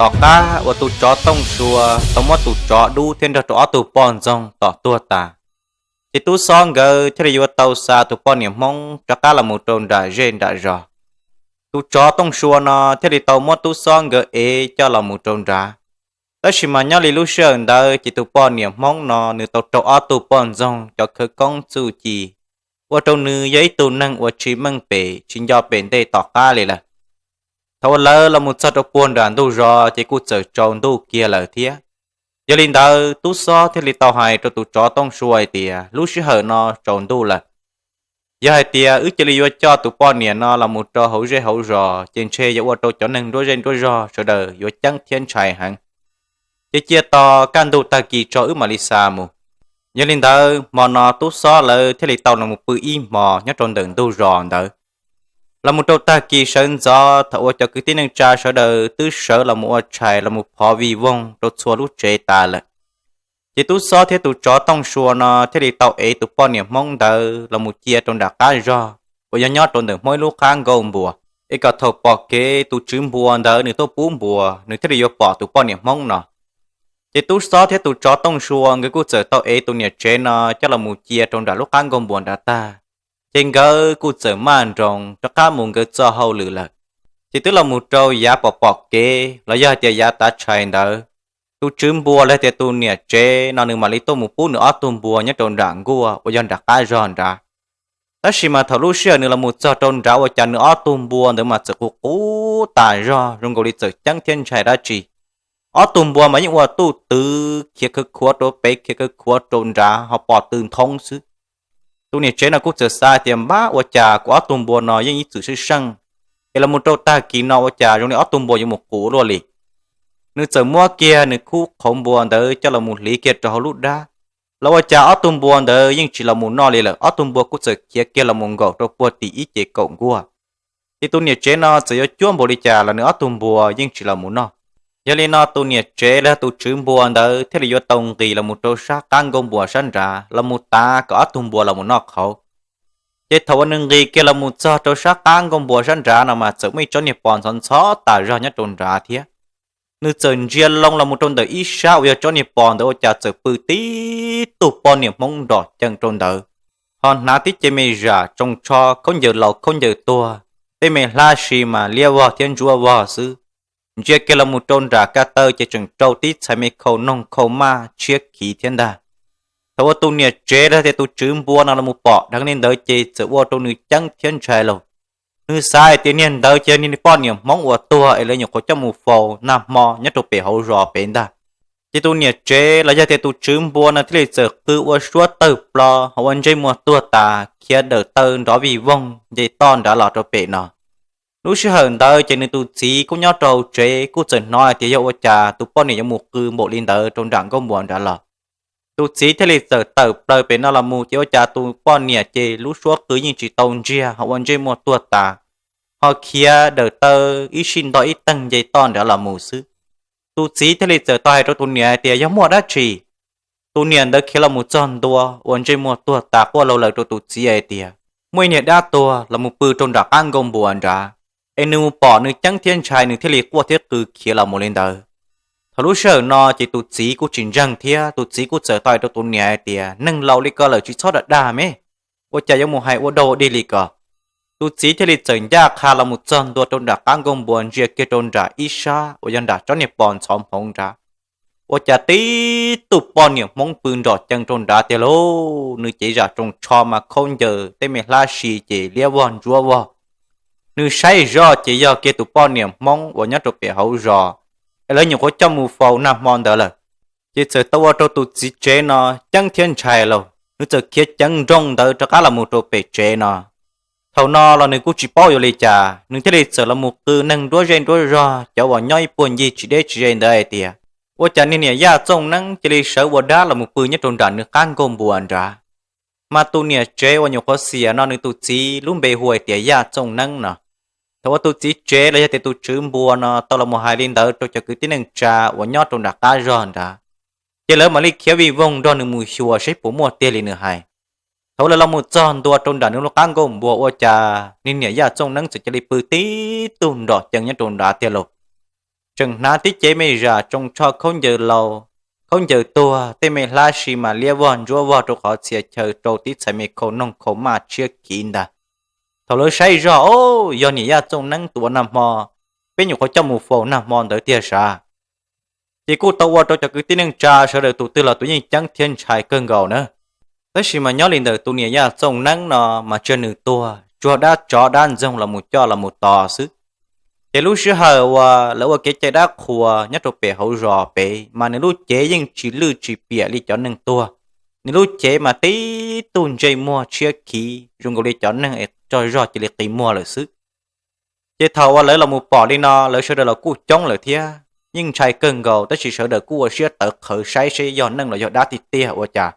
Tom qab uas tus tsov Tooj Sua tau muab tus tsov dub thiab nrog rau ob tug poj ntxoog tom tuag tas, ces tub xob nkawd thiaj li yuav tau xa tus poj niam Hmoob rov qab los mus rau nram zej nram zos. Tus tsov Tooj Sua no thiaj li tau muab tub xob nkawd ev coj los mus rau nrad. Tab sis mas nyob li lub sij hawm ntawd ces tus poj niam Hmoob no nws tau raug ob tug poj ntxoog cov khawv koob txuj ci, ua rau nws yog ib tug neeg uas tsis meej pem tsis nco pem ntej tom qab li lawm. Thaum uas lawv los mus txog rau puag nram ntug zos ces kuj txawm tsaus ntuj kiag lawm thiab. Yog li ntawd tub xob thiaj li tau hais rau tus tsov Tooj Sua hais tias, lub sij hawm no tsaus ntuj lawm, yog hais tias wb cia li yuav coj tus poj niam no los mus rau hauv zej hauv zos ces ntshe yuav ua rau cov neeg nruab zej nruab zog sawv daws yuav ceeb thiab ntshai heev. Ces cia tos kaj ntug tag kis tso wb mam li xa mus. Yog li ntawd hmo no tub xob lawv thiaj li tau los mus pw ib hmos nyob rau ntawm ntug zos ntawd. Los mus rau tag kis sawv ntxov thaum uas cov kwv tij neej tsa sawv daws twb sawv los mus ua tshais los mus phov vij voog rau txhua lub tsev tas lawm, ces tub xob thiab tus tsov Tooj Sua no thiaj li tau ev tus poj niam Hmoob ntawd los mus cia rau nram qab zog uas yog nyob rau ntawm Hmoob ib lub qab nkaus npua, es kom thaum pom kev tus tswv npua ntawd nws tuaj pub npua nws thiaj li yuav pom tus poj niam Hmoob no. Ces tub xob thiab tus tsov Tooj Sua nkawd kuj txawm tau ev tus niam tsev no coj los mus cia rau nram lub qab nkaus npua nrad tag, ces nkawd kuj txawm maj nroos rov qab mus nkawd txoj hauj lwm lawm. Ces twb los mus rau yav pom pom kev los yog hais tias yav tav tshais ntawd, tus tswv npua los tias tus niam tsev no nws mam li tuaj mus pub nws ob tug npua nyob rau nram nkuaj uas yog nram qab zog nrad. Tab sis mas thaum lub sij hawm nws los mus txog rau nrad ua cas nws ob tug npua ntawd mas txawm qus qus tas zog zoo nkaus li txawm ceeb thiab ntshai dab tsi. Ob tug npua mas yeej ua tuj twv khiav khawv khuav rau pem khiav khawv khuav rau nrad ho pom tw nthoob xwb. Tus niam tsev no kuj txawm xav tias, npab, ua cas kuv ob tug npua no yeej ib txwm seej seej, es los mus rau tag kis no ua cas zoo li ob tug npua yuav mus qus luaj li. Nws txawm muab kiag nws khub qhauv npua ntawd coj los mus hliv kiag rau hauv lub dab, los ua cas ob tug npua ntawd yeej tsis los mus noj li lawm. Ob tug npua kuj txawm khiav kiag los mus nkaum rau puag tim ib ce kaum nkuaj. Ces tus niam tsev no txawm yuav cuab npaum li cas los nws ob tug npua yeej tsis los mus noj. Yog li no tus niam tsev los yog tus tswv npua ntawd thiaj li yuav tau nqis los mus rau sab qab nkaus npua sab nrad los mus tav kom ob tug npua los mus noj qhauv. Ces thaum uas nws nqis kiag los mus txog rau sab qab nkaus npua sab nrad no mas txawm muaj ib tsob niag pos ntxhov ntxhov tas zog nyob rau nrad thiab. Nws txawm ntsia loo los mus rau ntawm ib sab uas yog tsob niag pos ntawd ua cas txawm pw tib tug poj niam Hmoob nrom cees rau ntawd, ho hnav tib ce me zam tsoos tsho khaub ncaws laus khaub ncaws tuag, tej me hlab si mas liab vog thiab ntsuab vog xwb. Ntsia kiag los mus rau nram ko taw ces tseem rau tib txhais me khau noog khau maj tshiab khiv thiab ntag. Thaum uas tus niam tsev los tias tus tswv npua no los mus pom dheev li ntawd ces txawm ua rau nws ceeb thiab ntshai lauj. Nws xav hais tias niag ntawd ces yog niag poj niam Hmoob uas tuag es lawv nyuam qhuav coj mus faus nag hmo nyob rau pem hauv zos pem ntag. Ces tus niam tsev los yog tias tus tswv npua no thiaj li txawm qw ua suab tawg plo ho ua ntsej muag tuag tas khiav dawm taw nrov vij voog nce toj nrad los rau pem no. Lub sij hawm ntawd ces nws tus txiv kuj nyob rau hauv tsev kuj txawm hnov hais tias yog ua cas tus poj niam yuav mus qw npaum li ntawd rau nram nkuaj npua nrad los. Tus txiv thiaj li txawm tawm plaws pem no los mus ces ua cas tus poj niam ces lub suab qw yeej tsis tau ntsiag ho ua ntsej muag tuag tas, ho khiav dawm taw ib sij nto ib teeg nce toj nrad los mus xwb. Tus txiv thiaj li txawm tau hais rau tus niam hais tias yog muaj dab tsi. Tus niam ntawd khiav los mus txog ntua ua ntsej muag tuag tas quaj laug laws rau tus txiv hais tias muaj ib niag dab tuag los mus pw rau nram qab nkuaj npua nrad, es nws mus pom nws ceeb thiab ntshai nws thiaj li quaj thiab qw khiav los mus li ntawd. Thaum lub sij hawm no ces tus txiv kuj tsis ntseeg thiab tus txiv kuj txawm tau hais rau tus niam hais tias neeg laus li ko lawm tsis txhob dag dag me, ua cas yuav mus hais ua dog ua dig li ko. Tus txiv thiaj li txawm ncaj qha los mus txog ntua rau nram qab nkuaj npua ntsia kiag rau nram ib sab uas yog nram tsob niag pos ntxhov hmoov nrad, ua cas tib tug poj niam Hmoob pw nrom cees rau nrad tiag lauj. Nws cev zam tsoos tsho mas khaub ncaws tej me hlab si ces liab vog ntsuab vog. Nws saib zoj ces yog kiag tus poj niam Hmoob uas nyob rau pem hauv zos es lawv nyuam qhuav coj mus faus nag hmo ntawd lawm. Ces txawm tau ua rau tus txiv tsev no ceeb thiab ntshai lauj, nws txawm khiav ceev nrooj ntawd rov qab los mus rau pem tsev no. Thaum no los nws kuj tsis paub yuav li cas, nws thiaj li txawm los mus qw neeg nruab zej nruab zog cov uas nyob ib puag ncig tsis deb tsis ze ntawd hais tias ua cas niag niam Yaj Txooj Neeb cia li sawv ua dab los mus pw nyob rau nram nws qab nkuaj npua nrad. Mas tus niam tsev uas nyuam qhuav xiam no nws tus txiv lub npe hu hais tias Yaj Txooj Neeb no. Thaum uas tus txiv tsev los yog tias tus tswv npua no tau los mus hais li ntawd rau cov kwv tij neej tsa uas nyob rau nram qab zog nrad, ces lawv mam li khiav vij voog nrog nws mus xyuas seb puas muaj tiag li nws hais. Thaum uas lawv los mus txog ntua rau nram nws lub qab nkuaj npua ua cas niag niam Yaj Txooj Neeb txawm cia li pw tib tug nrom cees nyob rau nrad tiag lauj. tseem hnav tib cev me zam tsoo tsho khaub ncaws laus, khaub ncaws tuag, tej me hlab si mas liab vog ntsuab vog rau qhov txhia chaw rau tib txhais me khau noog khau maj tshiab khiv ntag. Thaum lawv saib zog, o, yog niam Yaj Txooj Neeb tus uas nag hmo peb nyuam qhuav coj mus faus nag hmo ntawd tiag sav. Ces kuj tau ua rau cov kwv tij neej tsa sawv daws tus twg los tus yeej ceeb thiab ntshai kawg nkaus na. Tab sis mas nyob li ntawm tus niam Yaj Txooj Neeb no mas tsuas nws tuag tsuag dab tsov dab ntxoog los mus coj los mus tos xwb. Ces lub sij hawm uas lawv ua kev cai dab qhuas nyob rau pem hauv zos pem mas nws lub cev yeej tsis lwj tsis piam li cov neeg tuag. Nws lub cev mas tib tug ntsej muag tshiab khiv zoo nkaus li cov neeg es tsaug zog cia li qi muag lawm xwb. Ces thaum uas lawv los mus pom li no lawv sawv daws los kuj coob lawm thiab yeej ntshai kawg nkaus, tab sis sawv daws kuj ua siab tawv qhawv saib seb yog neeg los yog dab tiag tiag ua cas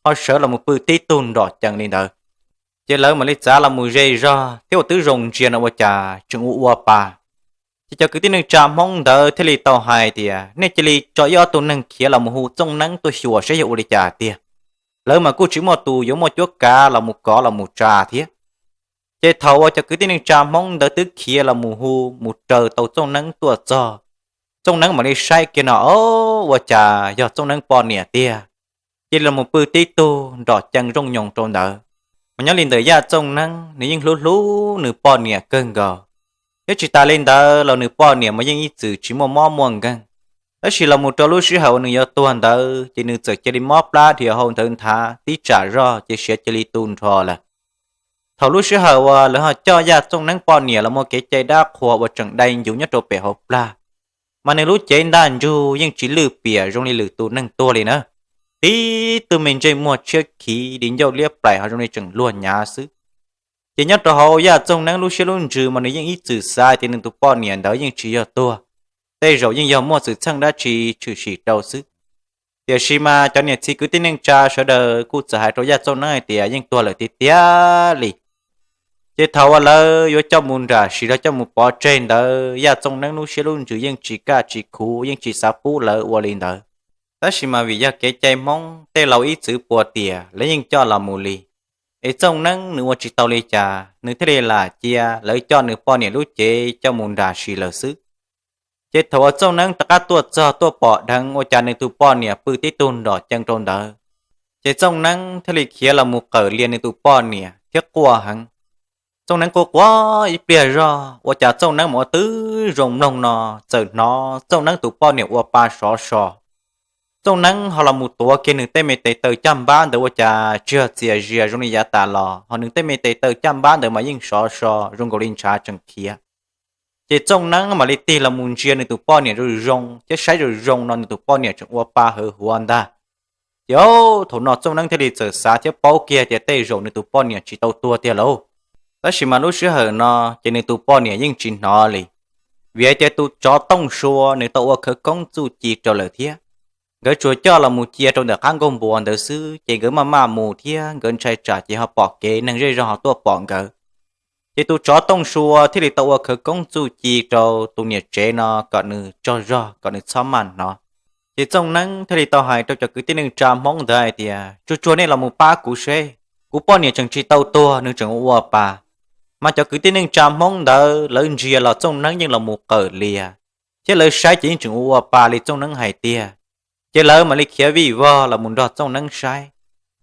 ho sawv los mus pw tib tug nrom cees li ntawd. Ces lawv mam li txav los mus ze zog thiab ua twb zoo ntsia no ua cas tseem ua ua pa. Ces cov kwv tij neej tsa Hmoob ntawd thiaj li tau hais tias nej cia li tso ib ob tug neeg khiav los mus hu Txooj Neeb tuaj xyuas saib yog ua li cas tiag. Lawv mas kuj tsis muaj tus yuav muaj cuab kav los mus kov los mus tsa thiab. Ces thaum uas cov kwv tij neej tsa Hmoob ntawd twb khiav los mus hu mus raws tau Txooj Neeb tuaj txog, Txooj Neeb mam li saib kiag no, o, ua cas yog Txooj Neeb poj niam tiag. Cia li los mus pw tib tug nrom cees zoo nyoos rau ntawd. Mas nyob li ntawm Yaj Txooj Neeb nws yeej hlub hlub nws poj niam kawg nkaus, thiab tsis tas li ntawd los nws poj niam mas yeej ib txwm tsis muaj mob muaj nkeeg. Tab sis los mus rau lub sij hawm uas nws yuav tuag ntawd ces nws txawm cia li mob plab dhia hau ntawd nthav tib tsam zog ces siav cia li tu nrho lawm. Thaum lub sij hawm uas lawv ho coj Yaj Txooj Neeb poj niam los ua kev cai dab qhuas uas tseem dai ncuv nyob rau pem hauv plag, mas nws lub cev ntaj ntsug yeej tsis lwj piam zoo li lwm tus neeg tuag li na. Tib tug me ntsej muag tshiab khiv di ncauj liab plaim ho zoo li tseem luag nyav xwb. Ces nyob rau hauv Yaj Txooj Neeb lub siab lub ntsws mas nws yeej ib txwm xav tias nws tus poj niam ntawd yeej tsis yog tuag, tej zaum yeej yog muaj xwm txheej dab tsi tshwm sim rau xwb. Tiam sis mas cov niam txiv kwv tij neej tsa sawv daws kuj txawm hais rau Yaj Txooj Neeb hais tias yeej tuag lawm tiag tiag li. Ces thaum uas lawv yuav coj mus nram sim los coj mus pov tseg ntawd Yaj Txooj Neeb lub siab lub ntsws yeej tsis kaj tsis khuv yeej tsis xav pub lawv ua li ntawd. Tab sis mas vim yog kev cai Hmoob tej laus ib txwm puas tias lawv yeej coj los mus li, es Txooj Neeb nws ua tsis tau li cas nws thiaj li lam cia lawv coj nws poj niam lub cev coj mus nram sim lawm xwb. Ces thaum uas Txooj Neeb rov qab tuaj txog tuaj pom dheev ua cas nws tus poj niam pw tib tug nrom cees rau ntawd, ces Txooj Neeb thiaj li khiav los mus qawm lias nws tus poj niam thiab quaj heev. Txooj Neeb quaj quaj ib pliag zog ua cas Txooj Neeb mas ua twb zoo mloog no txawm hnov Txooj Neeb tus poj niam ua pa sov so. Txooj Neeb ho los mus tuav kiag nws tej me tes taw caj npab ntawd ua cas tsis yog txias zias zoo li yav tas los ho nws tej me tes taw caj npab ntawd mas yeej sov so zoo nkaus li ntshav tseem khiav. Ces Txooj Neeb mam li tig los mus ntsia nws tus poj niam zoo zoo thiab saib zoo zoo no nws tus poj niam tseem ua pa hawv huav ntag. Ces thaum no Txooj Neeb thiaj li txawm xav thiab paub kiag tias tej zaum nws tus poj niam tsis tau tuag tiag lauj. Tab sis mas lub sij hawm no ces nws tus poj niam yeej tsis hnov li, vim hais tias tus tsov Tooj Sua nws tau ua khawv koob txuj ci rau lawm thiab. Nkawd tsuas coj los mus cia rau ntawm qab nkuaj npua ntawd xwb ces nkawd maj maj mus thiab nkawd ntshai tsam ces ho pom kev neeg zej zog ho tuaj pom nkawd. Ces tus tsov Tooj Sua thiaj li tau ua khawv koob txuj ci rau tus niam tsev no kom nws tsaug zog kom nws txhob maj hnov. Ces Txooj Neeb thiaj li tau hais rau cov kwv tij neej tsa Hmoob ntawd hais tias tsuag tsuag nej los mus pab kuv seb, kuv poj niam tseem tsis tau tuag nws tseem ua ua pa. Mas cov kwv tij neej tsa Hmoob ntawd lawv ntsia los Txooj Neeb yeej los mus qawm lias, thiab lawv saib ces yeej tseem ua ua pa li Txooj Neeb hais tiag. Ces lawv mam li khiav vij vog los mus nrog Txooj Neeb saib.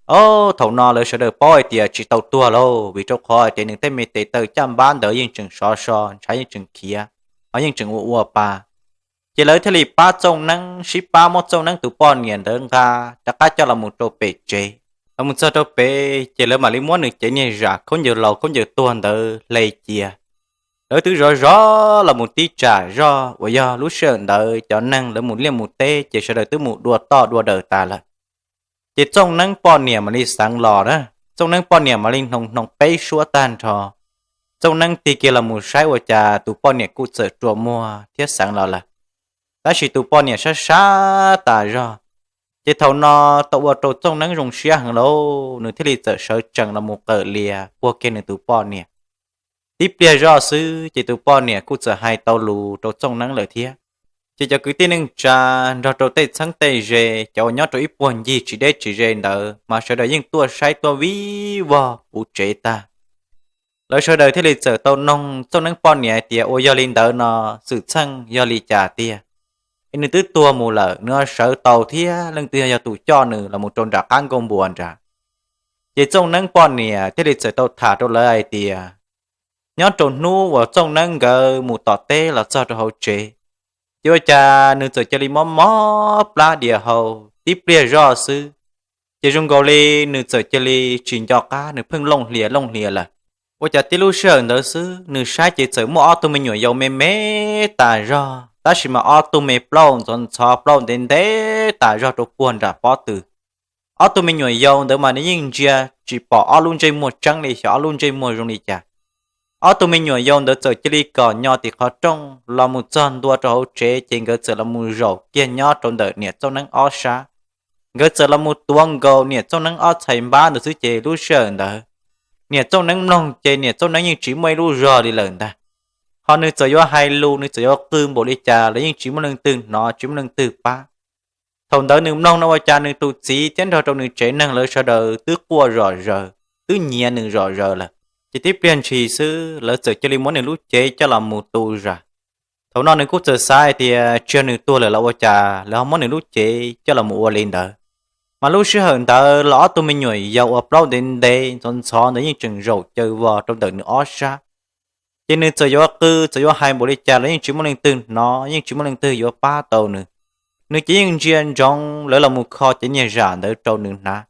Ob, thaum no lawv sawv daws paub hais tias tsis tau tuag lauj, vim rau qhov hais tias nws tej me tes taw caj npab ntawd yeej tseem sov so, ntshav yeej tseem khiav, ho yeej tseem ua ua pa. Ces lawv thiaj li pab Txooj Neeb, sib pab muab Txooj Neeb tus poj niam ntawd nqa rov qab coj los mus rau pem tsev. Los mus txog rau pem ces lawv mam li muab nws cev niag zam khaub ncaws laus khaub ncaws tuag ntawd hle cia. Lawv twb zov zov los mus tib tsam zog uas yog lub sij hawm ntawd cov neeg lawv mus liaj mus teb ces sawv daws twb mus dua toj dua daws tas lawm. Ces Txooj Neeb poj niam mam li xeev los na, Txooj Neeb poj niam mam li hnoos hnoos peb suab tag nrho. Txooj Neeb tig kiag los mus saib ua cas tus poj niam kuj txawm rua muag thiab xeev los lawm. Tab sis tus poj niam sab sab tas zog. Ces thaum no tau ua rau Txooj Neeb zoo siab heev lauj, nws thiaj li txawm sawv tsees los mus qawm lias puag kiag nws tus poj niam. Tib pliag zoj xwb ces tus poj niam kuj txawm hais tau lus rau Txooj Neeb lawm thiab. Ces cov kwv tij neej tsa nrog rau tej txheeb tej ze, cov uas nyob rau ib puag ncig tsis deb tsis ze ntawd mas sawv daws yeej tuaj saib tuaj vij vog puv tsev tag. Lawv sawv daws thiaj li txawm tau noog Txooj Neeb poj niam hais tias, ua yog li ntawd no xwm txheej yog li cas tiag? Es nws twb tuag mus lawm, nws ho sawv tau thiab, leej twg yog tus coj nws los mus rau nram qab nkuaj npua nrad? Ces Txooj Neeb poj niam thiaj li txawm tau tham rau lawv hais tias, nyob rau hnub uas Txooj Neeb nkawd mus tom teb los txog rau hauv tsev, ces ua cas nws txawm cia li mob mob plab dias hau tib pliag zoj xwb, ces zoo nkaus li nws txawm cia li tsis nco qab, nws pheej looj hlias looj hlias lawm. Ua cas tib lub sij hawm ntawd xwb nws saib ces txawm muaj ob tug me nyuam yaus me me tas zog, tab sis mas ob tug me plaub ntxhov ntxhov, plaub ntev ntev tas zog rau puag nram pob tw. Ob tug me nyuam yaus ntawd mas nws yeej ntsia tsis pom ob lub ntsej muag tseeb li, xyov ob lub ntsej muag zoo li cas. Ob tug me nyuam yaus ntawd txawm cia li kom nyo tim qhov rooj los mus txog ntua rau hauv tsev, ces nkawd txawm los mus zaum kiag nyob rau ntawm niam Txooj Neeb ob sab. Nkawd txawm los mus tuav nkaus niam Txooj Neeb ob txhais npab ntawd xwb, ces lub sij hawm ntawd niam Txooj Neeb mloog ces niam Txooj Neeb yeej tsis muaj ib lub zog li lawm ntag. Ho nws txawm yuav hais lus, nws txawm yuav qw npaum li cas los yeej tsis muaj leej twg hnov, tsis muaj leej twg pab. Thaum ntawd nws mloog no ua cas nws tus txiv thiab nrog rau nws tsev neeg lawv sawv daws twb quaj zom zaws, twb nyiav nws zom zaws lawm. Ces tib pliag ntshis xwb lawv txawm cia li muab nws lub cev coj los mus tu zam. Thaum no nws kuj txawm xav hais tias tsis yog nws tuag lawm los ua cas lawv ho muab nws lub cev coj los mus ua li ntawd. Mas lub sij hawm ntawd los ob tug me nyuam yaus uas plaub ntev ntev ntxhov ntxhov ntawd yeej tseem zaum caws vos rau ntawm nws ob sab. Ces nws txawm yuav qw txawm yuav hais npaum li cas los yeej tsis muaj leej twg hnov, yeej tsis muaj leej twg yuav pab tau nws. Nws ces yeej ntsia ntsoov lawv los mus kho cev niag zam ntawd rau nws hnav.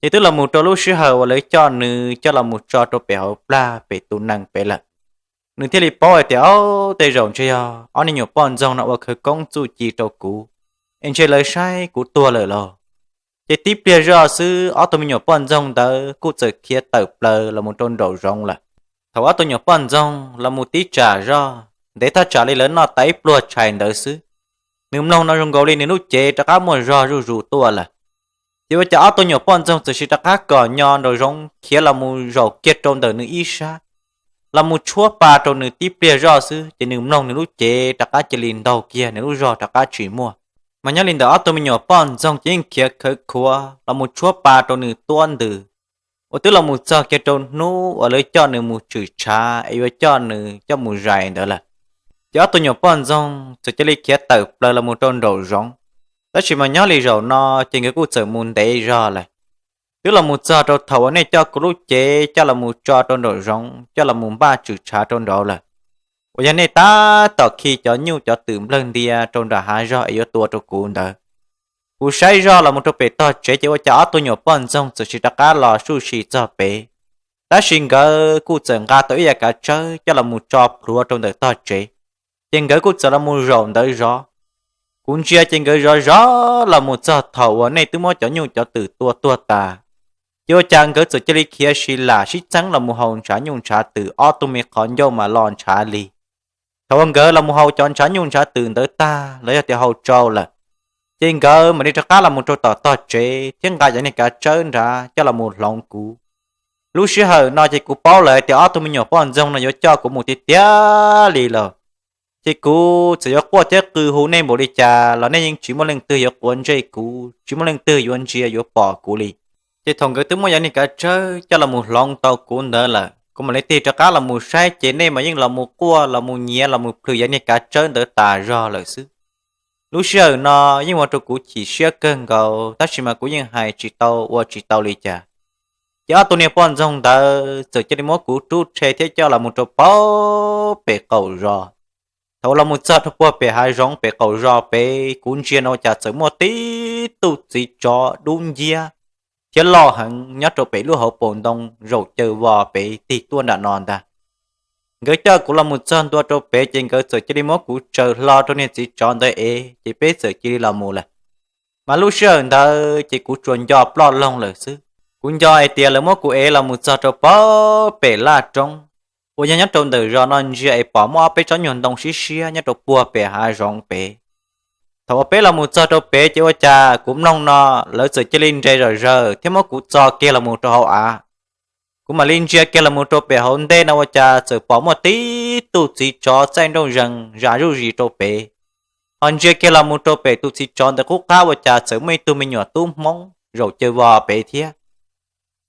Ces twb los mus rau lub sij hawm uas lawv coj nws coj los mus tso rau pem hauv plag pem tus nees pem lawm. Nws thiaj li paub hais tias, o, tej zaum ntshe yog ob niag nyuam poj ntxoog no ua khawv koob txuj ci rau kuv, es ntshe lawv saib kuv tuag lawm lauj. Ces tib pliag zoj xwb ob tug me nyuam poj ntxoog ntawd kuj txawm khiav tawm plaws los mus rau nraum zoov lawm. Thaum ob tug nyuam poj ntxoog los mus tib tsam zoj, ntev thaj tsam li lawv noj tas ib pluag tshais ntawd xwb, nws mloog no zoo nkaus li nws lub cev rov qab muaj zog zuj zus tuaj lawm. Ces ua cas ob tug nyuam poj ntxoog txawm sis rov qab kom nyo nraum zoov khiav los mus zaum kiag rau ntawm nws ib sab, los mus tshuab pa rau nws tib pliag zoj xwb, ces nws mloog nws lub cev rov qab cia li ntaug kiag, nws lub zog rov qab tsis muaj. Mas nyob li ntawm ob tug me nyuam poj ntxoog ces yeej khiav khawv khuav los mus tshuab pa rau nws tuab ntws, uas twb los mus txog kiag rau hnub uas lawv coj nws mus tshwm tshav es yuav coj nws coj mus zais ntawd lawm. Ces ob tug nyuam poj ntxoog txawm cia li khiav tawm plaws los mus rau nraum zoov. Tab sis mas nyob li zaum no ces nkawd kuj txawm mus ntev zog lawm. Twb los mus txog rau thaum uas nej coj kuv lub cev coj los mus tso rau nraum zoov, coj los mus npaj tshwm tshav rau nraud lawm, uas yog nej tab tom khi cov nyuj cov twm nplawg ntia rau nram hav zog es yuav tua rau kuv ntawd. Kuv saib zoj los mus rau pem tog tsev ces ua cas ob tug nyuam poj ntxoog txawm sis rov qab los suj si txog pem. Tab sis nkawd kuj txawm nqa tau ib yam kav tsawb coj los mus tso plhuav rau ntawm tog tsev, ces nkawd kuj txawm los mus zaum ntawd zov. Kuv ntsia ces nkawd zov zov los mus txog thaum uas nej twb muab cov nyuj cov twm tua tuag tas, ces ua cas nkawd txawm cia li khiav si lam sib txeeb los mus haus ntshav nyuj ntshav twm, ob tug me qhov ncauj mas lo ntshav li. Thaum uas nkawd los mus haus cov ntshav nyuj ntshav twm ntawd tag los yog tias haus tsau lawm, ces nkawd mam li rov qab los mus rau tom tog tsev thiab nqa cov niag kav tsawb nrad coj los mus hloov kuv. Lub sij hawm no ces kuv paub lawm hais tias ob tug me nyuam poj ntxoog no yuav coj kuv mus tiag tiag li lawm. Ces kuv txawm yuav quaj thiab qw hu nej npaum li cas los nej yeej tsis muaj leej twg yuav quav ntsej kuv, tsis muaj leej twg yuav ntsia yuav pom kuv li. Ces thaum nkawd twb muab yav niag kav tsawb coj los mus hloov tau kuv ntawd lawm, kuv mam li tig rov qab los mus saib ces nej mas yeej los mus quaj los mus nyiav los mus plhws yav niag kav tsawb ntawd tas zog lawm xwb. Lub sij hawm no yeej ua rau kuv chim siab kawg nkaus, tab sis mas kuv yeej hais tsis tau ua tsis tau li cas. Ces ob tug niag poj ntxoog ntawd txawm cia li muab kuv rub rhe thiab coj los mus rau pem qaum zos. Thaum uas los mus txog rau puag pem hav zoov pem qaum zos pem, kuv ntsia no ua cas txawm muaj tib tug txiv tsov dub nciab thiab loj heev nyob rau pem lub hauv paus ntoo zaum caws vos pem tig tuaj nram no ntag. Nkawd coj kuv los mus txog ntua rau pem ces nkawd txawm cia li muab kuv tsaws hlo rau niag txiv tsov ntawd ev ces peb txawm cia li los mus lawm. Mas lub sij hawm ntawd ces kuv tsuas nco ploj loog lawm xwb. Kuv nco hais tias lawv muab kuv ev los mus txog rau pem laj roob, uas yog nyob rau ntawm zos no ntsia es pom muaj ob peb tsob nyuag ntoo siab siab nyob rau puag pem hav zoov pem. Thaum uas peb los mus txog rau pem ces ua cas kuv mloog no lawv txawm cia li nres zom zaws thiab muab kuv txo kiag los mus rau hauv av. Kuv mam li ntsia kiag los mus rau pem hauv ntej no ua cas txawm pom muaj tib tug txiv tsov txaij nrooj zees zam zuj zus rau pem. Ho ntsia kiag los mus rau pem tus txiv tsov ntawd qub qab ua cas txawm muaj ib tug me nyuam tub Hmoob zaum caws vos pem thiab.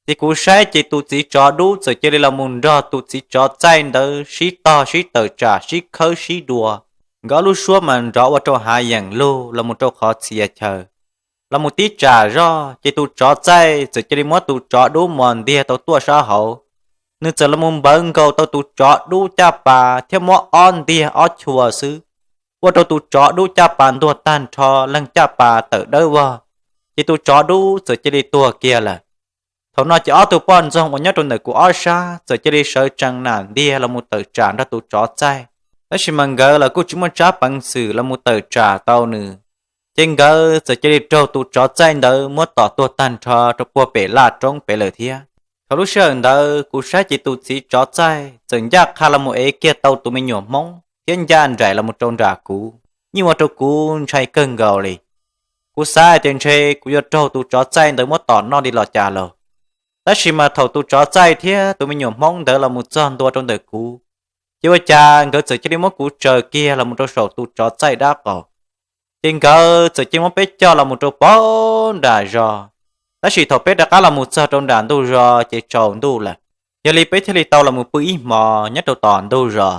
Ces kuv saib ces tus txiv tsov dub txawm cia li los mus nrog tus txiv tsov txaij ntawd sib tog sib tawm tsam sib khawb sib dua. Nkawd ob lub suab mas nrov ua rau hav yeem lug los mus rau qhov txhia chaw. Los mus tib tsam zog ces tus tsov txaij txawm cia li muab tus tsov dub mos ntiag tau tuaj sab hauv. Nws txawm los mus npawv nkaus tau tus tsov dub caj pas thiab muab ob ntiag ob chua xwb, ua rau tus tsov dub caj pas ntuag tag nrho, leeg caj pas tawm dawb vog, ces tus tsov dub txawm cia li tuag kiag lawm. Thaum no ces ob tug poj ntxoog uas nyob rau ntawm kuv ob sab txawm cia li sawv tsees nam ntiag los mus tawm tsam nrog tus tsov txaij, tab sis mas nkawd los kuj tsis muaj tsab peev xwm los mus tawm tsam tau nws. Ces nkawd txawm cia li raug tus tsov txaij ntawd muab tom tuag tag nrho rau puag pem laj roob pem lawm thiab. Thaum lub sij hawm ntawd kuv saib ces tus txiv tsov txaij txawm ncaj qha los mus ev kiag tau tus me nyuam hmoob thiab ncaj nraim los mus rau nram kuv, yeej ua rau kuv ntshai kawg nkaus li. Kuv xav hais tias ntshe kuv yuav raug tus tsov txaij ntawd muab tom noj li los cas lauj. Tab sis mas thaum tus tsov txaij thiab tus me nyuam hmoob ntawd los mus txog ntua rau ntawm kuv, ces ua cas nkawd txawm cia li muab kuv tsaws kiag los mus rau saum tus tsov txaij dab qaum. Ces nkawd txawm cia li muab peb coj los mus rau pem nram zos. Tab sis thaum peb rov qab los mus txog rau nram ntug zos ces tsaus ntuj lawm, yog li peb thiaj li tau los mus pw ib hmos nyob rau tom ntug zos.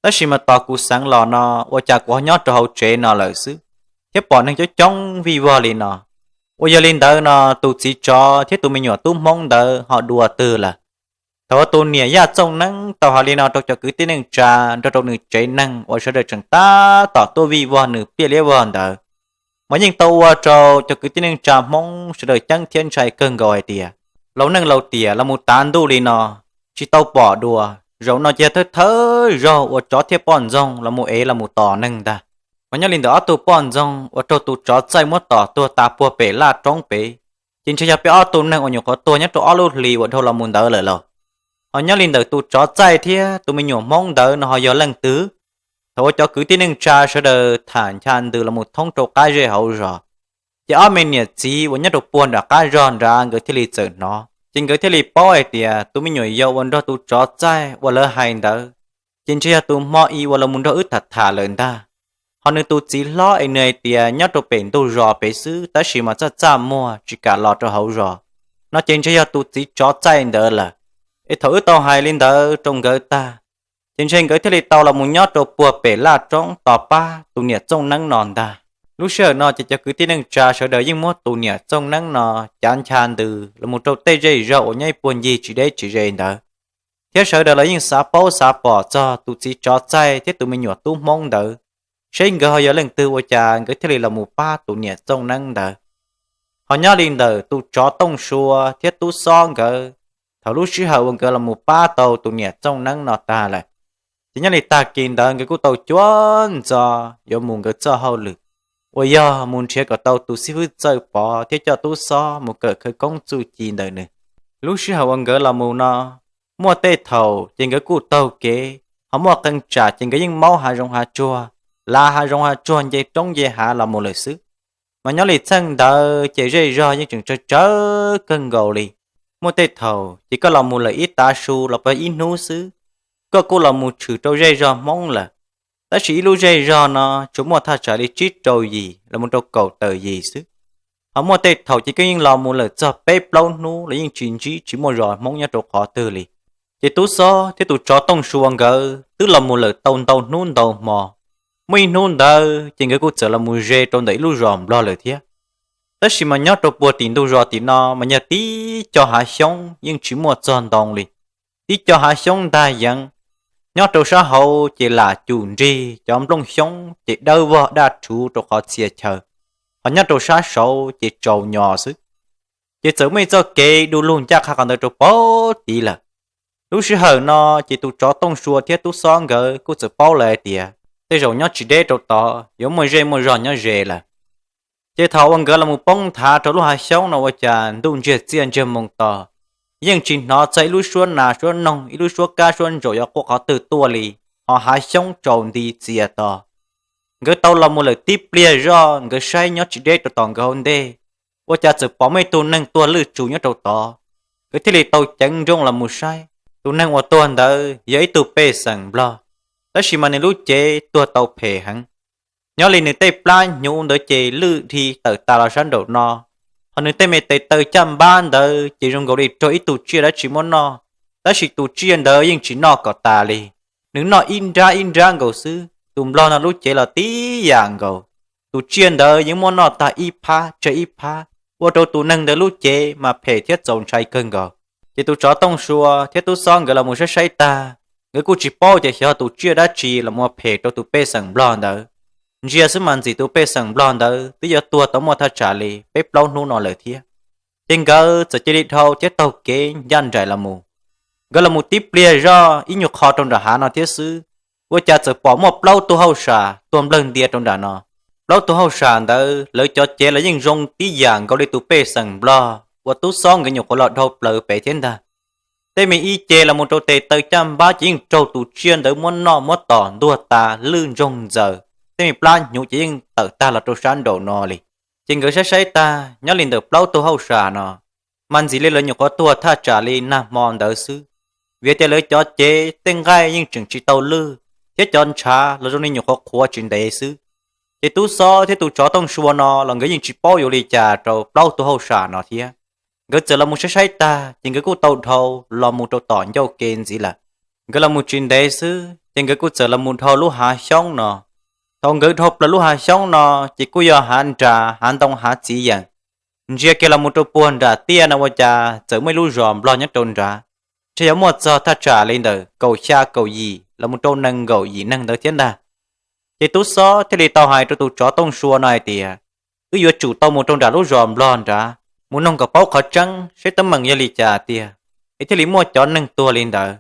Tab sis mas tos kuv xeev los no, ua cas kuv ho nyob rau hauv tsev no lawm xwb, thiab pom neeg coob coob vij vog li no. Uas yog li ntawd no tus txiv tsov thiab tus me nyuam tub hmoob ntawd ho dua twg lawm? Thaum uas tus niam yaj txooj neeb tau hais li no rau cov kwv tij neej tsa nrog rau nws tsev neeg uas sawv daws tseem tab tom tuaj vij vog nws pliaj liab vog ntawd, mas yeej tau ua rau cov kwv tij neej tsa hmoob sawv daws ceeb thiab ntshai kawg nkaus hais tias, laus neej laus tiam los mus tav ntuj li no, tsis tau pom dua, zaum no cia thawj thawj zaug uas tsov thiab poj ntxoog los mus ev los mus tom neeg ntag. Mas nyob li ntawm ob tug poj ntxoog uas raug tus tsov txaij muab tom tuag tas puag pem laj roob pem, ces ntshe yog peb ob tug neeg uas nyuam qhuav tuag nyob rau ob lub hlis uas dhau los mus ntawd lawm lauj. Ho nyob li ntawm tus tsov txaij thiab tus me nyuam hmoob ntawd no ho yog leej twg? Thaum uas cov kwv tij neej tsa sawv daws tham ncha ntws los mus thoob rau qab zej hauv zos, ces ob me niam txiv uas nyob rau puag nram qab zog nrad nkawd thiaj li txawm hnov, ces nkawd thiaj li paub hais tias tus me nyuam yaus uas nrog tus tsov txaij uas lawv hais ntawd, ces ntshe yog tus hmo i uas los mus nrog wb tham tham lawm ntag. Ho nws tus txiv hlob es nws hais tias nyob rau pem ntug zos pem xwb, tab sis mas txaj txaj muag tsis kam los rau hauv zos, no ces ntshe yog tus txiv tsov txaij ntawd lawm. Es thaum wb tau hais li ntawd rau nkawd tag, ces ntshe nkawd thiaj li tau los mus nyob rau puag pem laj roob tos pab tus niam txooj neeb no ntag. Lub sij hawm no ces cov kwv tij neej tsa sawv daws yeej muab tus niam txooj neeb no cav ncha ntws los mus rau tej zej zog uas nyob ib puag ncig tsis deb tsis ze ntawd, thiab sawv daws los yeej xav paub xav pom txog tus txiv tsov txaij thiab tus me nyuam tub hmoob ntawd, seb nkawd ho yog leej twg ua cas nkawd thiaj li los mus pab tus niam txooj neeb ntawd. Ho nyob li ntawm tus tsov Tooj Sua thiab tub xob nkawd, thaum lub sij hawm uas nkawd los mus pab tau tus niam txooj neeb no tag lawm, ces nyob li tag kis ntawd nkawd kuj tau cuab ntxo yuav mus nkawd txoj hauj lwm, uas yog mus nrhiav kom tau tus xib fwb Txawj Pov thiab coj tub xob mus kawm khawv koob txuj ci ntawm nws. Lub sij hawm uas nkawd los mus no, muaj tej thaum ces nkawd kuj taug kev, ho muaj qee tsam ces nkawd yeej maub hav zoov hav tsuag, lav hav zoov hav tsuag nce roob nce hav los mus lawm xwb. Mas nyob li txheej ntawd ces zej zog yeej tseem tsawg tsawg kawg nkaus li. Muaj tej thaum ces koj los mus lawm ib tav su los puas ib hnub xwb, koj kuj los mus tshwm rau zej zog Hmoob lawm. Tab sis ib lub zej zog no tsuas muaj thaj tsam li tsib rau yim los mus rau kaum tawm yim xwb. Ho muaj tej thaum ces koj yeej los mus lawm txog peb plaub hnub los yeej tsis ntsib tsis muaj zos Hmoob nyob rau qhov twg li. Ces tub xob thiab tus tsov Tooj Sua nkawd twb los mus lawm tau ntau hnub ntau hmo. Muaj ib hnub ntawd ces nkawd kuj txawm los mus ze rau ntawm ib lub zos Nplog lawm thiab. Tab sis mas nyob rau puag tim ntug zos tim no mas yog tib co hav xyoob yeej tsis muaj txog ntoo li. Tib co hav xyoob ntag yeev, nyob rau sab hauv ces lam cum nrig cov nplooj xyoob ces dawb vog daj rhuv rau qhov txhia chaw, ho nyob rau sab saud ces tsaus nyos xwb. Ces txawm muaj ib txoj kev du lug ncaj qha qhov ntawd rau puag tid lawm. Lub sij hawm no ces tus tsov Tooj Sua thiab tub xob nkawd kuj txawm paub lawm hais tias tej zaum nyob tsis deb rau tod yuav muaj zej muaj zog nyob ze lawm. Ces thaum uas nkawd los mus poob nthav rau lub hav xyoob no ua cas ntuj ntsiag txiaj ntsiag moo to, yeej tsis hnov txog ib lub suab nas suab noog ib lub suab kab suab ntsaum yuav quaj qhov twg tuaj li, ho hav xyoob tsaus nti txias to. Nkawd tau los mus lawm tib pliag zoj nkawd saib nyob tsis deb rau tom nkawd hauv ntej, ua cas txawm pom muaj ib tug neeg tuag lwj tsuv nyob rau tod. Nkawd thiaj li tau ceev nrooj los mus saib, tus neeg uas tuag ntawd yog ib tug pej xeem Nplog, tab sis mas nws lub cev tuag tau phem heev. Nyob li nws tej plab hnyuv ntawd ces lwj dhi tawm tas los sab nraum no, Ho nws tej me tes taw caj npab ntawd ces zoo nkaus li raug ib tug tsiaj dab tsi muab noj, tab sis tus tsiaj ntawd yeej tsis noj kom tas li. Nws noj ib nrab ib nrab nkaus xwb, tus nplog no lub cev los tib yam nkaus. Tus tsiaj ntawd yeej muab noj tag ib phab tseg ib phab, ua rau tus neeg ntawd lub cev mas phem thiab txaus ntshai kawg nkaus. Ces tus tsov Tooj Sua thiab tub xob nkawd los mus saib saib tag, nkawd kuj tsis paub tias xyov tus tsiaj dab tsi los mus phem rau tus pej xeem nplog ntawd. Ntsia xwb mas ntxim tus pej xeem nplog ntawd twb yuav tuag tau muaj thaj tsam li peb plaub hnub no lawm thiab. Ces nkawd txawm cia li dhau thiab taug kev ncaj nraim los mus. Nkawd los mus tib pliag zoj ib nyuag qho rau nram hav no thiab xwb, ua cas txawm pom muaj plaub tug hauj sam tuag nplawg ntia rau nram no. Plaub tug hauj sam ntawd lawv cov cev los yeej zoo tib yam nkaus li tus pej xeem nplog uas tub xob nkawd nyuam qhuav los dhau plaws pem thiab ntag. Tej me ib ce los mus rau tes taw caj npab ces yeej raug tus tsiaj ntawd muab noj muab tom ntuag tas lwj ntsoog ntxaws, tej me plab hnyuv ces yeej tawm tag los rau sab nraum no li. Ces nkawd saib saib tag nyob li ntawm plaub tug hauj sam no, mas ntxim li lawv nyuam qhuav tuag thaj tsam li nag hmo ntawd xwb, vim tias lawv cov cev tej nqaij yeej tseem tsis tau lwj, thiab cov ntshav los zoo li nyuam qhuav qhuav tsis ntev xwb. Ces tub xob thiab tus tsov Tooj Sua no los nkawd yeej tsis paub yuav li cas rau plaub tug hauj sam no thiab. Nkawd txawm los mus saib saib tag ces nkawd kuj tau dhau los mus rau tom ncauj ke ntxiv lawm. Nkawd los mus tsis ntev xwb ces nkawd kuj txawm los mus dhau lub hav xyoob no. Thaum nkawd dhau plaws lub hav xyoob no ces kuj yog hav nras hav ntoo hav txiv yeem. Ntsia kiag los mus rau puag nram tiaj no ua cas txawm muaj ib lub zos nplog nyob rau nrad, ntshe yuav muaj txog thaj tsam li ntawm kaum xya kaum yim los mus rau nees nkaum yim neeg ntawd thiab ntag. Ces tub xob thiaj li tau hais rau tus tsov Tooj Sua no hais tias, wb yuav tsum tau mus rau nram lub zos nplog nrad mus noog kom paub qhov tseeb seb teeb meem yog li cas tiag es thiaj li muaj cov neeg tuag li ntawd.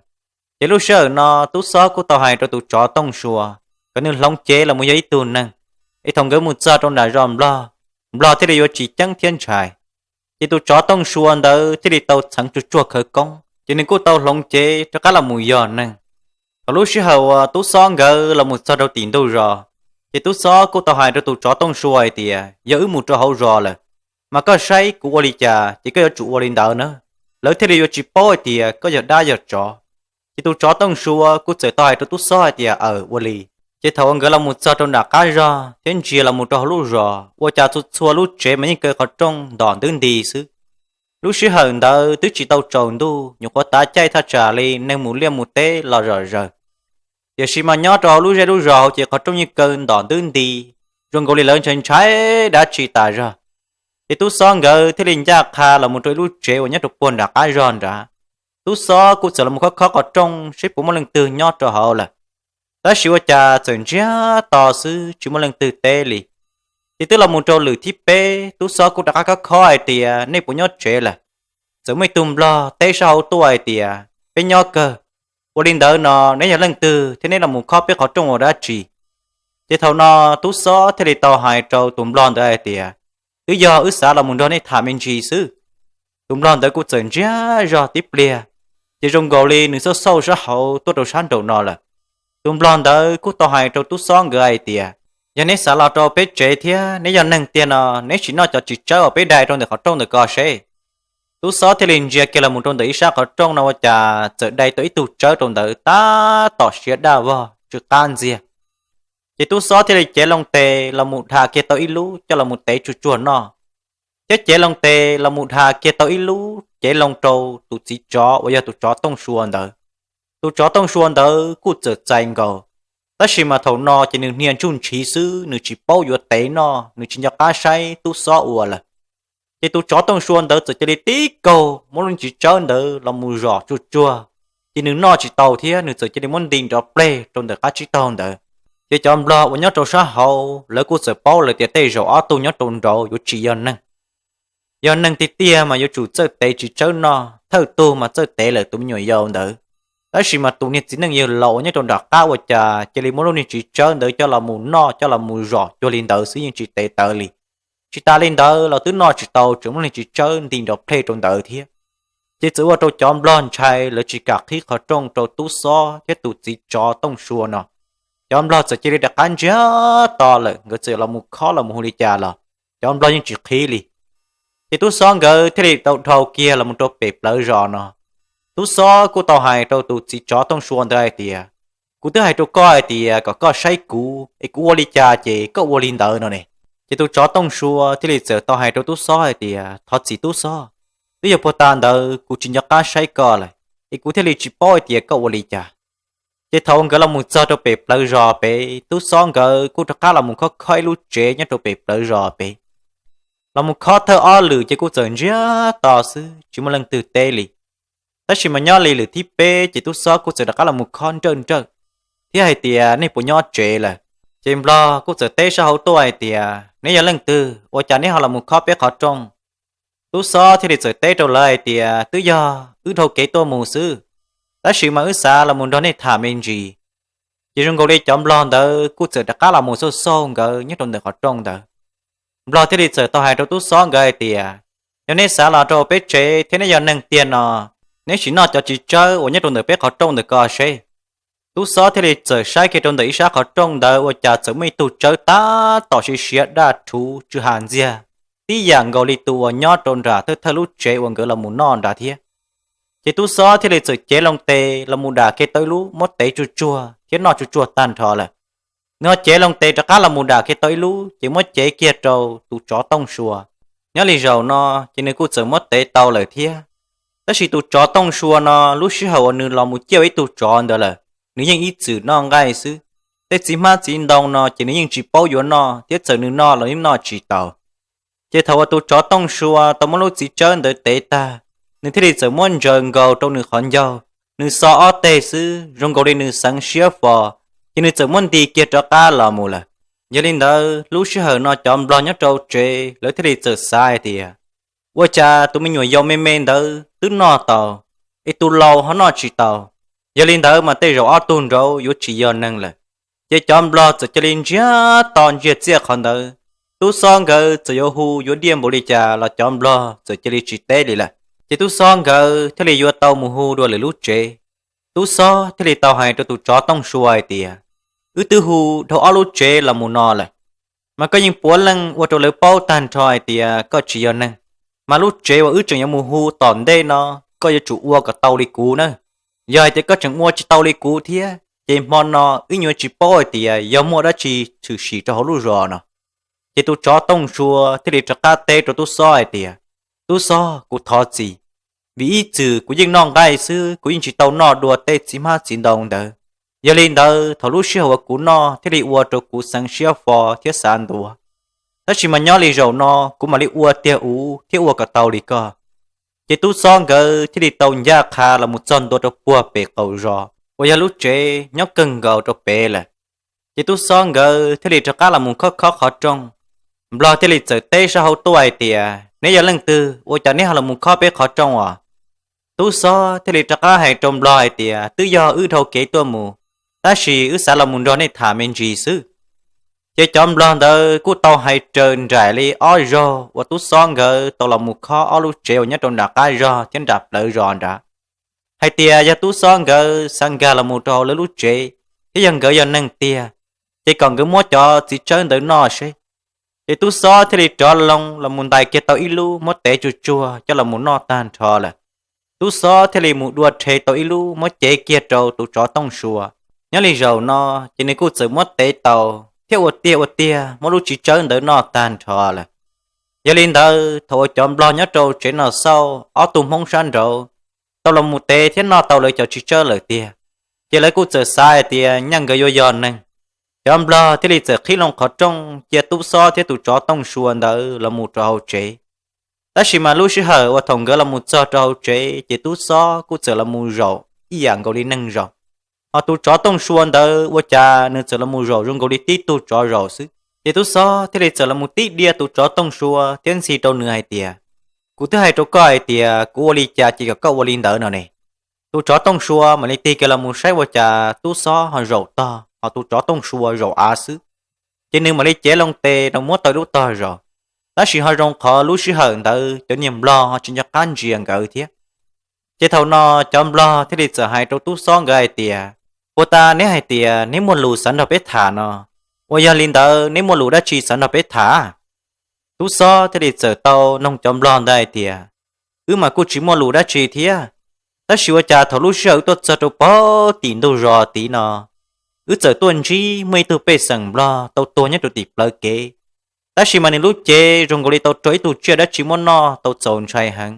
Ces lub sij hawm no tub xob kuj tau hais rau tus tsov Tooj Sua kom nws hloov cev los mus yog ib tug neeg, es thaum nkawd mus txog rau nram zos nplog, nplog thiaj li yuav tsis ceeb thiab ntshai. Ces tus tsov Tooj Sua ntawd thiaj li tau txheev tsuag tsuag khawv koob, ces nws kuj tau hloov cev rov qab los mus yog neeg. Thaum lub sij hawm uas tub xob nkawd los mus txog rau tim ntug zos, ces tub xob kuj tau hais rau tus tsov Tooj Sua hais tias, yog wb mus rau hauv zos lawm, mas koj saib kuv ua li cas ces koj yuav tsum ua li ntawd na. Lawv thiaj li yuav tsis paub hais tias koj yog dab yog tsov. Ces tus tsov Tooj Sua kuj txawm tau hais rau tub xob hais tias, aws, ua li. Ces thaum uas nkawd los mus txog rau nram qab zog thiab ntsia los mus rau hauv lub zos, ua cas txhua txhua lub tsev mas yeej kaw qhov rooj ntom ntub nti xwb. Lub sij hawm ntawd twb tsis tau tsaus ntuj, nyuam qhuav tav caij thaj tsam li neeg mus liaj mus teb los zom zaws. Tiam sis mas nyob rau hauv lub zej lub zos hauv ces qhov rooj yeej kaw ntom ntub nti, zoo nkaus li lawv ntshai ntshai dab tsi tas zog. Ces tub xob nkawd thiaj li ncaj qha los mus rau ib lub tsev uas nyob rau puag nram qab zog nrad. Tub xob kuj txawm los mus khob khob qhov rooj seb puas muaj leej twg nyob rau hauv lawm. Tab sis ua cas txawm ntsiag to xwb tsis muaj leej twg teb li. Ces twb los mus rau lwm thib peb, tub xob kuj rov qab khob khob hais tias, nej puas nyob tsev lawm? Txawm muaj ib tug nplog teb sab hauv tuaj hais tias, peb nyob kawg. Ua li ntawd no neb yog leej twg thiab neb los mus khob peb qhov rooj ua dab tsi? Ces thaum no tub xob thiaj li tau hais rau tus nplog ntawd hais tias, twb yog wb xav los mus nrog nej tham me ntsis xwb. Tus nplog ntawd kuj txawm ntsiag zog tib pliag, ces zoo nkaus li nws xauj xauj sab hauv tuaj rau sab nraum no lawm. Tus nplog ntawd kuj tau hais rau tub xob nkawd hais tias, yog neb xav los rau peb tsev thiab neb yog neeg tiag no, neb sim noj cov txiv tsawb uas peb dai rau ntawm qhov rooj ntawm ko seb. Tub xob thiaj li ntsia kiag los mus rau ntawm ib sab qhov rooj no ua cas txawm dai tau ib tug tsawb rau ntawd tab tom siav daj vog tsw qab ntxiag. Ces tub xob thiaj li cev loo tes los mus dhas kiag tau ib lub coj los mus tev tsuag tsuag noj, thiab cev loo tes los mus dhas kiag tau ib lub cev loo rau tus txiv tsov uas yog tus tsov Tooj Sua ntawd. Tus tsov Tooj Sua ntawd kuj txawm txais nkaus, tab sis mas thaum no ces nws hnia ntsuj ntshiv xwb, nws tsis paub yuav tev noj, nws tsis nco qab saib tub xob ua lawm. Ces tus tsov Tooj Sua ntawd txawm cia li tib kaug muab lub niag txiv tsawb ntawd los mus zom tsuag tsuag, ces nws noj tsis tau thiab nws txawm cia li muab nti nrov pleg rau ntawm qab tsib taug ntawd. Ces cov nplog uas nyob rau sab hauv lawv kuj txawm paub lawm tias tej zaum ob tug nyob rau nraud yuav tsis yog neeg. Yog neeg tiag tiag mas yuav tsum txawj tev txiv tsawb noj, thawj tug mas txawj tev lawm tus me nyuam yaus ntawd. Tab sis mas tus niag txiv neej yawg laus uas nyob rau nram qab ua cas cia li muab lub niag txiv tsawb ntawd coj los mus noj coj los mus zom cuag li ntawd xwb yeej tsis tev tawv li. Tsis tas li ntawd los twb noj tsis tau tseem muab niag txiv tsawb nti nrov pleg rau ntawd thiab. Ces txawm ua rau cov nplog ntshai lawv tsis kam qhib qhov rooj rau tub xob thiab tus txiv tsov Tooj Sua no. Cov nplog txawm cia li rov qab ntsiag to lawm, nkawd txawm los mus khob los mus hu li cas los cov nplog yeej tsis qhib li. Ces tub xob nkawd thiaj li tau dhau kiag los mus rau pem plawv zos no. Tub xob kuj tau hais rau tus txiv tsov Tooj Sua ntawd hais tias, kuv twb hais rau koj hais tias kom koj saib kuv es kuv ua li cas ces koj ua li ntawd no ne. Ces tus tsov Tooj Sua thiaj li txawm tau hais rau tub xob hais tias, Thov txim tub xob, twb yog puag ta ntawd kuv tsis nco qab saib koj lawm, es kuv thiaj li tsis paub hais tias koj ua li cas. Ces thaum uas nkawd los mus txog rau pem plawv zos pem, tub xob nkawd kuj rov qab los mus khob khob ib lub tsev nyob rau pem plawv zos pem. Los mus khob thawj ob lwm ces kuj txawm ntsiag to xwb, tsis muaj leej twg teb li. Tab sis mas nyob li lwm thib peb ces tub xob kuj txawm rov qab los mus khob nrawj nrawj thiab hais tias, Nej puas nyob tsev lawm? Ces nplog kuj txawm teb sab hauv tuaj hais tias, Neb yog leej twg ua cas neb ho los mus khob peb qhov rooj? Tub xob thiaj li txawm teb rau lawv hais tias, Twb yog wb dhau kev tuaj mus xwb, tab sis mas wb xav los mus nrog nej tham me ntsis. Ces zoo nkaus li cov nplog ntawd kuj txawm rov qab los mus xauj xauj nkawd nyob rau ntawm qhov rooj ntawd. Nplog thiaj li txawm tau hais rau tub xob nkawd hais tias, Yog neb xav los rau peb tsev thiab neb yog neeg tiag no, neb sim noj cov txiv tsawb uas nyob rau ntawm peb qhov rooj ntawm ko seb. Tub xob thiaj li txawm saib kiag rau ntawm ib sab qhov rooj ntawd ua cas txawm muaj ib tug tsawb tab tom siav siav daj rhuv tsw ha ntxiag, tib yam nkaus li tus uas nyob rau nram thawj thawj lub tsev uas nkawd los mus noj nrad thiab. Ces tub xob thiaj li txawm cev loo tes los mus dam kiag tau ib lub muab tev tsuag tsuag thiab noj tsuag tsuag tag nrho lawm. Nws ho cev loo tes rov qab los mus dam kiag tau ib lub ces muab cev kiag rau tus tsov Tooj Sua. Nyob li zaum no ces nws kuj txawm muab tev tau lawm thiab. Tab sis tus tsov Tooj Sua no lub sij hawm uas nws los mus ciaj ua ib tug tsov ntawd lawm, nws yeej ib txwm noj nqaij xwb. Tej txiv hmab txiv ntoo no ces nws yeej tsis paub yuav noj thiab txawm nws noj los yeej noj tsis tau. Ces thaum uas tus tsov Tooj Sua tau muab lub txiv tsawb ntawd tev tag, nws thiaj li txawm muab ntsaws nkaus rau nws qhov ncauj. Nws xo ob teg xwb zoo nkaus li nws xeev siab fo, ces nws txawm muab nti kiag rov qab los mus lawm. Yog li ntawd lub sij hawm no cov nplog nyob rau tsev lawv thiaj li txawm xav hais tias, Ua cas tus me nyuam yaus me me ntawd twb noj tau, es tus laus ho noj tsis tau? Yog li ntawd mas tej zaum ob tug nraud yuav tsis yog neeg lawm. Ces cov nplog txawm cia li ntsiag to ntsia txiaj qhov ntawd. Tub xob nkawd txawm yuav hu yuav diaj npaum li cas los cov nplog txawm cia li tsis teb li lawm. Ces tub xob nkawd thiaj li yuav tau mus hu dua lwm lub tsev. Tub xob thiaj li tau hais rau tus tsov Tooj Sua hais tias, Wb twb hu dhau ob lub tsev los mus no lawm, mas koj yeej puav leej ua rau lawv paub tag nrho hais tias koj tsis yog neeg. Mas lub tsev uas wb tseem yuav mus hu tom ntej no, koj yuav tsum ua kom tau li kuv na. Yog hais tias koj tseem ua tsis tau li kuv thiab ces hmo no wb yuav tsis paub hais tias yog muaj dab tsi tshwm sim rau hauv lub zos no. Ces tus tsov Tooj Sua thiaj li rov qab teb rau tub xob hais tias, Tub xob, kuv thov txim, vim ib txwm kuv yeej noj nqaij xwb, kuv yeej tsis tau noj dua tej txiv hmab txiv ntoo ntawd. Yog li ntawd thaum lub sij hawm uas kuv noj thiaj li ua rau kuv xeev siab fo thiab xav ntuav. Tab sis mas nyob li zaum no kuv mam li ua tiag uv thiab ua kom tau li koj. Ces tub xob nkawd thiaj li tau ncaj qha los mus txog ntua rau puag pem qaum zos uas yog lub tsev nyob kawg nkaus rau pem lawm. Ces tub xob nkawd thiaj li rov qab los mus khob khob qhov rooj. Nplog thiaj li txawm teb sab hauv tuaj hais tias, Neb yog leej twg ua cas neb ho los mus khob peb qhov rooj os? Tub xob thiaj li rov qab hais rau nplog hais tias, Twb yog wb dhau kev tuaj mus, tab sis wb xav los mus nrog nej tham me ntsis xwb. Ces cov nplog ntawd kuj tau hais raws nraim li ob zaug uas tub xob nkawd tau los mus khob ob lub tsev uas nyob rau nram qab zog thiab nram plawv zos nrad, hais tias yog tub xob nkawd xav nkag los mus rau hauv lawv lub tsev, thiab yog nkawd yog neeg tiag, ces kom nkawd muab cov txiv tsawb ntawd noj seb. Ces tub xob thiaj li rov loo los mus ntais kiag tau ib lub muab tev tsuag tsuag coj los mus noj tag nrho lawm. Tub xob thiaj li mus dua rhe tau ib lub muab cev kiag rau tus tsov Tooj Sua. Nyob li zaum no ces nws kuj txawm muab tev tau thiab ua tiag ua tiag muab lub txiv tsawb ntawd noj tag nrho lawm. Yog li ntawd thaum uas cov nplog nyob rau tsev no xauj ob tug hmoob sab nraud tau los mus tev thiab noj tau lawv cov txiv tsawb lawm tiag, ces lawv kuj txawm xav hais tias nyaj nkawd yuav yog neeg. Cov nplog thiaj li txawm qhib loo qhov rooj cia tub xob thiab tus tsov Tooj Sua ntawd los mus rau hauv tsev. Tab sis mas lub sij hawm uas thaum nkawd los mus txog rau hauv tsev ces tub xob kuj txawm los mus zaum ib yam nkaus li neeg zaum. Hos tus tsov Tooj Sua ntawd ua cas nws txawm los mus zaum zoo nkaus li tib tug tsov zaum xwb. Ces tub xob thiaj li txawm los mus tib diaj tus tsov Tooj Sua thiab ntxhi rau nws hais tias, Kuv twb hais rau koj hais tias kuv ua li cas ces kom koj ua li ntawd no ne. Tus tsov Tooj Sua mam li tig kiag los mus saib ua cas tub xob ho zaum tog, hos tus tsov Tooj Sua zaum av xwb. Ces nws mam li cev loo tes rau muab tau ib lub tog zaum. Tab sis ho zoo qhov lub sij hawm ntawd cov niag nplog ho tsis nco qab ntsia nkawd thiab. Ces thaum no cov nplog thiaj li txawm hais rau tub xob nkawd hais tias, Puag ta neb hais tias neb muaj lus xav nrog peb tham no, uas yog li ntawd neb muaj lus dab tsi xav nrog peb tham? Tub xob thiaj li txawm tau noog cov nplog ntawd hais tias, Wb mas kuj tsis muaj lus dab tsi thiab, tab sis ua cas thaum lub sij hawm wb tuaj txog rau pem tim ntug zos tid no, wb txawm tuaj ntsib muaj ib tug pej xeem nplog tau tuag nyob rau tim plawv kev. Tab sis mas nws lub cev zoo nkaus li tau raug ib tug tsiaj dab tsi muab noj tau txaus ntshai heev.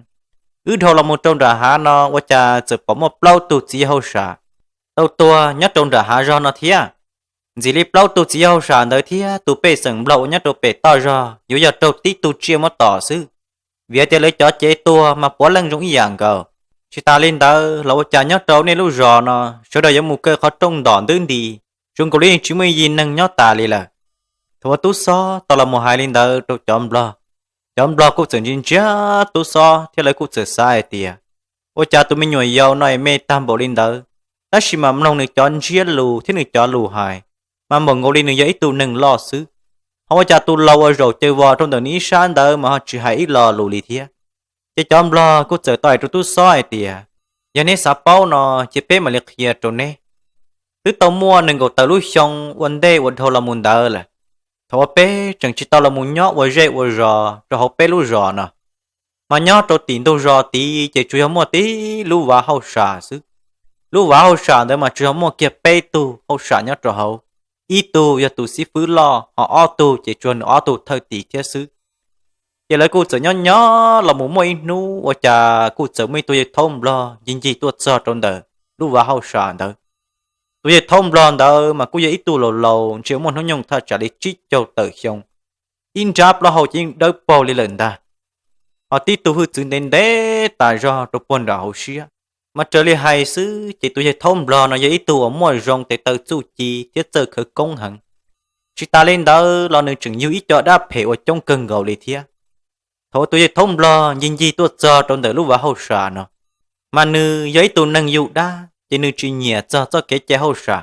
Wb dhau los mus rau nram hav no ua cas txawm pom muaj plaub tug txiv yawg hauj sam tau tuag nyob rau nram hav zog no thiab. Ntxim li plaub tug txiv yawg hauj sam ntawd thiab tus pej xeem nplog uas nyob rau pem toj zog yuav yog raug tib tug tsiaj muab tom xwb, vim tias lawv cov cev tuag mas puav leej zoo ib yam nkaus. Tsis tas li ntawd los ua cas nyob rau nej lub zos no sawv daws yuav mus kaw qhov rooj ntom ntub nti, zoo nkaus li tsis muaj ib yig neeg nyob tas li lawm. Thaum uas tub xob tau los mus hais li ntawd rau cov nplog, cov nplog kuj txawm ntsia ntsia tub xob thiab lawv kuj txawm xav hais tias, ua cas tus me nyuam yaus no es me tag npaum li ntawd, tab sis mas mloog nws cov ntsiab lus thiab nws cov lus hais mas npaum nkaus li nws yog ib tug neeg loj xwb, ho ua cas tus laus uas zaum caws vos rau ntawm nws ib sab ntawd mas ho tsis hais ib lo lus li thiab. Ces cov nplog kuj txawm tau hais rau tub xob hais tias, yog neb xav paub no ces peb mam li qhia rau neb. Twb tau muaj nees nkaum tawm lub xyoo ua ntej ua dhau los mus ntawd lawm, thaum uas peb tseem tsis tau los mus nyob ua zej ua zos rau hauv peb lub zos no, mas nyob rau tim ntug zos tid ces tsuas yog muaj tib lub vaj hauj sam xwb. Lub vaj hauj sam ntawd mas tsuas yog muaj kiag peb tug hauj sam nyob rau hauv, ib tug yog tus xib fwb loj, ho ob tug ces tsuas nws ob tug thawj tim thiab xwb. Ces lawv kuj txawm nyob nyob los mus muaj ib hnub ua cas kuj txawm muaj ib tug yawg thaub nplog ncig ncig tuaj txog rau ntawm lub vaj hauj sam ntawd. Tus yawg thaub nplog ntawd mas kuj yog ib tug laus laus ntshe muaj hnub nyoog thaj tsam li tsib caug tawm xyoo, ib nrab plaub hau ces yeej dawb paug li lawm ntag, ho tib tug hwj txwv ntev ntev tas zog rau puag nram hauv siab. Mas raws li hais xwb ces tus yawg thaub nplog no yog ib tug uas muaj zoo tes taw txuj ci thiab txawj khawv koob heev. Tsis tas li ntawd los nws tseem yug ib co dab phem uas coob kawg nkaus li thiab. Thaum uas tus yawg thaub nplog ncig ncig tuaj txog rau ntawm lub vaj hauj sam no, mas nws yog ib tug neeg yug dab ces nws tsis nyiam txog txoj kev cai hauj sam.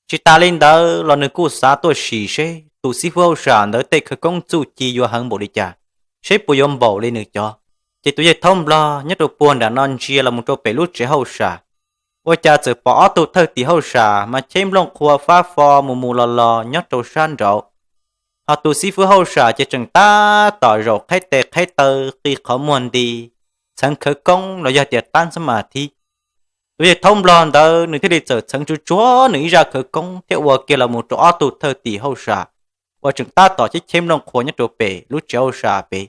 Tsis tas li ntawd los nws kuj xav tuaj sim seb tus xib fwb hauj sam ntawd tej khawv koob txuj ci yuav heev npaum li cas, seb puas yuav npaum li nws cov. Ces tus yawg thaub nplog nyob rau puag nram no ntsia los mus rau pem lub tsev hauj sam, ua cas txawm pom ob tug thawj tim hauj sam mas cheb nplooj qhua fab fo mus mus los los nyob rau sab nraud, ho tus xib fwb hauj sam ces tseem tab tom zaum qhaib tes qhaib taw qi qhov muag nti, txheev khawv koob los yog tias tab ntxhab mas thib. Tus yawg thaub nplog ntawd nws thiaj li txawm txheev tsuag tsuag nws ib zaj khawv koob thiab ua kiag los mus rau ob tug thawj tim hauj sam uas tseem tab tom cheb cheb nplooj qhua nyob rau pem lub tsev hauj sam pem.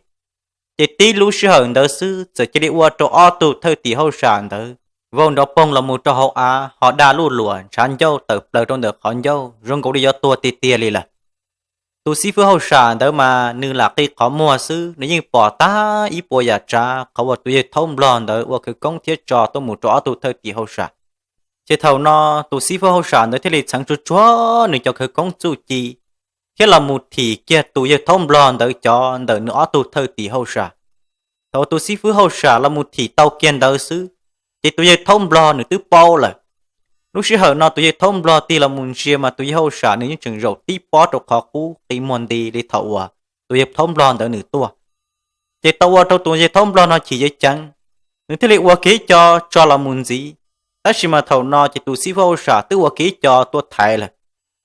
Ces tib lub sij hawm ntawd xwb txawm cia li ua rau ob tug thawj tim hauj sam ntawd vau nrov poog los mus rau hauv av ho dag luj luam ntshav ncauj tawm plaws rau ntawm qhov ncauj zoo nkaus li yuav tuag tiag tiag li lawm. Tus xib fwb hauj sam ntawd mas nws lam qi qhov muag xwb nws yeej pom tag ib puas yam tsav qhov uas tus yawg thaub nplog ntawd ua khawv koob thiab tso tuaj mus rau ob tug thawj tim hauj sam. Ces thaum no tus xib fwb hauj sam ntawd thiaj li txheev tsuag tsuag nws cov khawv koob txuj ci thiab los mus thim kiag tus yawg thaub nplog ntawd cov ntawm nws ob tug thawj tim hauj sam. Thaum tus xib fwb hauj sam los mus thim tau kiag ntawd xwb, ces tus yawg thaub nplog nws twb paub lawm. Lub sij hawm no tus yawg thaub nplog tig los mus ntsia mas tus yawg hauj sam nws yeej tseem zaum tib pob rau qhov qub qi muag nti li thaum uas tus yawg thaub nplog ntawd nws tuaj. Ces tau ua rau tus yawg thaub nplog no chim ceev ceev, nws thiaj li ua kiag ib co tso los mus ntxiv. Tab sis mas thaum no ces tus xib fwb hauj sam twb ua kiag ib co tuaj thaiv lawm.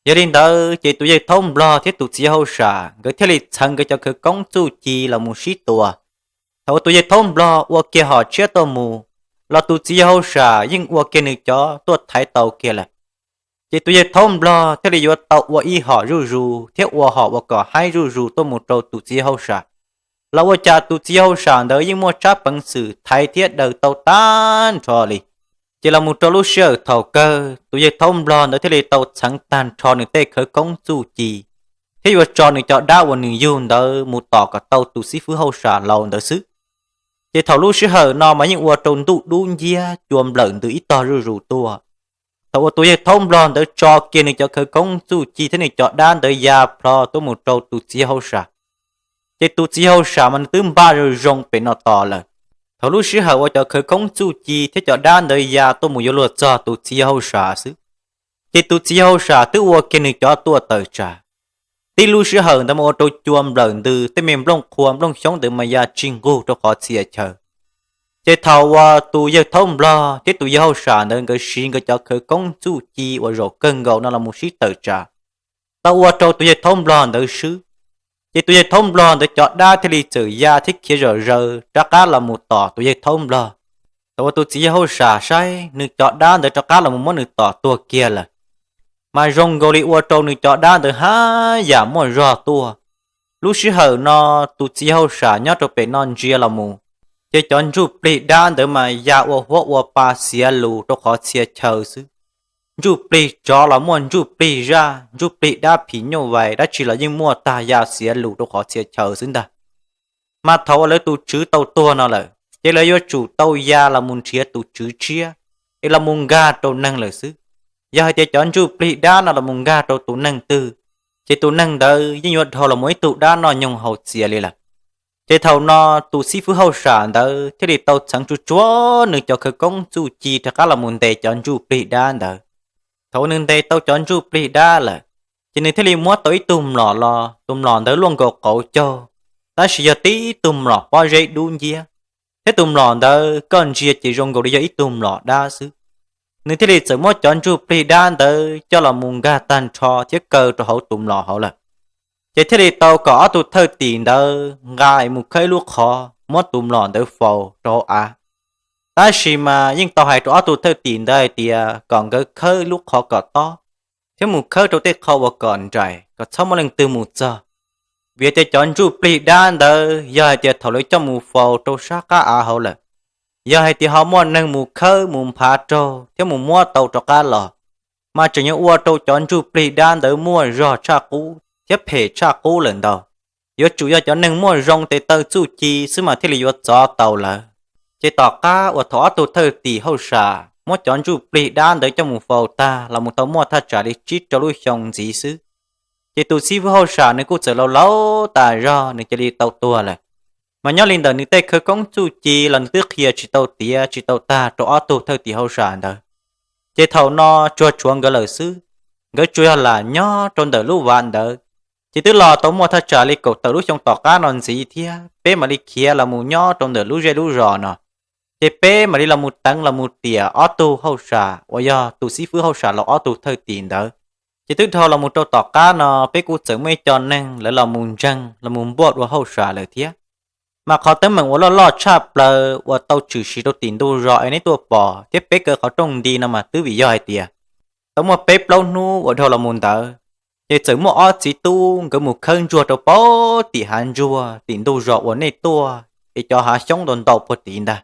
Yog li ntawd ces tus yawg thaub nplog thiab tus txiv yawg hauj sam nkawd thiaj li txheev nkawd cov khawv koob txuj ci los mus sib tua. Thaum uas tus yawg thaub nplog ua kiag hom tshiab tuaj mus, los tus txiv yawg hauj sam yeej ua kiag nws cov tuaj thaiv tau kiag lawm. Ces tus yawg thaub nplog thiaj li yuav tau ua ib hom zuj zus thiab ua hom uas kom haib zuj zus tuaj mus rau tus txiv yawg hauj sam. Los ua cas tus txiv yawg hauj sam ntawd yeej muaj tsab peev xwm thaiv thiab daws tau tag nrho li. Ces los mus rau lub sij hawm thaum kawg tus yawg thaub nplog ntawd thiaj li tau txheev tag nrho nws tej khawv koob txuj ci thiab yuav tso nws cov dab uas nws yug ntawd mus tom kom tau tus xib fwb hauj sam laus ntawd xwb. Ces thaum lub sij hawm no mas yeej ua rau ntuj dub nciab cua nplawm ntws ib tog zuj zus tuaj. Thaum uas tus yawg thaub nplog ntawd tso kiag nws cov khawv koob txuj ci thiab nws cov dab ntawd ya plho tuaj mus rau tus txiv yawg hauj sam, ces tus txiv yawg hauj sam mas nws twb npaj zoo zoo pem no tos lawm. Thaum lub sij hawm uas cov khawv koob txuj ci thiab cov dab ntawd ya tuaj mus yuav luag txog tus txiv yawg hauj sam xwb, ces tus txiv yawg hauj sam twb ua kiag nws cov tuaj tawm tsam. Tib lub sij hawm ntawd mas ua rau cua nplawm ntws tej me nplooj qhua nplooj xyoob ntawd mas ya tsis nqug rau qhov txhia chaw. Ces thaum uas tus yawg thaub nplog thiab tus yawg hauj sam ntawd nkawd siv nkawd cov khawv koob txuj ci uas zaum kawg nkaus no los mus sib tawm tsam, tau ua rau tus yawg thaub nplog ntawd swb. Ces tus yawg thaub nplog ntawd cov dab thiaj li txawm ya thiab khiav zom zaws rov qab los mus tom tus yawg thaub nplog. Thaum uas tus txiv yawg hauj sam saib nws cov dab ntawd rov qab los mus muab nws tom tuag kiag lawm, mas zoo nkaus li ua rau nws cov dab ntawd haj yam muaj zog tuaj. Lub sij hawm no tus txiv hauj sam nyob rau pem no ntsia los mus, ces cov ntsuj plig dab ntawd mas ya ua huab ua pa xiav lus rau qhov txhia chaw xwb. Ntsuj plig tsov los muaj, ntsuj plig zaj, ntsuj plig dab phim nyuj vais dab tsi los yeej muaj tag, ya xiav lus rau qhov txhia chaw xwb ntag. Mas thaum uas lawv tus tswv tau tuag no lawm, ces lawv yuav tsum tau ya los mus nrhiav tus tswv tshiab es los mus nkag rau neeg lawm xwb. Yog hais tias cov ntsuj plig dab no los mus nkag rau tus neeg twg, ces tus neeg ntawd yeej yuav dhau los mus ib tug dab noj nyoog haus txias li lawm. Ces thaum no tus xib fwb hauj sam ntawd thiaj li tau txheev tsuag tsuag nws cov khawv koob txuj ci rov qab los mus ntes cov ntsuj plig dab ntawd. Thaum uas nws ntes tau cov ntsuj plig dab lawm, ces nws thiaj li muab tau ib tug mlom los, tus mlom ntawd luaj nkaus qauv caug, tab sis yog tib tug mlom pob zeb dub nciab, thiab tus mlom ntawd koj ntsia ces zoo nkaus li yog ib tug mlom dab xwb. Nws thiaj li txawm muab cov ntsuj plig dab ntawd coj los mus nkag tag nrho thiab kaw rau hauv tus mlom hauv lawm. Ces thiaj li tau kom ob tug thawj tim ntawd nqa mus khawb ib lub qhov muab tus mlom ntawd faus rau hauv av. Tab sis mas yeej tau hais rau ob tug thawj tim ntawd hais tias kom nkawd khawb ib lub qhov kom tob, thiab mus khawb rau tej qhov uas kom nraim, kom txhob muaj leej twg mus txog. Vim tias cov ntsuj plig dab ntawd yog hais tias thaum lawv coj mus faus rau sab qab av hauv lawm, yog hais tias ho muaj neeg mus khawb mus nphav raug thiab mus muab tau rov qab los, mas tseem yuav ua rau cov ntsuj plig dab ntawd muaj zog tshaj qub thiab phem tshaj qub lawm ntau. Yuav tsum yog cov neeg muaj zoo tes taw txuj ci xwb mas thiaj li yuav txov tau lawv. Ces tom qab uas thaum ob tug thawj tim hauj sam muab cov ntsuj plig dab ntawd coj mus faus tag los mus tau muaj thaj tsam li tsib rau lub xyoo ntxiv xwb, ces tus xib fwb hauj sam nws kuj txawm laus laus tas zog, nws cia li tau tuag lawm. Mas nyob li ntawm nws tej khawv koob txuj ci los nws twb qhia tsis tau tiav tsis tau tag rau ob tug thawj tim hauj sam ntawd. Ces thaum no tsuag tshuav nkawd lawm xwb, nkawd tsuas yog lam nyob rau ntawm lub vaj ntawd. Ces twb los tau muaj thaj tsam li kaum tawm lub xyoo tom qab no ntxiv thiab peb mam li khiav los mus nyob rau ntawm lub zej lub zos no. Ces peb mam li los mus teev los mus tiam ob tug hauj sam uas yog tus xib fwb hauj sam los ob tug thawj tim ntawd. Ces twb dhau los mus rau tom qab no peb kuj txawm muaj ib co neeg lawv los mus ntseeg los mus npuaj dua hauj sam lawm thiab. Mas qhov teeb meem uas loj loj tshaj plaws uas tau tshwm sim rau tim ntug zos es neb tuaj pom thiab peb kaw qhov rooj nti no mas twb vim yog hais tias tau muaj peb plaub hnub uas dhau los mus ntawd, ces txawm muaj ob txiv tub nkawd mus khawb ntsuag rau pem tim hav ntsuag tim ntug zos uas nej tuaj es cov hav xyoob ntau ntau puag tid ntag.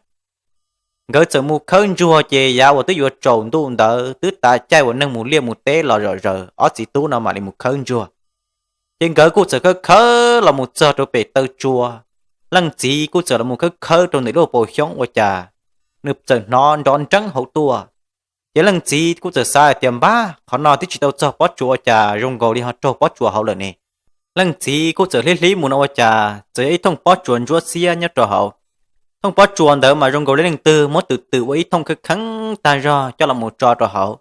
Nkawd txawm mus khawb ntsuag ces yav uas twb yuav tsaus ntuj ntawd twb tav caij uas neeg mus liaj mus teb los zom zaws ob txiv tub no mam li mus khawb ntsuag. Ces nkawd kuj txawm khawb khawb los mus txog rau pem taw tsua. Leej txiv kuj txawm los mus khawb khawb rau ntawm lub paus xyoob ua cas nws txawm hnov nrov nreeb hauv tuaj. Ces leej txiv kuj txawm xav hais tias npab qhov no twb tsis tau txog pob tsuas ua cas zoo nkaus li ho raug pob tsuas hauv lawm ne. Leej txiv kuj txawm hlib hlib mus no ua cas txawm yog ib thooj pob tsuas ntsuab xiab nyob rau hauv. Thooj pob tsuas ntawd mas zoo nkaus li leej twg muab twm twm ua ib thooj kheeb kheeb tag zog coj los mus tso rau hauv.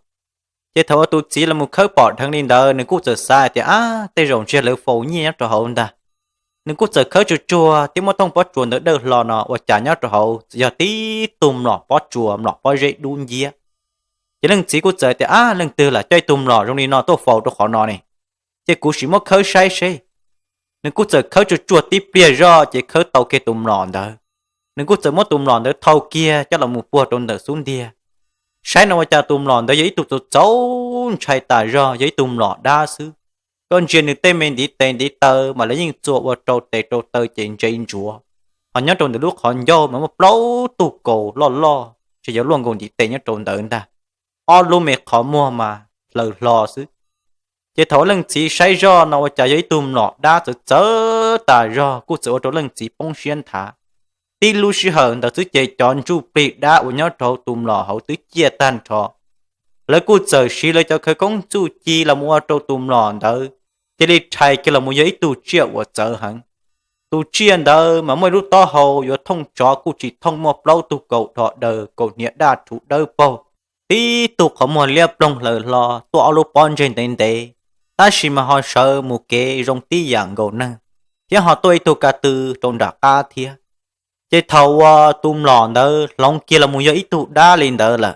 Ces thaum uas tus txiv los mus khawb pom dheev li ntawd nws kuj txawm xav hais tias ab tej zaum ntshe lawv faus nyiaj nyob rau hauv ntag. Nws kuj txawm khawb tsuag tsuag thiab muab thooj pob tsuas ntawd dawj hlo no ua cas nyob rau hauv txawm yog tib tug mlom pob tsuas mlom pob zeb dub nciab. Ces leej txiv kuj txawm tias ab leej twg lam coj ib tug mlom zoo li no tuaj faus rau qhov no ne, ces kuv sim muab khawb saib seb. Nws kuj txawm khawb tsuag tsuag tib pliag zoj ces khawb tau kiag tus mlom ntawd. Nws kuj txawm muab tus mlom ntawd thau kiag coj los mus puag rau ntawm xub ntiag. Saib no ua cas tus mlom ntawd yog ib tug txaus txaus ntshai tas zog, yog ib tug mlom dab xwb. Koj ntsia nws tej me ntiv tes ntiv taw mas lawv yeej txua ua rau tes rau taw ces ntse ntsuav. Ho nyob rau ntawm lub qhov ncauj mas muaj plaub tug kaus loj loj, tseem yuav luaj nkaus ntiv tes nyob rau ntawd ntag. Ob lub me qhov muag mas hlaws hlo xwb. Ces thaum leej txiv saib zoj no ua cas yog ib tug mlom dab txawv txawv tas zog kuj txawm ua rau leej txiv poob siab nthav. Tib lub sij hawm ntawd xwb ces cov ntsuj plig dab uas nyob rau hauv tus mlom hauv twb ciaj tag nrho. Lawv kuj txawm siv lawv cov khawv koob txuj ci los mus ua rau tus mlom ntawd cia li rhais kiag los mus yog ib tug tsiaj uas txawv heev. Tus tsiaj ntawd mas muaj ib lub taub hau yuav thooj tsov kuj tsis thooj, muaj plaub tug kaus dhos daws, kaus hniav daj rhuv dawb paug, tib tug qhov muag liab ploog hlaws hlo, tuaj ob lub pob ntseg ntev ntev, tab sis mas ho sawv mus kev zoo tib yam nkaus neeg, thiab ho tuaj ib tug ka tw rau nram qab thiab. Ces thaum uas tus mlom ntawd hloov kiag los mus yog ib tug dab li ntawd lawm,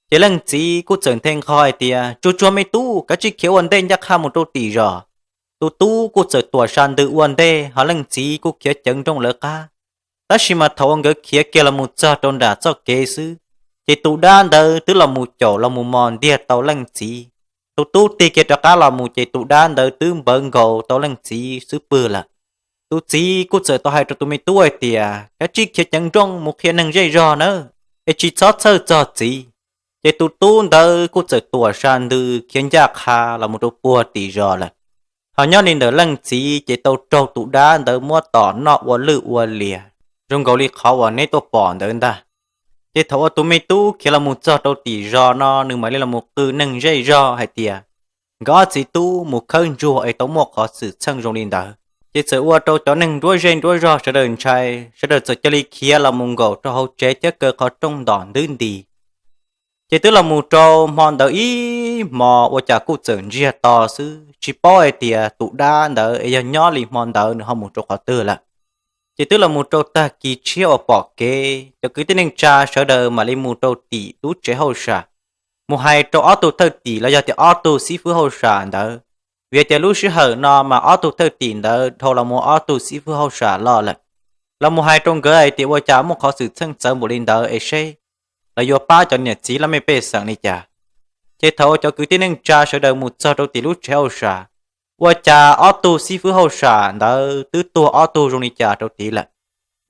ces leej txiv kuj txawm nthe nqho hais tias tsuag tsuag me tub, kav tsij khiav ua ntej ncaj qha mus rau tim zos. Tus tub kuj txawm tuam sa ntws ua ntej, ho leej txiv kuj khiav ceev nrooj lawv qab. Tab sis mas thaum uas nkawd khiav kiag los mus txog rau nram txoj kev xwb, ces tus dab ntawd twb los mus caum los mus mos ntiag tau leej txiv. Tus tub tig kiag rov qab los mus ces tus dab ntawd twb npawv nkaus tau leej txiv xub pwg lawm. Tus txiv kuj txawm tau hais rau tus me tub hais tias, Kav tsij khiav ceev nrooj mus qhia neeg zej zog nawb, es tsis txhob txhawj txog txiv. Ces tus tub ntawd kuj txawm tuam sa ntws khiav ncaj qha los mus rau puag tim zos lawm. Ho nyob li ntawm leej txiv ces tau raug tus dab ntawd muab tom noj ua lwj ua liam, zoo nkaus li qhov uas neb tuaj pom ntawd ntag. Ces thaum uas tus me tub khiav los mus txog rau tim zos no, nws mam li los mus qw neeg zej zog hais tias, nkawd ob txiv tub mus khawb ntsuag es tau muaj qhov xwm txheej zoo li ntawd. Ces txawm ua rau cov neeg nruab zej nruab zog sawv daws ntshai, sawv daws txawm cia li khiav los mus nkaum rau hauv tsev thiab kaw qhov rooj ntom ntwb nti. Ces twb los mus rau hmo ntawd ib hmo, ua cas kuj txawm ntsiag to xwb, tsis paub hais tias tus dab ntawd es yog nyob li hmo ntawd nws ho mus rau qhov twg lawm. Ces twb los mus rau tag kis tshiab uas pom kev, cov kwv tij neej tsa sawv daws mam li mus rau tim lub tsev hauj sam, mus hais rau ob tug thawj tim los yog tias ob tug xib fwb hauj sam ntawd. Vim tias lub sij hawm no mas ob tug thawj tim ntawd dhau los mus ob tug xib fwb hauj sam loj lawm. Los mus hais rau nkawd hais tias ua cas muaj qhov xwm txheej txawv npaum li ntawd es seb lawv yuav pab cov niam txiv laj mej pej xeem li cas. Ces thaum cov kwv tij neej tsa sawv daws mus txog rau tim lub tsev hauj sam, ua cas ob tug xib fwb hauj sam ntawd twb tuag ob tug zoo li cas rau tid lawm.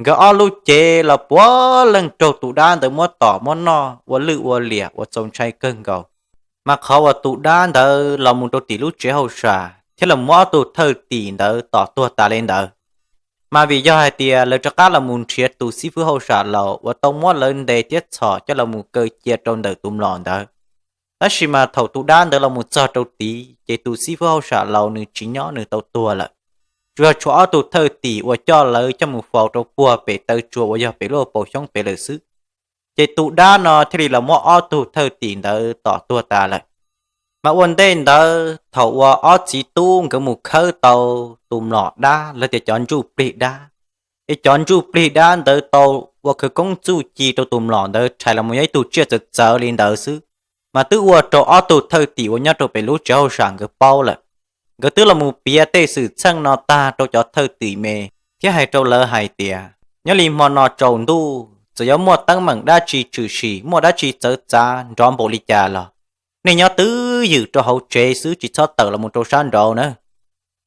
Nkawd ob lub cev los puav leej raug tus dab ntawd muab tom muab noj ua lwj ua liam uas txaus ntshai kawg nkaus. Mas qhov uas tus dab ntawd los mus rau tim lub tsev hauj sam thiab los muab ob tug thawj tim ntawd tom tuag tas li ntawd, mas vim yog hais tias lawv rov qab los mus nrhiav tus xib fwb hauj sam laus uas tau muab lawv ntes thiab txhom coj los mus kaw cia rau ntawm tus mlom ntawd. Tab sis mas thaum tus dab ntawd los mus txog rau tid ces tus xib fwb hauj sam laus nws tsis nyob, nws tau tuag lawm. Tsuas yog tshuav ob tug thawj tim uas coj lawv coj mus faus rau puag pem taw tsua uas yog pem lub paus xyoob pem lawm xwb. Ces tus dab no thiaj li los muab ob tug thawj tim ntawd tom tuag tas lawm. Mas ua ntej ntawd thaum uas ob txiv tub nkawd mus khawb tau tus mlom dab los tias cov ntsuj plig dab, es cov ntsuj plig dab ntawd tau ua khawv koob txuj ci rau tus mlom ntawd rhais los mus yog ib tug tsiaj txawv txawv li ntawd xwb, mas twb ua rau ob tug thawj tim uas nyob rau pem lub tsev hauj sam nkawd paub lawm. Nkawd twb los mus piav tej xwm txheej no tag rau cov thawj tim me thiab hais rau lawv hais tias, nyob li hmo no tsaus ntuj txawm yuav muaj teeb meem dab tsi tshwm sim, muaj dab tsi txawv txav nrov npaum li cas los, nej nyob twj ywm rau hauv tsev xwb, tsis txhob tawm los mus rau sab nraud na.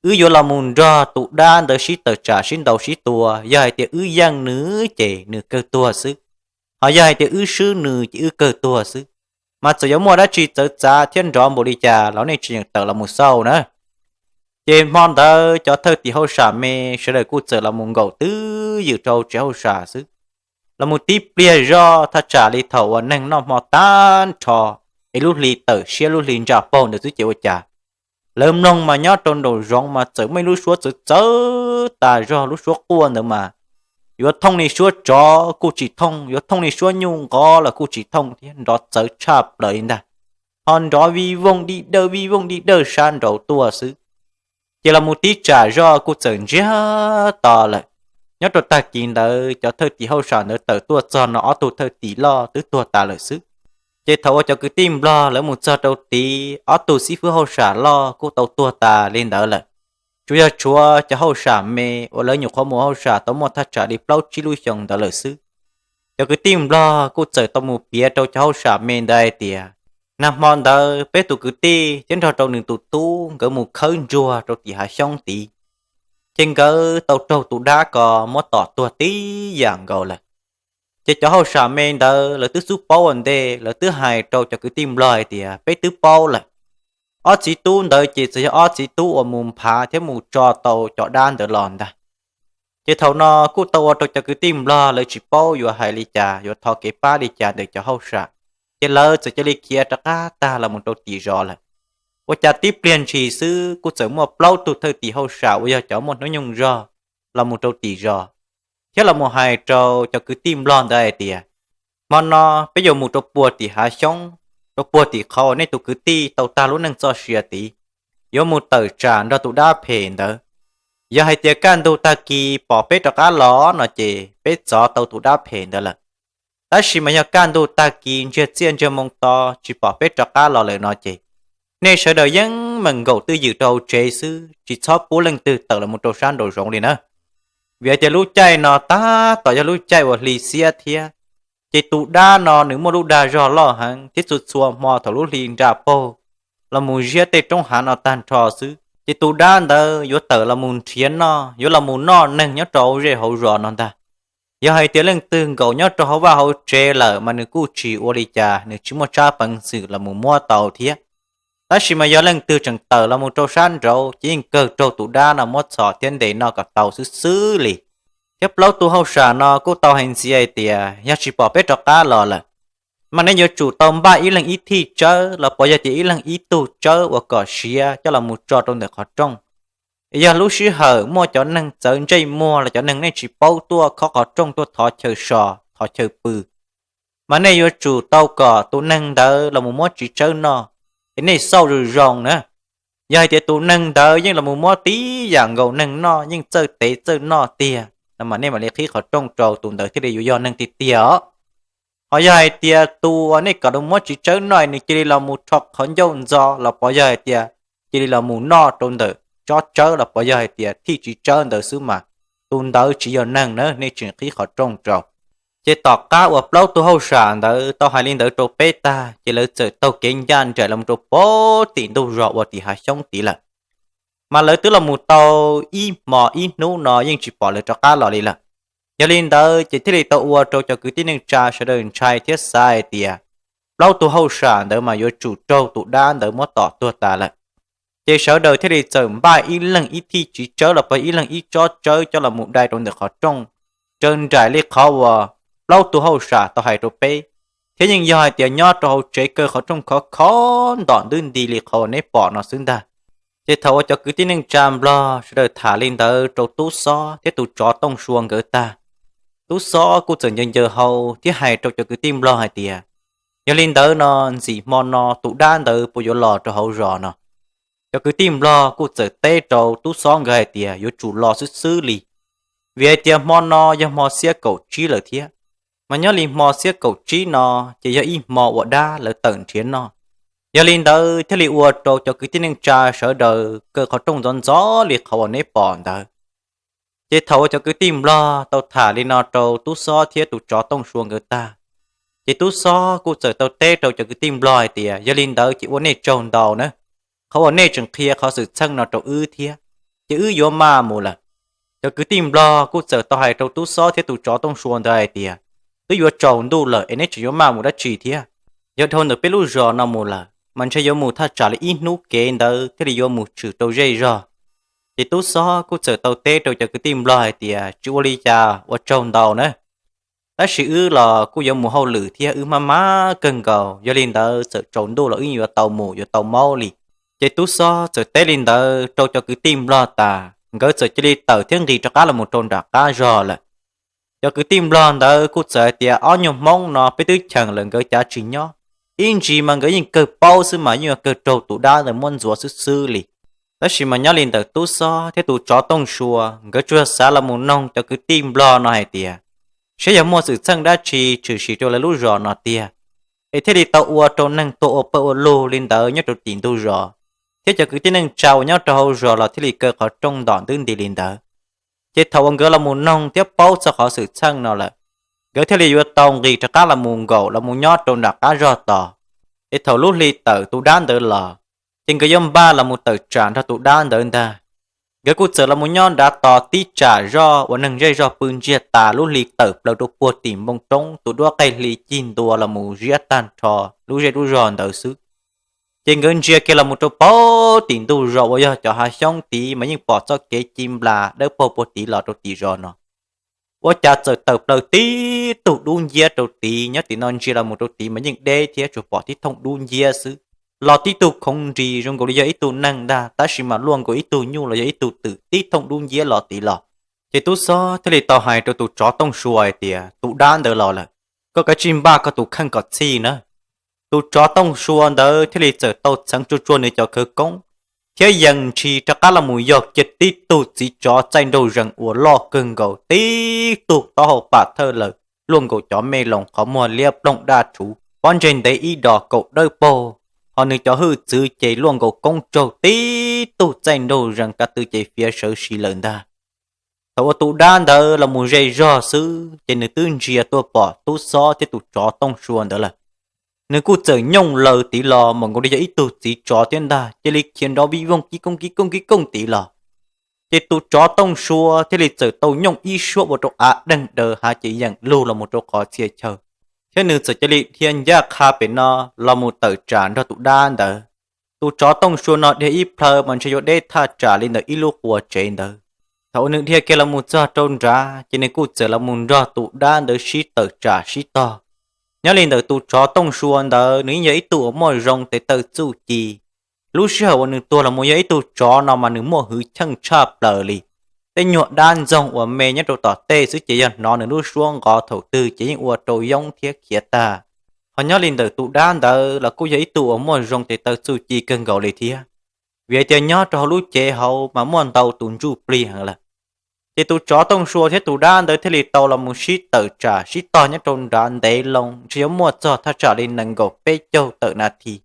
Wb yuav los mus nrog tus dab ntawd sib tawm tsam sib ntaus sib tua, yog hais tias wb yeej nws ces nws kawg tuag xwb, ho yog hais tias wb swb nws ces wb kawg tuag xwb. Mas txawm yuav muaj dab tsi txawv txav thiab nrov npaum li cas los nej tsis yeem tawm los mus xauj na. Ces hmo ntawd cov thawj tim hauj sam me sawv daws kuj txawm los mus nkaum twj ywm rau tsev hauj sam xwb, los mus tib pliag zoj thaj tsam li thaum uas neeg noj hmo tag nrho, es lub hli tawm siab lub hli ntsa paug ntawd xwb ces ua cas lawv mloog mas nyob rau nraum zoov mas txawm muaj ib lub suab txawv txawv tas zog, lub suab quaj ntawd mas yuav thooj li suab tsov kuj tsis thooj, yuav thooj li suab nyuj nqov los kuj tsis thooj thiab, nrov txawv tshaj plaws li ntag. Ho nrov vij vooj dij dawj vij vooj dij dawj sab nraud tuaj xwb. Ces los mus tib tsam zoj kuj txawm ntsiag to lawm. Nyob rau tag kis ntawd cov thawj tim hauj sam ntawd tawm tuaj txog no ob tug thawj tim loj twb tuag tas lawm xwb. Ces thaum uas cov kwv tij nplog lawv mus txog rau tid, ob tug xib fwb hauj sam loj kuj tau tuag tas li ntawd lawm. Tsuas yog tshuav cov hauj sam me uas lawv nyuam qhuav mus hauj sam tau muaj thaj tsam li plaub tsib lub xyoo ntawd lawm xwb. Cov kwv tij nplog kuj txawm tau mus piav rau cov hauj sam me ntawd hais tias, nag hmo ntawd peb tus kwv tij thiab nrog rau nws tus tub nkawd mus khawb ntsuag rau tim hav xyoob tid, ces nkawd tau raug tus dab ko muab tom tuag tib yam nkaus lawm. Ces cov hauj sam me ntawd lawv twb xub paub ua ntej, lawv twb hais rau cov kwv tij nplog hais tias peb twb paub lawm. Ob txiv tub ntawd ces txawm yog ob txiv tub uas mus nphav thiab mus tso tau cov dab ntawd los ntag. Ces thaum no kuj tau ua rau cov kwv tij nplog lawv tsis paub yuav hais li cas, yuav thov kev pab li cas ntawm cov hauj sam, ces lawv txawm cia li khiav rov qab tag los mus rau tim zos lawm. Ua cas tib pliag ntshis xwb kuj txawm muaj plaub tug thawj tim hauj sam uas yog cov muaj hnub nyoog zog los mus rau tim zos, thiab los mus hais rau cov kwv tij nplog ntawd hais tias, hmo no peb yuav mus rau puag tim hav xyoob, rau puag tim qhov uas nej tus kwv tij tau tag lub neej txoj sia tid, yuav mus tawm tsam nrog tus dab phem ntawd. Yog hais tias kaj ntug tag kis pom peb rov qab los no ces peb txov tau tus dab phem ntawd lawm. Tab sis mas yog kaj ntug tag kis ntsiag txiaj ntsiag moo to tsis pom peb rov qab los lawm no ces, nej sawv daws yeej meem nkaum twj ywm rau hauv tsev xwb, tsis txhob pub leej twg tawm los mus rau sab nraum zoov li na. Vim hais tias lub caij no tab tom yog lub caij uas hli xiab thiab, ces tus dab no nws muaj lub dag zog loj heev thiab txhua txhua hmo thaum lub hli nra paug los mus ziab tej roob hav no tag nrho xwb, ces tus dab ntawd yuav tawm los mus nrhiav noj, yuav los mus noj neeg nyob rau hauv zej hauv zos no ntag. Yog hais tias leej twg nkaum nyob rau hauv vaj hauv tsev lawm mas nws kuj tsis ua li cas, nws tsis muaj tsab peev xwm los mus muab tau thiab. Tab sis mas yog leej twg tseem tawm los mus rau sab nraud ces yeej kawg raug tus dab no muab txhom thiab ntes noj kom tau xwb xwb li. Thiab plaub tug hauj sam no kuj tau hais ntxiv hais tias yog tsis pom peb rov qab los lawm, mas nej yuav tsum tau npaj ib leeg ib thij tsawb los pov yog tias ib leeg ib tug tsawb uas kom siav coj los mus tso rau ntawm qhov rooj. Yog lub sij hawm muaj cov neeg txawv ntsej muag los cov neeg nej tsis paub tuaj khob qhov rooj tuaj thov chaw so, thov chaw pw, mas nej yuav tsum tau kom tus neeg ntawd los mus muab txiv tsawb noj, es nej xauj zoo zoo na. Yog hais tias tus neeg ntawd yeej los mus muab tib yam nkaus neeg noj, yeej txawj tev txawj noj tiag no mas nej mam li qhib qhov rooj rau tus ntawd thiaj li yuav yog neeg tiag tiag os. Ho yog hais tias tus uas nej kom los muab txiv tsawb noj nws cia li los mus rho qhov ncauj ntxo los pov yog hais tias cia li los mus noj rau ntawm tsob tsawb los pov yog hais tias thij txiv tsawb ntawd xwb mas tus ntawd tsis yog neeg na, nej tseem qhib qhov rooj rau. Ces tom qab uas plaub tug hauj sam ntawd tau hais li ntawd rau peb tag ces lawv txawm taug kev ncaj nraim los rau pem tim ntug zos uas tim hav xyoob tid lawm. Mas lawv twb los mus tau ib hmo ib hnub no yeej tsis pom lawv rov qab los li lawm. Yog li ntawd ces thiaj li tau ua rau cov kwv tij neej tsa sawv daws ntshai thiab xav hais tias plaub tug hauj sam ntawd mas yuav tsum raug tus dab ntawd muab tom tuag tas lawm. Ces sawv daws thiaj li txawm npaj ib leeg ib thij txiv tsawb los pov ib leeg ib tsob tsawb coj los mus dai rau ntawm qhov rooj, raws nraim li qhov uas plaub tug hauj sam tau hais rau peb, thiab yeej yog hais tias nyob rau hauv tsev kaw qhov rooj khov kho ntom ntub nti li qhov uas neb pom no xwb ntag. Ces thaum uas cov kwv tij neej tsa nplog sawv daws tham li ntawd rau tub xob thiab tus tsov tooj sua nkawd tag, tub xob kuj txawm ncaws ncaws hau thiab hais rau cov kwv tij nplog hais tias, yog li ntawd no ntxim hmo no tus dab ntawd puas yuav los rau hauv zos no? Cov kwv tij nplog kuj txawm teb rau tub xob nkawd hais tias yuav tsum los xwb xwb li, vim hais tias hmo no yog hmo xiab kaum tsib lawm thiab. Mas nyob li hmo xiab kaum tsib no ces yog ib hmo uas dab lawv tawm nrhiav noj. Yog li ntawd thiaj li ua rau cov kwv tij neej tsa sawv daws kaw qhov rooj ntxov ntxov li qhov uas neb pom ntawd. Ces thaum uas cov kwv tij nplog tau tham li no rau tub xob thiab tus tsov tooj sua nkawd tag, ces tub xob kuj txawm tau teb rau cov kwv tij nplog hais tias, yog li ntawd ces ua nej tsaug ntau na, qhov uas nej tseem qhia qhov xwm txheej no rau wb thiab, ces wb yuav maj mus lawm. Cov kwv tij nplog kuj txawm tau hais rau tub xob thiab tus tsov tooj sua ntawd hais tias, twb yuav tsaus ntuj lawm es neb tseem yuav maj mus dab tsi thiab? Yog dhau ntawm peb lub zos no mus lawm mas ntshe yuav mus thaj tsam li ib hnub kev ntawd thiaj li yuav mus tshwm rau zej zog. Ces tub xob kuj txawm tau teb rau cov kwv tij nplog hais tias, tsis ua li cas, ua tsaug ntau na, tab sis wb los kuj yuav mus hauj lwm thiab wb maj maj kawg nkaus, yog li ntawd txawm tsaus ntuj los wb yuav tau mus yuav tau maub li. Ces tub xob txawm teb li ntawd rau cov kwv tij nplog tas, nkawd txawm cia li tawm thiab nqis rov qab los mus rau nram qab zog lawm. Cov kwv tij nplog ntawd kuj txawm hais tias, ob nyuag hmoob no peb twb cheem lawm nkawd cav tsis nyob, ib ntsis mas nkawd yeej kawg paub xwb mas yeej yuav kawg raug tus dab ntawd muab ntxuav xwb xwb li. Tab sis mas nyob li ntawm tub xob thiab tus tsov tooj sua nkawd tsuas xav los mus noog cov kwv tij nplog no hais tias, saib yog muaj xwm txheej dab tsi tshwm sim rau lawv lub zos no tiag, es thiaj li tau ua rau neeg tuag ua pawg ua lug li ntawd nyob rau tim ntug zos, thiab cov kwv tij neej tsa uas nyob rau hauv zos los thiaj li kaw qhov rooj ntom ntub nti li ntawd. Ces thaum uas nkawd los mus noog thiab paub txog qhov xwm txheej no lawm, nkawd thiaj li yuav tau nqis rov qab los mus nkaum los mus nyob rau nram qab zog tos. Es thaum lub hli tawm tus dab ntawd los, ces nkawd yuav npaj los mus tawm tsam nrog tus dab ntawd ntag. Nkawd kuj txawm los mus nyob nrad tos tib tsam zoj uas neeg zej zog pw ntsiag tas lub hli tawm plaws rau puag tim npoo roob, tus duab qaij hli cig ntua los mus ziab tag nrho lub zej lub zog ntawd xwb. Ces nkawd ntsia kiag los mus rau pem tim ntug zos uas yog cov hav xyoob tid mas yeej pom txoj kev ci nplas dawb paug puag tid los rau tim zos no. Ua cas txawm tawm plaws tib tug dub nciab rau tid, nyob tim no ntsia los mus rau tid mas yeej deb thiab tsuas pom tib thooj dub nciab xwb. Los tib tug khoov nris zoo nkaus li yog ib tug neeg ntag, tab sis mas luaj nkaus ib tug nyuj los yog ib tug twm tib thooj dub nciab los tid los. Ces tub xob thiaj li tau hais rau tus tsov tooj sua hais tias, tus dab ntawd los lawm, koj kav tsij npaj koj tus kheej kom txhij na. Tus tsov tooj sua ntawd thiaj li txawm tau txheev tsuag tsuag nws cov khawv koob, thiab yees ntshis rov qab los mus yog kiag tib tug txiv tsov txaij nraug zees uas loj kawg nkaus, tib tug taub hau pam thawj lawm luaj nkaus cov me loos, qhov muag liab ploog daj rhuv, pob ntseg ntev ib dos kaum dawb paug, ho nws cov hwj txwv ces luaj nkaus koob tsaug, tib tug txaij nraug zees ka tw ces fiav sawv si lawm ntag. Thaum uas tus dab ntawd los mus ze zog xwb ces nws twb ntsia tuaj pom tub xob thiab tus tsov tooj sua ntawd lawm. nws kuj txawm nyooj laws tid los mas nkaus li yog ib tug txiv tsov thiab ntag, cia li khiav nrov vij voog kib kooj kib kooj kib kooj tid los. Ces tus tsov Tooj Sua thiaj li txawm tau nyooj ib suab ua rau av deeg daws hav ces yeem lug los mus rau qhov txhia chaw, thiab nws txawm cia li dhia ncaj qha pem no los mus tawm tsam nrog tus dab ntawd. Tus tsov Tooj Sua no dhia ib plhaw mas ntshe yuav deb thaj tsam li ntawm ib lub qua tsev ntawd. Thaum uas nws dhia kiag los mus txog rau nrad ces nws kuj txawm los mus nrog tus dab ntawd sib tawm tsam sib tog. Nyob li ntawm tus tsov Tooj Sua ntawd nws yeej yog ib tug uas muaj zoo tes taw txuj ci. Lub sij hawm uas nws tuag los mus yog ib tug tsov no mas nws muaj hwv cheej tshaj plaws li. Tej nyuag dab ntxoog uas me nyob rau tom tej xwb ces yog hnov nws lub suab nqov thaum twg ces yeej ua rau yoob thiab khiav tag. Ho nyob li ntawm tus dab ntawd los kuj yog ib tug uas muaj zoo tes taw txuj ci kawg nkaus li thiab, vim hais tias nyob rau hauv lub cev hauv mas muaj ntau tus ntsuj plig heev lawm. Ces tus tsov Tooj Sua thiab tus dab ntawd thiaj li tau los mus sib tawm tsam sib tog nyob rau nrad ntev loo, ntshe yuav muaj txog thaj tsam li nees nkaum peb caug tawm nas this,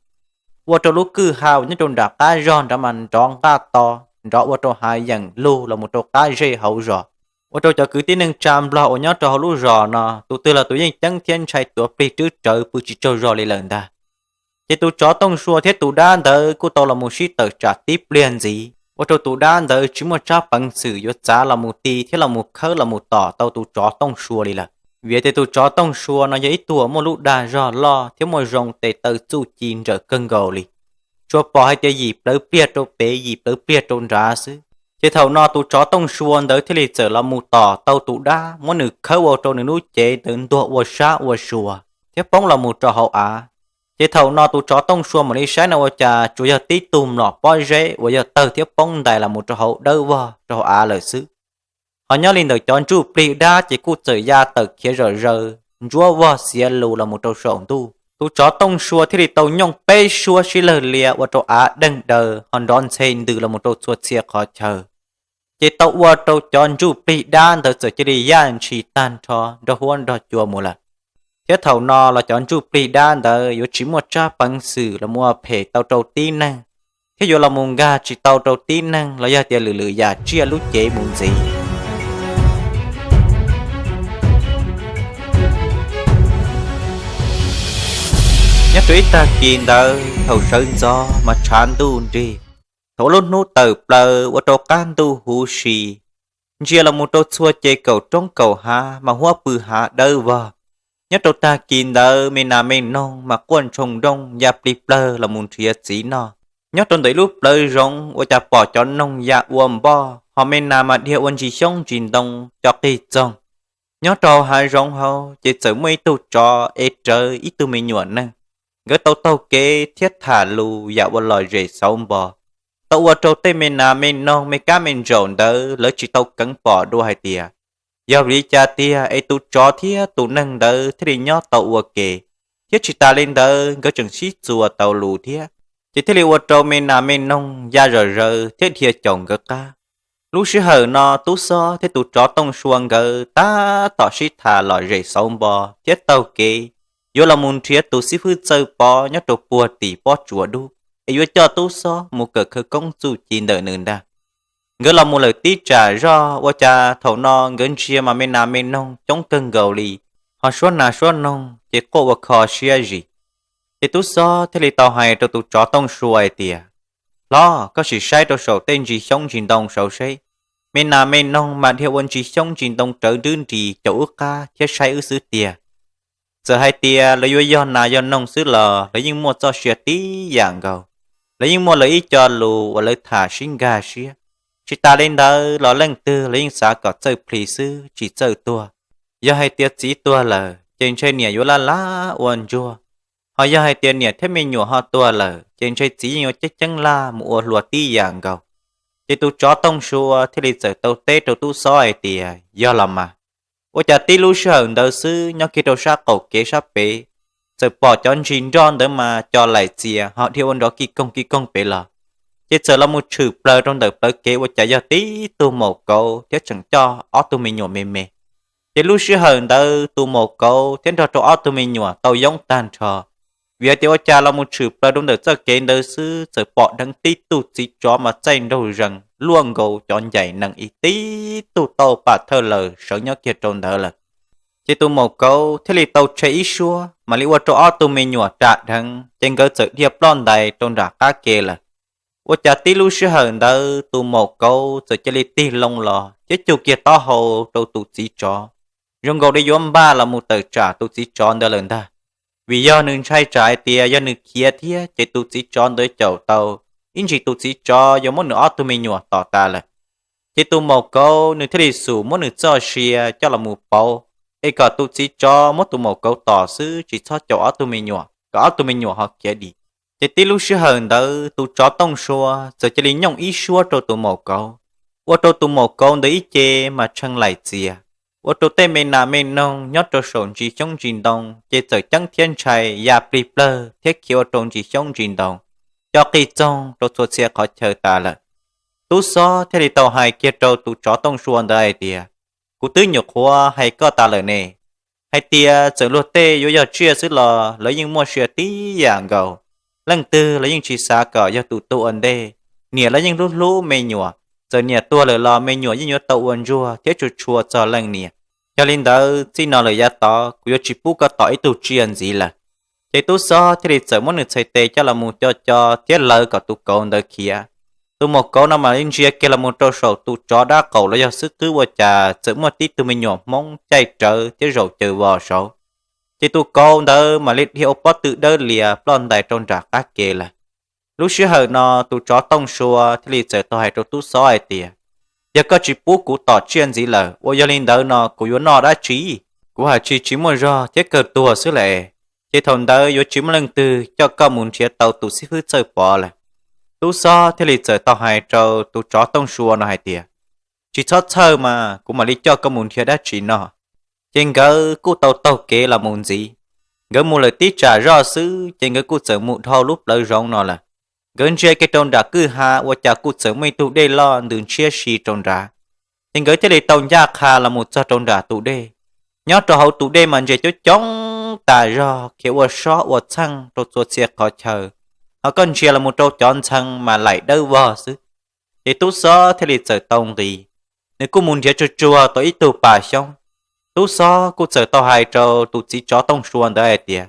ua rau lub kwj ha uas nyob rau nram qab zog nrad mas nrov nqaj to, nrov ua rau hav yeem lug los mus rau qab zej hauv zos, ua rau cov kwv tij neej tsa Nplog uas nyob rau hauv lub zos no tus twg los tus yeej ceeb thiab ntshai tuav plig rwb rawv pw tsis tsaug zog li lawm ntag. Ces tus tsov Tooj Sua thiab tus dab ntawd kuj tau los mus sib tawm tsam tib pliag ntxiv, ua rau tus dab ntawd tsis muaj tsab peev xwm yuav txav los mus ti thiab los mus khawb los mus tom tau tus tsov Tooj Sua li lawm. Vim tias tus tsov Tooj Sua no yog ib tug muaj lub dag zog loj thiab muaj zoo tes taw txuj ci nrawm kawg nkaus li. Tsuas pom hais tias yim plawv pliag rau pem yim plawv pliag rau nrad xwb. Ces thaum no tus tsov Tooj Sua ntawd thiaj li txawm los mus tom tau tus dab, muab nws khawb ua rau nws lub cev ntawd ntuag ua sab ua sua thiab poob los mus rau hauv av. Ces thaum no tus tsov Tooj Sua mam li saib no ua cas tsuas yog tib tug mlom pob zeb uas yog tawg thiab poob ntais los mus rau hauv dawb vog rau hauv av lawm xwb. Ho nyob li ntawm cov ntsuj plig dab ces kuj txawm ya tawm khiav zom zaws ntsuab vog xiav lus los mus rau saum ntuj. Tus tsov Tooj Sua thiaj li tau nyooj peb suab sib lawg lias ua rau av deeg daws ho nrov ntxhe ntws los mus rau txhua txhia qhov chaw. Ces tau ua rau cov ntsuj plig dab ntawd txawm cia li yaj ntshis tag nrho nrog huab nrog cua mus lawm. Thiab thaum no los cov ntsuj plig dab ntawd yuav tsis muaj tsab peev xwm los mus ua phem tau rau tib neeg, thiab yuav los mus nkag tsis tau rau tib neeg los yog tias lwm lwm yam tsiaj lub cev mus ntxiv. Nyob rau ib tag kis ntawd thaum sawv ntxov mas tshav ntuj nrig, thaum ua lub hnub tawm plaws ua rau qab ntuj huv si, ntsia los mus rau txhua ces kaum roob kaum hav mas huab pw hav dawb vog. Nyob rau tag kis ntawd me nas me noog mas quaj ntshoo nrooj ya plig plawg los mus nrhiav txiv noj. Nyob rau ntawm ib lub plawv zoov ua cas pom cov noog ya ua npoj, ho me nas mas dhia ua ntsis xyoob ntsis ntoo co qig txoog. Nyob rau hauv hav zoov hauv ces txawm muaj ib tug tsov ev rawv ib tug me nyuam neeg. Nkawd tau taug kev thiab tham lus yam ua lom zem xauv npo, tau ua rau tej me nas me noog me kab me ntsaum ntawd lawv tsis tau keev pom dua hais tias yog vim li cas tiag es tus tsov thiab tus neeg ntawd thiaj li nyob tau ua ke, thiab tsis tas li ntawd nkawd tseem sib txuas taus lus thiab. Ces thiaj li ua rau me nas me noog ya zom zaws thiab dhia caum nkawd qab. Lub sij hawm no Tub Xob thiab tus tsov Tooj Sua nkawd tab tom sib tham lom zem xauv npo thiab taug kev yuav los mus nrhiav tus xib fwb Txawj Pov nyob rau puag tim pob tsuas dub, es yuav coj Tub Xob mus kawm khawv koob txuj ci ntawm nws ntag. Nkawd los mus lawm tib tsam zog ua cas thaum no nkawd ntsia mas me nas me noog coob kawg nkaus li, ho suab nas suab noog ces quaj ua kho siab zis. Ces Tub Xob thiaj li tau hais rau tus tsov Tooj Sua hais tias, Hlob, koj sim saib rau saum tej ntsis xyoob ntsis ntoo saud seb, me nas me noog mas dhia ua ntsis xyoob ntsis ntoo rawv nrwb nris caum wb qab thiab saib wb xwb tiag. Txawm hais tias lawv yuav yog nas yog noog xwb los lawv yeej muaj txoj sia tib yam nkaus. Lawv yeej muaj lawv ib co lus uas lawv tham sib nkag siab. Tsis tas li ntawd los leej twg los yeej xav kom txawj plis xwb tsis txawj tuag. Yog hais tias txiv tuag lawm ces ntshe niam yuav laj laj ua ntsuag, ho yog hais tias niam thiab me nyuam ho tuag lawm ces ntshe txiv yeej yuav ceeb ceeb laj mus ua hluas tib yam nkaus. Ces tus tsov Tooj Sua thiaj li txawm tau teb rau Tub Xob hais tias, Yog los mas. Ua cas tib lub sij hawm ntawd xwb nyob kiag rau sab qaum kev sab pem, txawm pom cov ntsis nroj ntawd mas co laim txias ho dhia ua nrov kij koog kij koog pem los. Ces txawm los mus tshwm plaws rau ntawm plawv kev ua cas yog tib tug maum kauv thiab tseem coj ob tug me nyuam me me. Ces lub sij hawm ntawd tus maum kauv thiab nrog rau ob tug me nyuam tau yoob tag nrho, vim hais tias ua cas los mus tshwm plaws rau ntawm txoj kev ntawd xwb txawm pom dheev tib tug txiv tsov mas txaij nraug zees luaj nkaus cov ncaim nees ib tib tug tauj pam thawj lawm sawv nyob kiag rau ntawd lawm. Ces tus maum kauv thiaj li tau tshe ib suab mam li ua rau ob tug me nyuam ram dheev, ces nkawd txawm dhia ploj ntais rau nram qab ke lawm. Ua cas tib lub sij hawm ntawd tus maum kauv txawm cia li tig loo los thiab cug kiag taub hau rau tus txiv tsov, zoo nkaus li yuav npaj los mus tawm tsam tus txiv tsov ntawd lawm ntag. Vim yog nws ntshai tsam hais tias yog nws khiav thiab ces tus txiv tsov ntawd caum tau, ib ntsis tus txiv tsov yuav muab nws ob tug me nyuam tom tas lawm. Ces tus maum kauv nws thiaj li xub muab nws txoj sia coj los mus pauv, es kom tus txiv tsov muab tus maum kauv tom xwb, tsis txhob caum ob tug me nyuam, kom ob tug me nyuam ho khiav dim. Ces tib lub sij hawm ntawd tus tsov Tooj Sua txawm cia li nyooj ib suab rau tus maum kauv, ua rau tus maum kauv ntawd ib ce mas tshee laim txias, ua rau tej me nas me noog nyob rau saum ntsis xyoob ntsis ntoo ces txawm ceeb thiab ntshai ya plig plawg thiab khiav ua rau ntsis xyoob ntsis ntoo, co qig txoog rau txhua txhia qhov chaw tas lawm. Tub Xob thiaj li tau hais kiag rau tus tsov Tooj Sua ntawd hais tias, Kuv twb nyuam qhuav hais koj tas lawm ne, hais tias txawm luag tej yuav yog tsiaj xwb los lawv yeej muaj sia tib yam nkaus. Leej twg los yeej tsis xav kom yog tus tuag ua ntej. Niam los yeej hlub hlub me nyuam, txawm niam tuag lawm los me nyuam yeej yuav tau ua ntsuag thiab tshua tshua txog leej niam. Yog li ntawd txij no lawm yav tod kuv yuav tsis pub koj tom ib tug tsiaj ntxiv lawm. Ces Tub Xob thiaj li txawm muab nws txhais tes coj los mus co co thiab lawv kom tus kauv ntawd khiav. Tus maum kauv no mam li ntsia kiag los mus rau saum tus tsov dab qaum los yog xwb qwb ua cas txawm muaj tib tug me nyuam Hmoob caij rawv thiab zaum caws vos saud. Ces tus kauv ntawd mam li dhia ua pob tw dawb lias ploj ntais rau nram qab ke lawm. Lub sij hawm no tus tsov Tooj Sua thiaj li txawm tau hais rau Tub Xob hais tias, Yog koj tsis pub kuv tom tsiaj ntxiv lawm, uas yog li ntawd no kuv yuav noj dab tsi? Kuv haj tsis tsis muaj zog thiab kawg tuag xwb lawm, ces thaum ntawd yuav tsis muaj leej twg coj koj mus nrhiav tau tus xib fwb Txawj Pov lawm. Tub Xob thiaj li txawm tau hais rau tus tsov Tooj Sua no hais tias, Tsis txhob txhawj mas, kuv mam li coj koj mus nrhiav dab tsi noj. Ces nkawd kuj tau taug kev los mus ntxiv. Nkawd mus lawm tib tsam zoj xwb ces nkawd kuj txawm mus dhau lub plawv zoov no lawm. Nkawd ntsia kiag rau nram kwj ha ua cas kuj txawm muaj ib tug dej loj ntws ntshiab si rau nrad. Ces nkawd thiaj li tau ncaj qha los mus txog rau nram tus dej. Nyob rau hauv tus dej mas ntses coob coob tas zog khiav ua sob ua txheej rau txhua txhia qhov chaw, ho koj ntsia los mus rau cov ntxhee mas laim dawb vog xwb. Ces Tub Xob thiaj li txawm tau nqis, nws kuj mus nrhiav tsuag tsuag tau ib tug pas xyoob. Tub Xob kuj txawm tau hais rau tus txiv tsov Tooj Sua ntawd hais tias,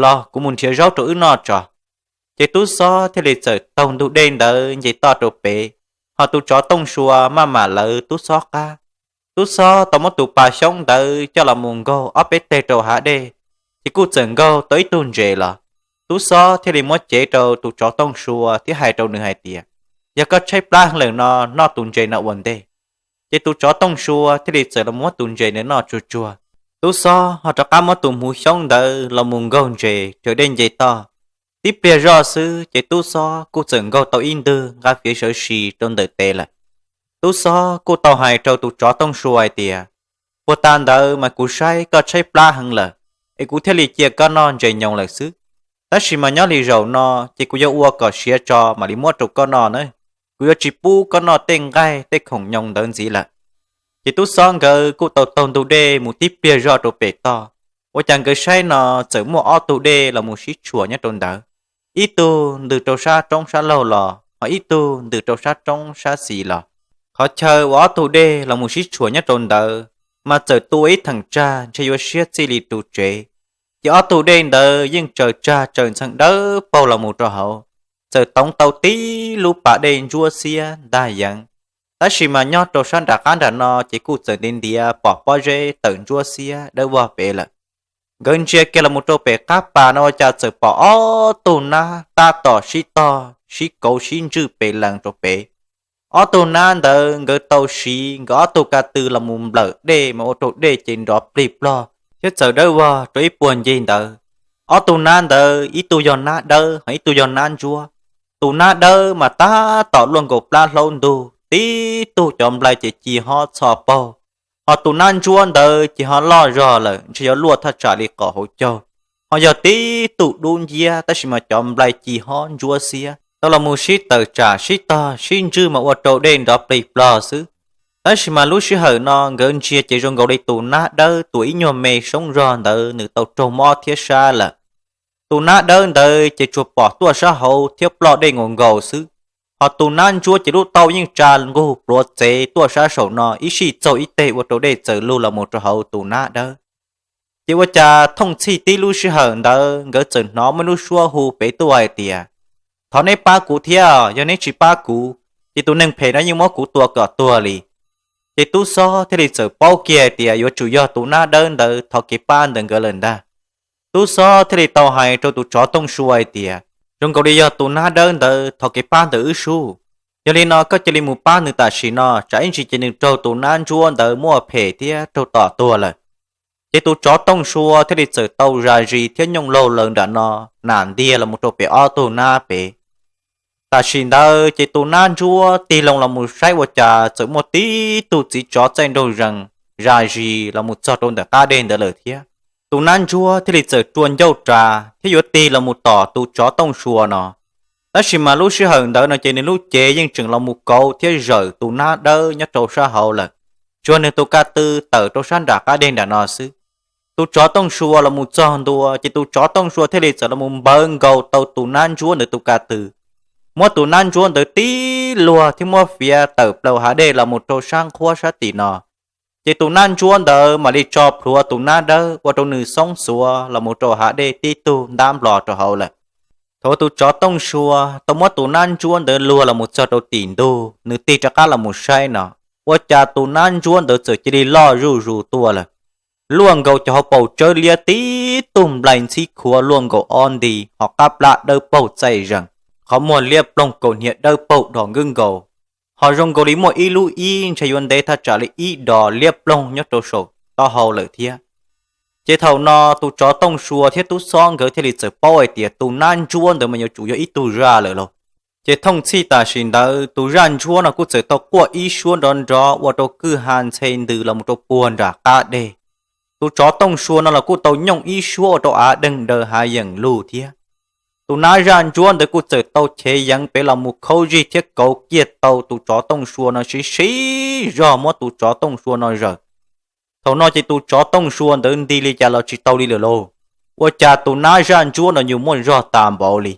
Los kuv mus nrhiav zaub rau wb noj tso. Ces Tub Xob thiaj li txawm taug ntug dej ntawd nce toj rau pem, ho tus tsov Tooj Sua maj mam lawv Tub Xob qab. Tub Xob tau muab tus pas xyoob ntawd coj los mus nkaug ob peb teg rau hav dej, ces kuj txawm nkaug tau ib tug ntses los. Tub Xob thiaj li muab cev rau tus tsov Tooj Sua thiab hais rau nws hais tias, Yog koj tshaib plab heev lawm no, noj tus ntses no ua ntej. Ces tus tsov Tooj Sua thiaj li txawm los muab tus ntses ntawd noj tsuag tsuag. Tub Xob ho rov qab muab tus hmuv xyoob ntawd los mus nkaug ntses raws dej nce toj. Tib pliag zoj xwb ces Tub Xob kuj txawm nkaug tau ib ntwg nqa fiav sawv si rau ntawm tes lawm. Tub Xob kuj tau hais rau tus tsov Tooj Sua hais tias, Puag ta ntawd mas kuv saib koj tshaib plab heev lawm, es kuv thiaj li cia koj noj ntses nyoos lawm xwb. Tab sis mas nyob li zaum no ces kuv yuav ua kom siav tso mam li muab rau koj noj na. Kuv yuav tsis pub koj noj tej nqaij tej khoom nyoos ntawd ntxiv lawm. Ces Tub Xob nkawd kuj tau taug ntug dej mus tib pliag zog rau pem toj. Ua cas nkawd saib no txawm muaj ob tug dej los mus sib tshuam nyob rau ntawd. Ib tug ntws rau sab roob sab laug los, ho ib tug ntws rau sab roob sab xis los. Qhov chaw uas ob tug dej los mus sib tshuam nyob rau ntawd mas txawm tu ua ib theem tsag ntshe yuav siab txij li ru tsev. Ces ob tug dej ntawd yeej tsaws tsag tsaws ntxhee dawb paug los mus rau hauv, txawm toov tau tib lub pas dej ntsuab xiab ntag yeev. Tab sis mas nyob rau sab nram qab nram no ces kuj txawm ntiav ntiav pom pob zeb tawm ntsuab xiab dawb vog pem lawm. Nkawd ntsia kiag los mus rau pem qab pas no ua cas txawm pom ob tug nab tab tom sib tog sib kauv sib ntswj pes lees rau pem. Ob tug nab ntawd nkawd tau siv nkawd ob tug ka tw los mus nplawm dej mas ua rau dej ces nrov plig plog thiab txawm dawb vog rau ib puag ncig ntawd. Ob tug nab ntawd ib tug yog nab dawb ho ib tug yog nab ntsuab. Tus nab dawb mas tab tom luaj nkaus plab hlaub ntug, tib tug cov nplai ces ci hob txho paug, ho tus nab ntsuab ntawd ces ho loj zog lawm ntshe yuav luaj thaj tsam li qom hauv caug, ho yog tib tug dub nciab tab sis mas cov nplai ci hob ntsuab xiab tau los mus sib tawm tsam sib tog sib ntswj mas ua rau dej nrov plig plog xwb. Tab sis mas lub sij hawm no nkawd ntsia ces zoo nkaus li tus nab dawb tus ib nyuag me soob zog ntawd nws tau raug mob thiab sab lawm. Tus nab dawb ntawd ces tsuas pom tuaj sab hauv thiab ploj dej nkaus nkaus xwb, ho tus nab ntsuab ces lub taub yeej tsa nkug pluav txev tuaj sab saum no ib sij txaug ib teg ua rau dej txawm lug los mus rau hauv tus nab dawb. Ces ua cas thooj txhij tib lub sij hawm ntawd nkawd txawm hnov muaj lub suab hu pem tuaj hais tias, thov neb pab kuv thiab, yog neb tsis pab kuv, ces tus neeg phem no yeej muab kuv tua kom tuag li. Ces tub xob thiaj li txawm paub kiag hais tias yuav tsum yog tus nab dawb ntawd thov kev pab ntawm nkawd lawm ntag. Tub xob thiaj li tau hais rau tus tsov Tooj Sua hais tias, zoo nkaus li yog tus nab dawb ntawd thov kev pab ntawm wb sub. Yog li no koj cia li mus pab nws tam sim no, tsam ib ntsis ces nws raug tus nab ntsuab ntawd muaj phem thiab raug tom tuag lawm. Ces tus tsov Tooj Sua thiaj li txawm tau zam zis thiab nyooj laug lawm nram no, nam ntiag los mus rau pem ob tug nab pem. Tam sim ntawd ces tus nab ntsuab tig loo los mus saib ua cas txawm muaj tib tug txiv tsov txaij nraug zees zam zis los mus txog rau ntawm qab deg ntawd lawm thiab. Tus nab ntsuab thiaj li txawm rua ncauj ras thiab yuav tig los mus tom tus tsov Tooj Sua no. Tab sis mas lub sij hawm ntawd no ces nws lub cev yeej tseem los mus kauv thiab zawm tus nab dawb nyob rau sab hauv lawm, tsuas nws tus ka tw tawm rau sab nram qab deg nram no xwb. Tus tsov Tooj Sua los mus txog ntua ces tus tsov Tooj Sua thiaj li txawm los mus npawv nkaus tau tus nab ntsuab ntawd tus ka tw, muab tus nab ntsuab ntawd tib luag thiab muab fiav tawm plaws hav dej los mus rau sab nqhuab sab tim no. Ces tus nab ntsuab ntawd mam li tso plhuav tus nab dawb ua rau nws xoob xuav los mus rau hav dej tib tug ntab nplos rau hauv lawm. Thaum tus tsov Tooj Sua tau muab tus nab ntsuab ntawd luag los mus txog rau tim ntug, nws tig rov qab los mus saib no, ua cas tus nab ntsuab ntawd txawm cia li loj zuj zus tuaj lawm, luaj nkaus cov hauv paus tsawb liab tib tug nplai ntxhib khuav luaj nkaus ob nti, ho qab plab dawb paug txaij zees, qhov muag liab ploog kaus hniav dawb paug dhos nkwb nkaus, ho zoo nkaus li muaj ib lub ib ntshe yuav ntev thaj tsam li ib dos liab ploog nyob rau saum taub hau lawm thiab. Ces thaum no tus tsov Tooj Sua thiab tub xob nkawd thiaj li txawm paub hais tias tus nab ntsuab ntawd mas yuav tsum yog ib tug zaj lawm lauj. Ces thooj txhij tam sim ntawd tus zaj ntsuab no kuj txawm tau quaj ib suab nrov nrov ua rau kwj ha ntxhe ntws los mus rau puag nram qab deg. Tus tsov Tooj Sua no los kuj tau nyooj ib suab ua rau av deeg daws hav yeem lug thiab. Tus nab zaj ntsuab ntawd kuj txawm tau chev yeev pem los mus khaub zig thiab kauv kiag tau tus tsov Tooj Sua no siv siv zog muab tus tsov Tooj Sua no zawm. Thaum no ces tus tsov Tooj Sua ntawd nti li cas los tsis tau li lawm lauj, ua cas tus nab zaj ntsuab no yus muaj zog tas npaum li.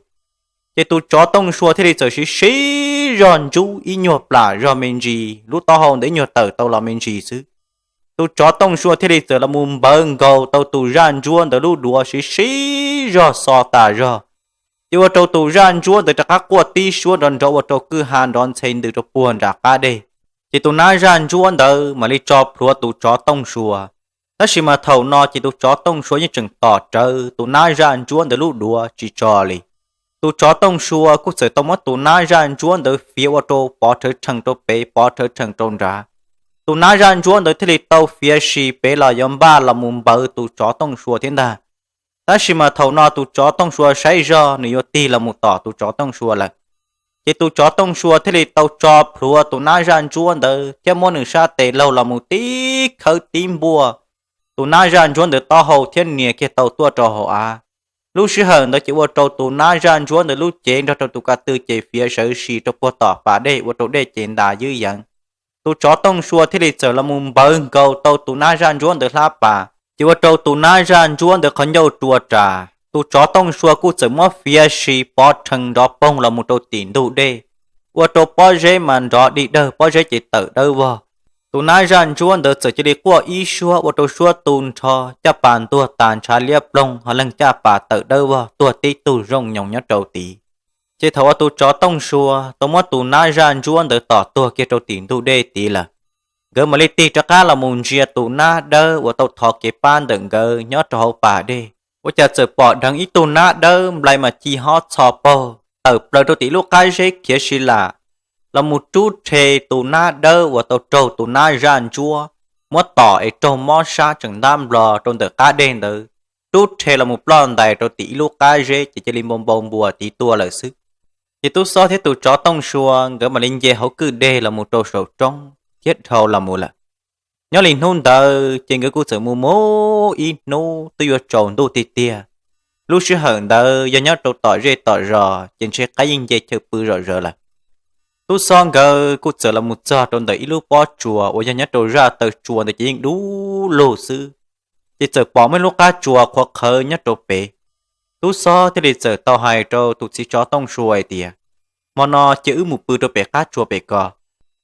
Ces tus tsov Tooj Sua thiaj li txawm siv siv zog ntsub ib nyuag plam zog me ntsis, lub taub hau ntawd ib nyuag tawm tau los me ntsis xwb. Tus tsov Tooj Sua thiaj li txawm los mus npawv nkaus tau tus zaj ntsuab ntawd lub duav siv siv zog xo tas zog. Ces ua rau tus zaj ntsuab ntawd rov qab quaj tib suab nrov nrov ua rau kwj ha nrov ntxhe ntws rau puag nram qab deg. Ces tus nab zaj ntsuab ntawd mam li tso plhuav tus tsov Tooj Sua. Tab sis mas thaum no ces tus tsov Tooj Sua yeej tseem tom rawv tus nab zaj ntsuab ntawd lub duav tsis tso li. Tus tsov Tooj Sua kuj txawm tau muab tus nab zaj ntsuab ntawd fiav ua rau pov rhawv rhees rau pem pov rhawv rhees rau nrad. Tus nab zaj ntsuab ntawd thiaj li tau fiav si pem los yuav npaj los mus npawv tus tsov Tooj Sua thiab ntag. Tab sis mas thaum no tus tsov Tooj Sua saib zog nws yuav tig los mus tom tus tsov Tooj Sua lawm. Ces tus tsov Tooj Sua thiaj li tau tso plhuav tus nab zaj ntsuab ntawd thiab muab nws sab tes laug los mus tib khawb tib npuaj tus nab zaj ntsuab ntawd taub hau thiab nias kiag tau tuaj rau hauv av. Lub sij hawm ntawd ces ua rau tus nab zaj ntsuab ntawd lub cev nrog rau tus ka tw ces fiav sawv si rau puag tom pas dej ua rau dej ces ntas ywb yeev. Tus tsov Tooj Sua thiaj li txawm los mus npawv nkaus tau tus nab zaj ntsuab ntawd hlab pas, ces ua rau tus nab zaj ntsuab ntawd qhov ncauj rua ras. Tus tsov Tooj Sua kuj txawm muab fiav si pov rhees nrov poog los mus rau tim ntug dej, ua rau pob zeb mas nrov dig dawg, pob zeb ces tawm dawb vog. Tus nab zaj ntsuab ntawd txawm cia li quaj ib suab ua rau suab tu nrho, caj pas ntuag tas ntshav liab ploog, ho leeg caj pas tawm dawb vog tuag tib tug zooj nyoos nyob rau tid. Ces thaum uas tus tsov Tooj Sua tau muab tus nab zaj ntsuab ntawd tom tuag kiag rau tim ntug dej tid lawm, nkawd mam li tig rov qab los mus ntsia tus nab dawb uas tau thov kev pab ntawm nkawd nyob rau hauv pas dej. Ua cas txawm pom dheev ib tug nab dawb nplai mas ci hob txho paug tawm plaws rau tim lub qab zeb khiav si lam los mus rub rhe tus nab dawb uas tau raug tus nab zaj ntsuab muab tom es raug mob sab tseem ntab nplos rau ntawm qab deg ntawd, rub rhe los mus ploj ntais rau tim ib lub qab zeb ces cia li npau npau npua tid tuaj lawm xwb. Ces tub xob thiab tus tsov Tooj Sua nkawd mam li nce hauv kwj deg los mus rau saum roob thiab dhau los mus lawm. Nyob li hnub ntawd ces nkawd kuj txawm mus mus ib hnub twb yuav tsaus ntuj tiag tiag. Lub sij hawm ntawd yog nyob rau tom zej tom zos ces ntshe qaib yeej nce chaw pw zom zaws lawm. Tub xob nkawd kuj txawm los mus txog rau ntawm ib lub pob tsuas uas yog nyob rau zaj taw tsua ntawd ces yeej dub lug xwb. Ces txawm pom muaj ib lub qab tsuas qhuav qhawv nyob rau pem. Tub xob thiaj li txawm tau hais rau tus txiv tsov Tooj Sua hais tias, hmo no cia wb mus pw rau pem qab tsuas pem ko,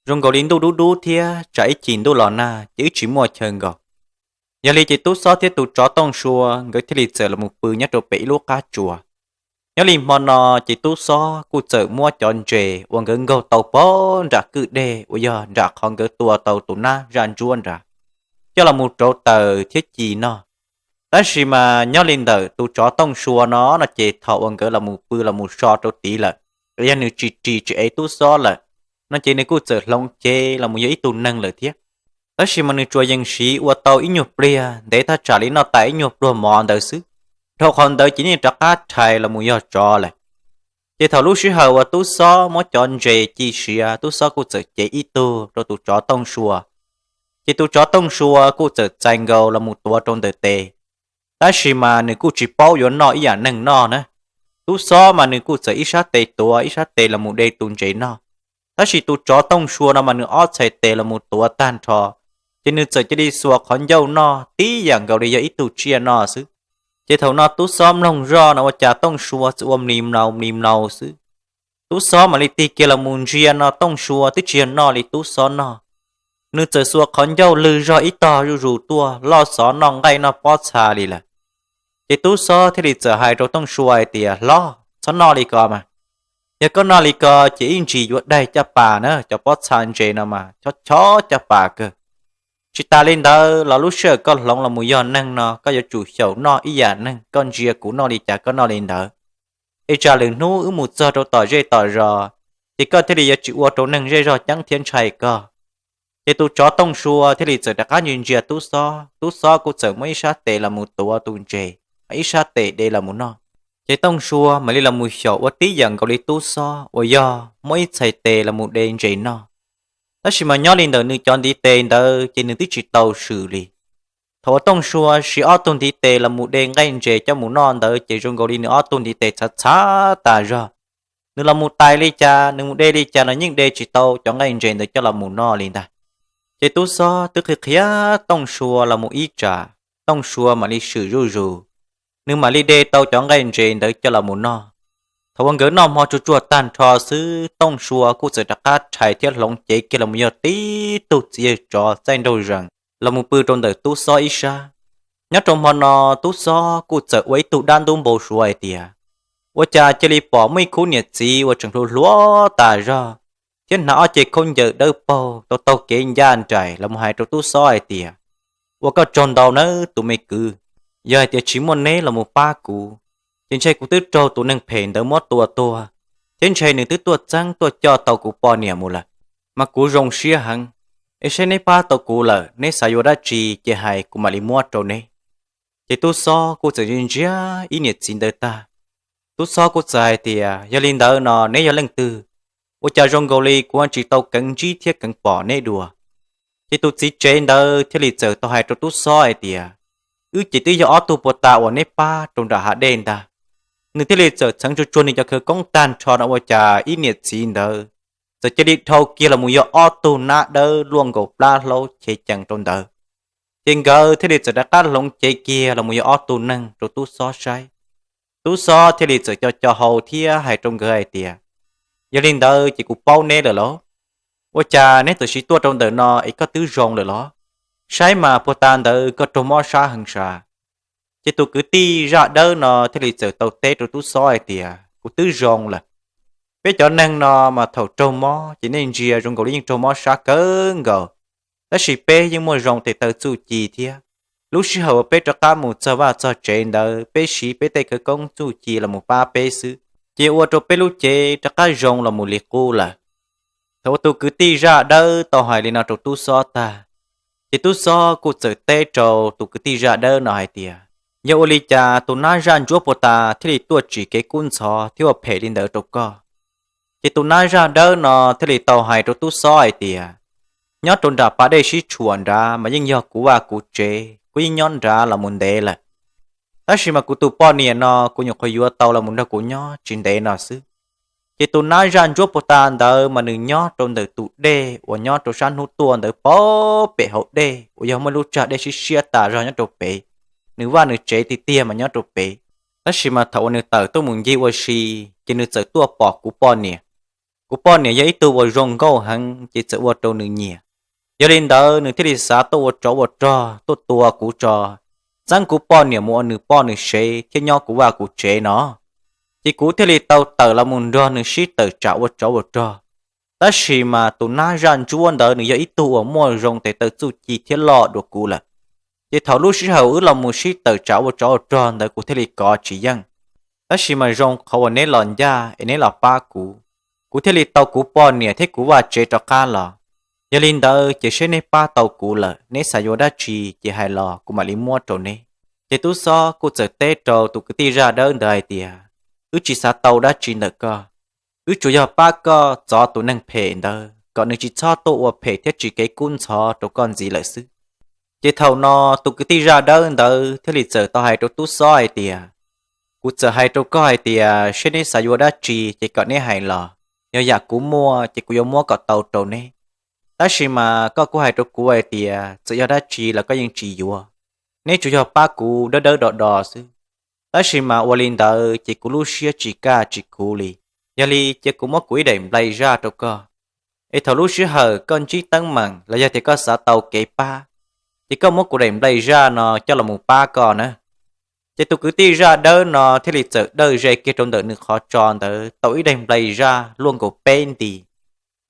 zoo nkaus li ntuj dub dub thiab tsam ib chim ntuj los nag ces wb tsis muaj chaw nkaum. Yog li ces tub xob thiab tus tsov tooj sua nkawd thiaj li txawm los mus pw nyob rau pem ib lub qab tsuas. Nyob li hmo no ces tub xob kuj txawm muab cov ntses uas nkawd nkaug tau pag nram kwj dej uas yog nram qhov nkawd tua tau tus nab zaj ntsuab nrad coj los mus rauv taws thiab ci noj. Tab sis mas nyob li ntawm tus tsov tooj sua no no ces thaum uas nkawd los mus pw los mus so rau tid lawm, yog nws tsis ris tsis ev tub xob lawm no ces nws kuj txawm hloov cev los mus yog ib tug neeg lawm thiab. Tab sis mas nws tsuas yees siv ua tau ib nyuag pliag ntev thaj tsam li noj tas ib nyuag pluag mov ntawd xwb, dhau qhov ntawd ces yeej rov qab rhais los mus yog tsov lawm. Ces thaum lub sij hawm uas tub xob muab cov ntses ci siav, tub xob kuj txawm cev ib tug rau tus tsov tooj sua. Ces tus tsov tooj sua kuj txawm txais nkaus los mus tuav rau ntawm tes, tab sis mas nws kuj tsis paub yuav noj ib yam neeg noj na. Tub xob mas nws kuj txawm ib sab tes tuav ib sab tes los mus de tus ntses noj, tab sis tus tsov tooj sua no mas nws ob txhais tes los mus tuav tag nrho, ces nws txawm cia li xuas qhov ncauj noj tib yam nkaus li yog ib tug tsiaj noj xwb. Ces thaum no tub xob mloog zoj no ua cas tooj sua txawm ua mlis mlaus mlis mlaus xwb. Tub xob mam li tig kiag los mus ntsia no tooj sua twb tsis yog noj li tub xob noj. Nws txawm xuas qhov ncauj lwg zog ib tog zuj zus tuaj loj xov noj nqaij noj pob txha li lawm. Ces tub xob thiaj li txawm hais rau tooj sua hais tias, Hlob, txhob noj li ko mas. Yog koj noj li ko ces ib ntsis yuav daig caj pas na, cov pob txha ntses no mas chob chob caj pas kawg. Tsis tas li ntawd los lub sij hawm koj hloov los mus yog neeg no koj yuav tsum xyaum noj ib yam neeg, koj ntsia kuv noj li cas koj noj li ntawd. Es tsam lwm hnub wb mus txog rau tom zej tom zos, ces koj thiaj li yuav tsis ua rau neeg zej zog ceeb thiab ntshai koj. Ces tus tsov tooj sua thiaj li txawm rov qab ntsia ntsia tub xob, tub xob kuj txawm muab ib sab tes los mus tuav tus ntses, ib sab tes de los mus noj. Ces tooj sua mam li los mus xyaum ua tib yam nkaus li tub xob uas yog muab ib txhais tes los mus de ntses noj. Tab sis mas nyob li ntawm nws cov ntiv tes ntawd ces nws twb tsis tau swm li. Thaum uas tooj sua siv ob tug ntiv tes los mus de nqaij ntses coj mus noj ntawd ces zoo nkaus li nws ob tug ntiv tes txhav txhav tas zog. Nws los mus tais li cas, nws mus de li cas no yeej de tsis tau cov nqaij ntses ntawd coj los mus noj li ntag. Ces tub xob twb qhia qhia tooj sua los mus ib tsam, tooj sua mam li swm zuj zus, nws mam li de tau cov nqaij ntses ntawd coj los mus noj. Thaum uas nkawd noj hmo tsuag tsuag tag nrho xwb, tooj sua kuj txawm rov qab rhais thiab hloov cev kiag los mus yog tib tug txiv yawg tsov txaij nraug zees los mus pw rau ntawm tub xob ib sab. Nyob rau hmo no, tub xob kuj txawm ua ib tug dab ntub npau suav hais tias, ua cas cia li pom muaj ib khub niam txiv uas tseem hluas hluas tas zog thiab hnav ob ce khaub ncaws dawb paug tau taug kev ncaj nraim los mus hais rau tub xob hais tias, ua koj tsaug ntau nawb tus me kwv, yog hais tias tsis muaj neb los mus pab kuv, ces ntshe kuv twb raug tus neeg phem ntawd muab tua tuag, thiab ntshe nws twb tuaj txeeb tuaj coj tau kuv poj niam mus lawm. Mas kuv zoo siab heev, es saib neb pab tau kuv lawm, neb xav yuav dab tsi ces hais kuv mam li muab rau neb. Ces tub xob kuj txawm ntsia ntsia ib niam txiv ntawd tag, tub xob kuj txawm hais tias, yog li ntawd no neb yog leej twg? Ua cas zoo nkaus li kuv tsis tau keev ntsib thiab keev pom neb dua? Ces tus txiv tsev ntawd thiaj li txawm tau hais rau tub xob hais tias, wb ces twb yog ob tug puag ta uas neb pab rau nram hav dej ntag. Nws thiaj li txawm txheev tsuag tsuag nws cov khawv koob tag nrho no ua cas ib niam txiv ntawd txawm cia li dhau kiag los mus yog ob tug nab dawb luaj nkaus plab hlaub chev cees rau ntawd. Ces nkawd thiaj li txawm rov qab hloov cev kiag los mus yog ob tug neeg rau tub xob saib. Tub xob thiaj li txawm co co hau thiab hais rau nkawd hais tias, yog li ntawd ces kuv paub neb lawm lauj. Ua cas neb txawm sis tuaj rau ntawm no es koj twb zoo lawm los? Saib mas puag ta ntawd koj raug mob sab heev sav. Ces tus kwv tij zaj dawb no thiaj li txawm tau teb rau tub xob hais tias, kuv twb zoo lawm. Peb cov neeg no mas thaum raug mob ces nej ntsia zoo nkaus li yeej raug mob sab kawg nkaus, tab sis peb yeej muaj zoo tes taw txuj ci thiab. Lub sij hawm uas peb rov qab mus txog vaj txog tsev ntawd peb siv peb tej khawv koob txuj ci los mus pab peb xwb, ces ua rau peb lub cev rov qab zoo los mus li qub lawm. Thaum uas tus kwv tij zaj dawb tau hais li no rau tub xob tag, ces tub xob kuj txawm teb rau tus kwv tij zaj dawb no hais tias, yog ua li cas tus nab zaj ntsuab puag ta thiaj li tuaj tsim kev kub ntxhov thiab ua phem li ntawd rau koj? Ces tus nab zaj dawb no thiaj li tau hais rau tub xob hais tias, nyob rau nram pas dej sib tshuam nrad mas yeej yog kuv vaj kuv tsev, kuv yeej nyob nrad los mus ntev lawm. Tab sis mas kuv tus poj niam no kuv nyuam qhuav yuav tau los mus nrog kuv nyob tsis ntev no xwb. Ces tus nab zaj ntsuab puag ta ntawd mas nws nyob rau ntawm tus dej uas nyob rau sab hnub tuaj ntawd pem hauv dej uas yog muaj lub tsag dej siab siab tas zog nyob rau pem. Nws vaj nws tsev tiag tiag mas nyob rau pem. Tab sis mas thaum uas nws tawm tuaj mus ncig ua si, ces nws txawm tuaj pom kuv poj niam. Kuv poj niam yog ib tug uas zoo nkauj heev ces txawm ua rau nws nyiam. Yog li ntawd nws thiaj li xav tuaj ua tsov ua rog tuaj tua kuv tso, txeeb kuv poj niam mus ua nws poj nws sev thiab nyob kuv vaj kuv tsev no. Ces kuv thiaj li tau tawm los mus nrog nws sib tawm tsam ua tsov ua rog. Tab sis mas tus nab zaj ntsuab ntawd nws yog ib tug uas muaj zoo tes taw txuj ci thiab loj dua kuv lawm. Ces thaum lub sij hawm wb los mus sib tawm tsam ua tsov ua rog ntawd kuv thiaj li kov tsis yeej. Tab sis mas zoo qhov uas neb los ncaj es neb los pab kuv, kuv thiaj li tau kuv poj niam thiab kuv vaj tsev rov qab los. Yog li ntawd ces seb neb pab tau kuv lawm, neb xav yuav dab tsi ces hais los kuv mam li muab rau neb. Ces tub xob kuj txawm teb rau tus kwv tij zaj dawb ntawd hais tias, wb tsis xav tau dab tsi ntawm koj, wb tsuas yog pab koj txov tus neeg phem ntawd kom nws tsis txhob tuaj ua phem thiab tsis kev kub ntxhov rau koj ntxiv lawm xwb. Ces thaum no tus kwv tij zaj dawb ntawd thiaj li txawm tau hais rau tub xob hais tias, kuv txawm hais rau koj hais tias seb neb xav yuav dab tsi ces kom neb hais los, yog yam kuv muaj ces kuv yuav muab kom tau rau neb. Tab sis mas koj kuj hais rau kuv hais tias txawm yog dab tsi los koj yeej tsis yuav, neb tsuas yog pab kuv dawb dawb do do xwb. Tab sis mas ua li ntawd ces kuv lub siab tsis kaj tsis khuv li. Yog li cia kuv muab kuv ib daim nplai zaj rau koj, es thaum lub sij hawm koj ntsib teeb meem los yog tias koj xav tau kev pab, ces koj muab kuv daim nplai zaj no coj los mus pab koj na. Ces tus kwv tij zaj dawb no thiaj li txawm dawj ze kiag rau ntawm nws qhov tso ntawd tau ib daim nplai zaj luaj nkaus peb nti,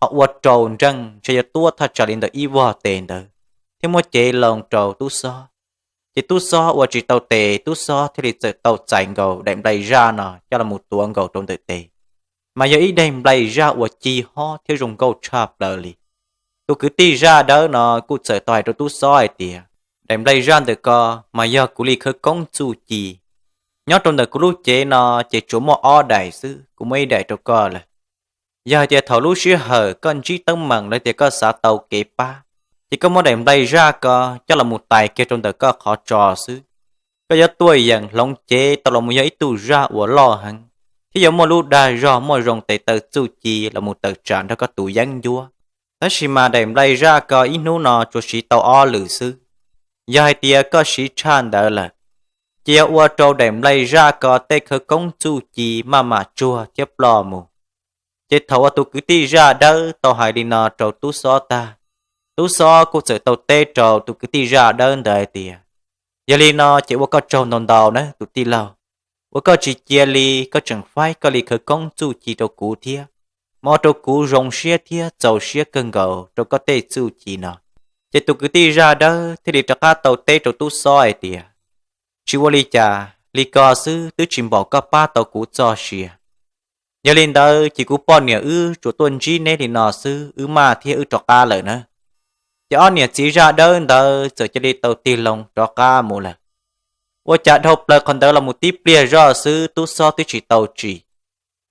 ho ua rau nreej ntshe yuav tuab thaj tsam li ntawm ib vog tes ntawd, thiab muab cev loo rau tub xob. Ces tub xob ua tsis tau tes, tub xob thiaj li txawm tau txais nkaus daim nplai zaj no coj los mus tuav nkaus rau ntawm tes. Mas yog ib daim nplai zaj uas ci hob thiab zoo nkauj tshaj plaws li. Tus kwv tij zaj dawb no kuj txawm tau hais rau tub xob hais tias, daim nplai zaj ntawm ko mas yog kuv li khawv koob txuj ci. Nyob rau ntawm kuv lub cev no ces tsuas muaj ob daim xwb, kuv muab ib daim rau koj lawm. Yog hais tias thaum lub sij hawm koj ntsib teeb meem los tias koj xav tau kev pab, ces koj muab daim nplai zaj ko coj los mus tais kiag rau ntawm koj qhov tso xwb, koj yuav tuaj yeem hloov cev tau los mus yog ib tug zaj uas loj heev, thiab yuav muaj lub dag zog muaj zoo tes taw txuj ci los mus tawm tsam nrog koj tus yeeb ncuab. Tab sis mas daim nplai zaj ko ib hnub no tsuas siv tau ob lwm xwb. Yog hais tias koj siv tshaj ntawd lawm, ces yog ua rau daim nplai zaj ko tej khawv koob txuj ci maj mam tsuag thiab ploj mus. Ces thaum uas tus kwv tij zaj dawb tau hais li no rau tub xob tag, tub xob kuj txawm tau teb rau tus kwv tij zaj dawb ntawd hais tias, yog li no ces ua koj tsaug ntau ntau na tus tij laug, uas koj tsis cia li, koj tseem faib koj li khawv koob txuj ci rau kuv thiab, mas ua rau kuv zoo siab thiab txaus siab kawg nkaus rau koj tej txuj ci no. Ces tus kwv tij zaj dawb thiaj li rov qab tau teb rau tub xob hais tias, tsis ua li cas, li ko xwb twb tsis npaum koj pab tau kuv txoj sia. Yog li ntawd ces kuv poj niam wb tsuas tuaj ntsib neb li no xwb, wb maj thiab wb rov qab lawm na. Ces ob niam txiv zaj dawb ntawd txawm cia li tau tig loo rov qab mus lawm. Ua cas dhau plaws qhov ntawd los mus tib pliag zoj xwb tub xob twb tsis tau tsim.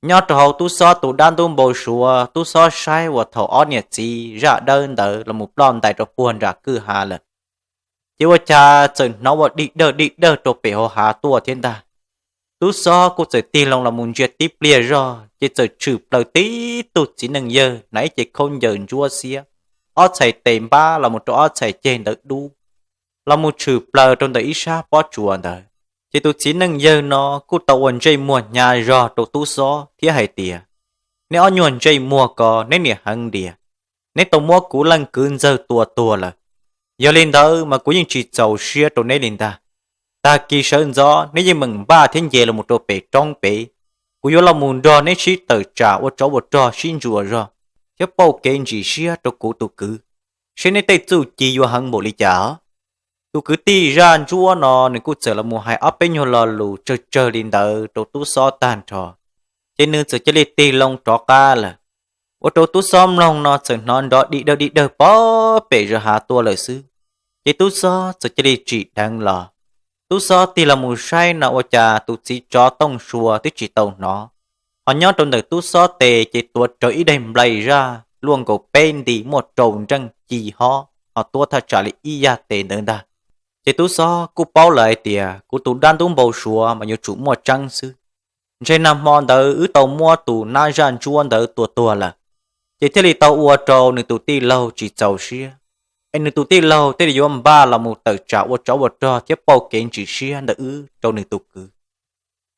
Nyob rau hauv tub xob tus dab ntub npau suav, tub xob saib uas thaum ob niam txiv zaj dawb ntawd los mus ploj ntais rau puag nram kwj ha lawm, ces ua cas txawm hnov ua dig dawg dig dawg rau pem hauv hav tuaj thiab ntag. Tub xob kuj txawm tig loo los mus ntsia tib pliag zoj ces txawm tshwm plaws tib tug txiv neej yawg hnav ib ce khaub ncaws ntsuab xiab, ob txhais tes npab los mus rau ob txhais ceg ntawd dub, los mus tshwm plaws rau ntawm ib sab pob tsuas ntawd. Ces tus txiv neej yawg no kuj tau ua ntsej muag hnyav zog rau tub xob thiab hais tias, neb ob nyuag ntsej muag ko neb niam heev diam, neb tau muab kuv leej kwv ntxawg tua tuag lawm. Yog li ntawd mas kuv yeej tsis txaus siab rau neb li ntag. Tag kis sawv ntxov neb yeej meem npaj thiab nce los mus rau pem roob pem, kuv yuav los mus nrog neb sib tawm tsam ua tsov ua rog sib ntsuas zog, thiab pauj kev ntsim siab rau kuv tus kwv, seb neb tej txuj ci yuav heev npaum li cas. Tus kwv tij zaj ntsuab no nws kuj txawm los mus hais ob peb nyuag lo lus tsawg tsawg li ntawd rau tub xob tag nrho, ces nws txawm cia li tig loo rov qab lawm. Ua rau tub xob mloog no txawm hnov nrov dig dawg dig dawg pem zos hav tuaj lawm xwb. Ces tub xob txawm cia li tsim dheev los. Tub xob tig los mus saib no ua cas tus txiv tsov tooj sua twb tsis tau hnov, ho nyob rau ntawm tub xob tes ces tuav rawv ib daim nplai zaj luaj nkaus peb nti muaj rau nreej ci hob ho tuab thaj tsam li ib yag tes ntawd ntag. Ces tub xob kuj paub lawm hais tias kuv tus dab ntub npau suav mas yuav tsum muaj tseeb xwb. Ntshe nag hmo ntawd wb tau muab tus nab zaj ntsuab ntawd tua tuag lawm, ces thiaj li tau ua rau nws tus tij laug tsis txaus siab, es nws tus tij laug thiaj li yuav npaj los mus tawm tsam ua tsov ua rog thiab pauj kev ntsim siab ntawm wb rau nws tus kwv.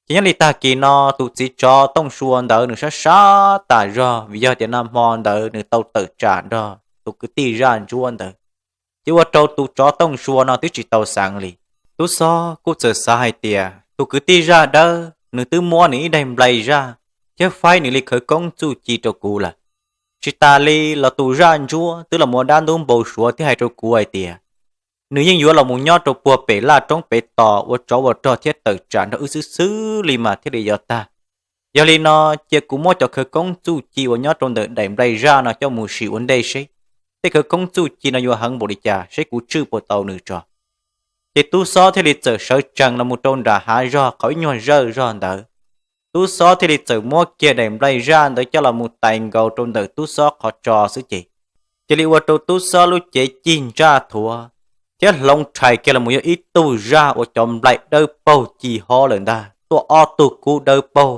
Ces nyob li tag kis no tus txiv tsov tooj sua ntawd nws sab sab tas zog vim yog tias nag hmo ntawd nws tau tawm tsam nrog tus kwv tij zaj ntsuab ntawd. Ces ua rau tus tsov Tooj Sua no twb tsis tau xaav li. Tub Xob kuj txawm xav hais tias tus kwv tij zaj dawb nws twb muab nws ib daim nplai zaj thiab faib nws li khawv koob txuj ci rau kuv lawm. Tsis tas li los tus zaj ntsuab twb los ua dab ntub npau suav thiab hais rau kuv hais tias nws yeej yuav los mus nyob rau puag pem laj roob pem tos ua tsov ua rog thiab tawm tsam nrog wb xwb xwb li mas thiaj li yuav tag. Yog li no, cia kuv muab cov khawv koob txuj ci uas nyob rau ntawm daim nplai zaj no coj mus sim ua ntej seb tej khawv koob txuj ci no yuav heev npaum li cas, seb kuv tswj puas tau nws tso. Ces Tub Xob thiaj li txawm sawv tsees los mus rau nram hav zog qhov ib nyuag zawj zog ntawd. Tub Xob thiaj li txawm muab kiag daim nplai zaj ntawd coj los mus tais nkaus rau ntawm Tub Xob qhov tso xwb ces cia li ua rau Tub Xob lub cev cig ntsaj thuav thiab hloov rhais kiag los mus yog ib tug zaj uas cov nplai dawb paug ci hob lawm ntag, tuaj ob tug kub dawb paug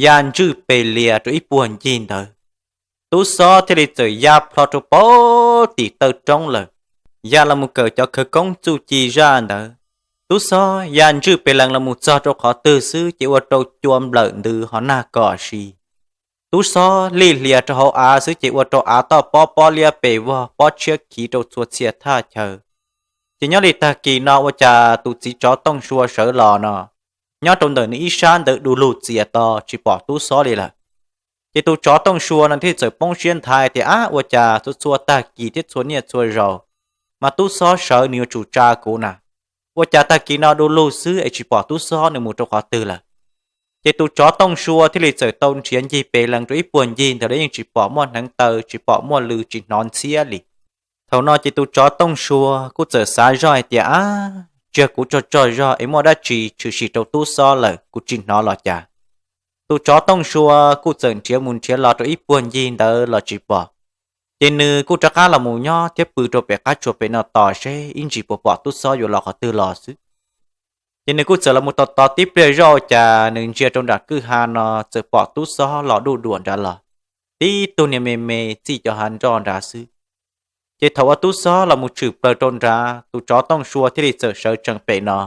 ya ntswj pes lias rau ib puag ncig ntawd. Tub Xob thiaj li txawm ya plho rau puag tim taw roob lawm, ya los mus kawm cov khawv koob txuj ci zaj ntawd. Tub Xob ya ntswj pes lees los mus txog rau qhov twg xwb ces ua rau cua nplawm ntws ho nag kom si. Tub Xob lij hlias rau hauv av xwb ces ua rau av toj pob pob liab pes vog, pob tshiab khiv rau txhua txhia thaj chaw. Ces nyob li tag kis no ua cas tus txiv tsov Tooj Sua sawv los no, nyob rau ntawm nws ib sab ntawd du lug txias to tsis pom Tub Xob li lawm. Ces tus tsov Tooj Sua no thiaj txawm poob siab nthav tias, ab, ua cas txhua txhua tag kis thiab txhua niaj txhua zaus mas Tub Xob sawv nws yuav tsum tsa kuv na, ua cas tag kis no du lug xwb es tsis pom Tub Xob nws mus rau qhov twg lawm. Ces tus tsov Tooj Sua thiaj li txawm tau nrhiav ncig pes lees rau ib puag ncig ntawd los yeej tsis pom muaj hneev taw, tsis pom muaj lw, tsis hnov ntxhiab li. Thaum no ces tus tsov Tooj Sua kuj txawm xav zoj hais tias, ab, tsiag kuv tsaug tsaug zog es muaj dab tsi tshwm sim rau Tub Xob lawm kuv tsis hnov los cas. Tus tsov Tooj Sua kuj txawm nrhiav mus nrhiav los rau ib puag ncig ntawd los tsis pom. Ces nws kuj rov qab los mus nyob thiab pw rau pem qab tsuas pem no tos seb ib ntsis puas pom Tub Xob yuav los qhov twg los xwb. Ces nws kuj txawm los mus tos tos tib pliag zoj ua cas nws ntsia rau nram kwj ha no txawm pom Tub Xob los duj duam nrad los, tib tug niag me me txij cov hav nroj nrad xwb. Ces thaum uas Tub Xob los mus tshwm plaws rau nrad, tus tsov Tooj Sua thiaj li txawm sawv tsees pem no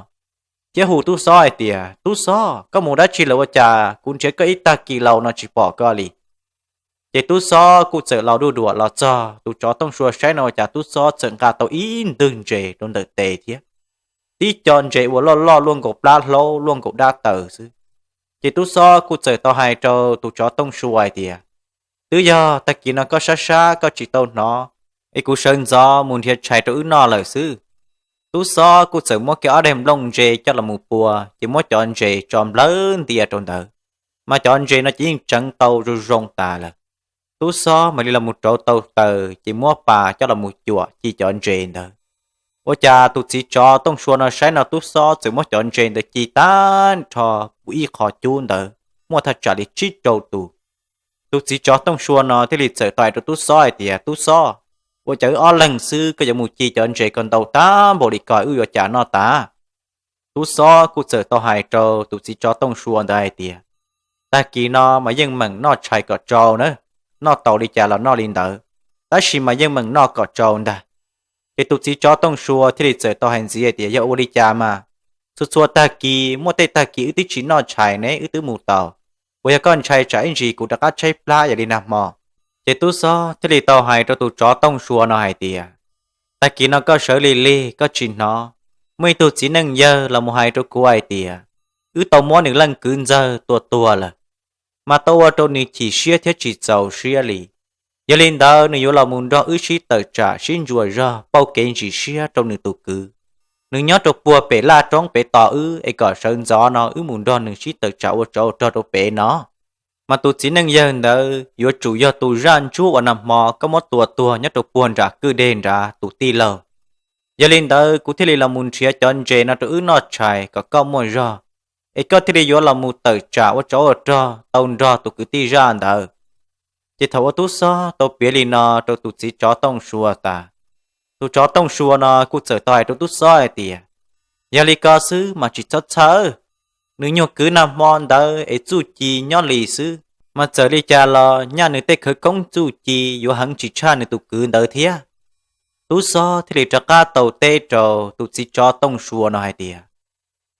thiab hu Tub Xob hais tias, Tub Xob, koj mus dab tsi lawm ua cas kuv nrhiav koj ib tag kis laus no tsis pom koj li? Ces Tub Xob kuj txawm los duj duam los txog, tus tsov Tooj Sua saib no ua cas Tub Xob txawm nqa tau ib ntwg ntses rau ntawm tes thiab, tib co ntses uas loj loj luaj nkaus plab hlaub luaj nkaus dab taws xwb. Ces Tub Xob kuj txawm tau hais rau tus tsov Tooj Sua hais tias, twb yog tag kis no koj sab sab koj tsis tau hnov, es kuv sawv ntxov mus nrhiav tshais rau wb noj lawm xwb. Tub Xob kuj txawm muab kiag ob daim nplooj ntse coj los mus pua, ces muab cov ntses tso nplawg ntia rau ntawd, mas cov ntses no ces yeej tseev tau zoo zoo tas lawm. Tub Xob mam li los mus rauv tau taws ces muab pas coj los mus cuam ci cov ntses ntawd. Ua cas tus txiv tsov Tooj Sua no saib no Tub Xob txawm muab cov ntses ntawd ci tag nrho ua ib qho cub ntawd muaj thaj tsam li tsib rau tus. Tus txiv tsov Tooj Sua no thiaj li txawm tau hais rau Tub Xob hais tias, Tub Xob, ua cas wb ob leeg xwb koj yuav mus ci cov ntses ko ntau tag npaum li ko wb yuav cas noj tas? Tub Xob kuj txawm tau hais rau tus txiv tsov Tooj Sua ntawd hais tias, tag kis no mas yeej meem noj tshais kom tsau na, noj tau li cas los noj li ntawd, tab sis mas yeej meem noj kom tsau ntag. Ces tus txiv tsov Tooj Sua thiaj li txawm tau hais ntxiv hais tias, yog ua li cas mas txhua txhua tag kis muaj tej tag kis wb twb tsis noj tshais ne wb twb mus tau, uas yog koj ntshai tsam ib ntsis kuv rov qab tshaib plab yog li nag hmo. Ces Tub Xob thiaj li tau hais rau tus tsov Tooj Sua no hais tias, tag kis no koj sawv lig lig koj tsis hnov, muaj ib tug txiv neej yawg los mus hais rau kuv hais tias, wb tau muab nws leej kwv ntxawg tua tuag lawm, mas tau ua rau nws chim siab thiab tsis txaus siab li. Yog li ntawd nws yuav los mus nrog wb sib tawm tsam sib ntsuas zog pauj kev ntsim siab rau nws tus kwv. Nws nyob rau puag pem laj roob pem tos wb es kom sawv ntxov no wb mus nrog nws sib tawm tsam ua tsov ua rog rau pem no. Mas tus txiv neej yawg ntawd yuav tsum yog tus zaj ntsuab uas nag hmo koj muab tua tuag nyob rau puag nram kwj deg nrad tus tij laug. Yog li ntawd kuv thiaj li los mus nrhiav cov ntses no rau wb noj tshais kom koj muaj zog, es koj thiaj li yuav los mus tawm tsam ua tsov ua rog tau nrog tus kwv tij zaj ntawd. Ces thaum uas Tub Xob tau piav li no rau tus txiv tsov Tooj Sua tas, tus tsov Tooj Sua no kuj txawm tau hais rau Tub Xob hais tias, yog li ko xwb mas tsis txhob txhawj, nws nyuag kwv nag hmo ntawd es txuj ci nyob li xwb, mas txawm li cas los nyaj nws tej khawv koob txuj ci yuav heev tsis tshaj nws tus kwv ntawd thiab. Tub Xob thiaj li rov qab tau teb rau tus txiv tsov Tooj Sua no hais tias,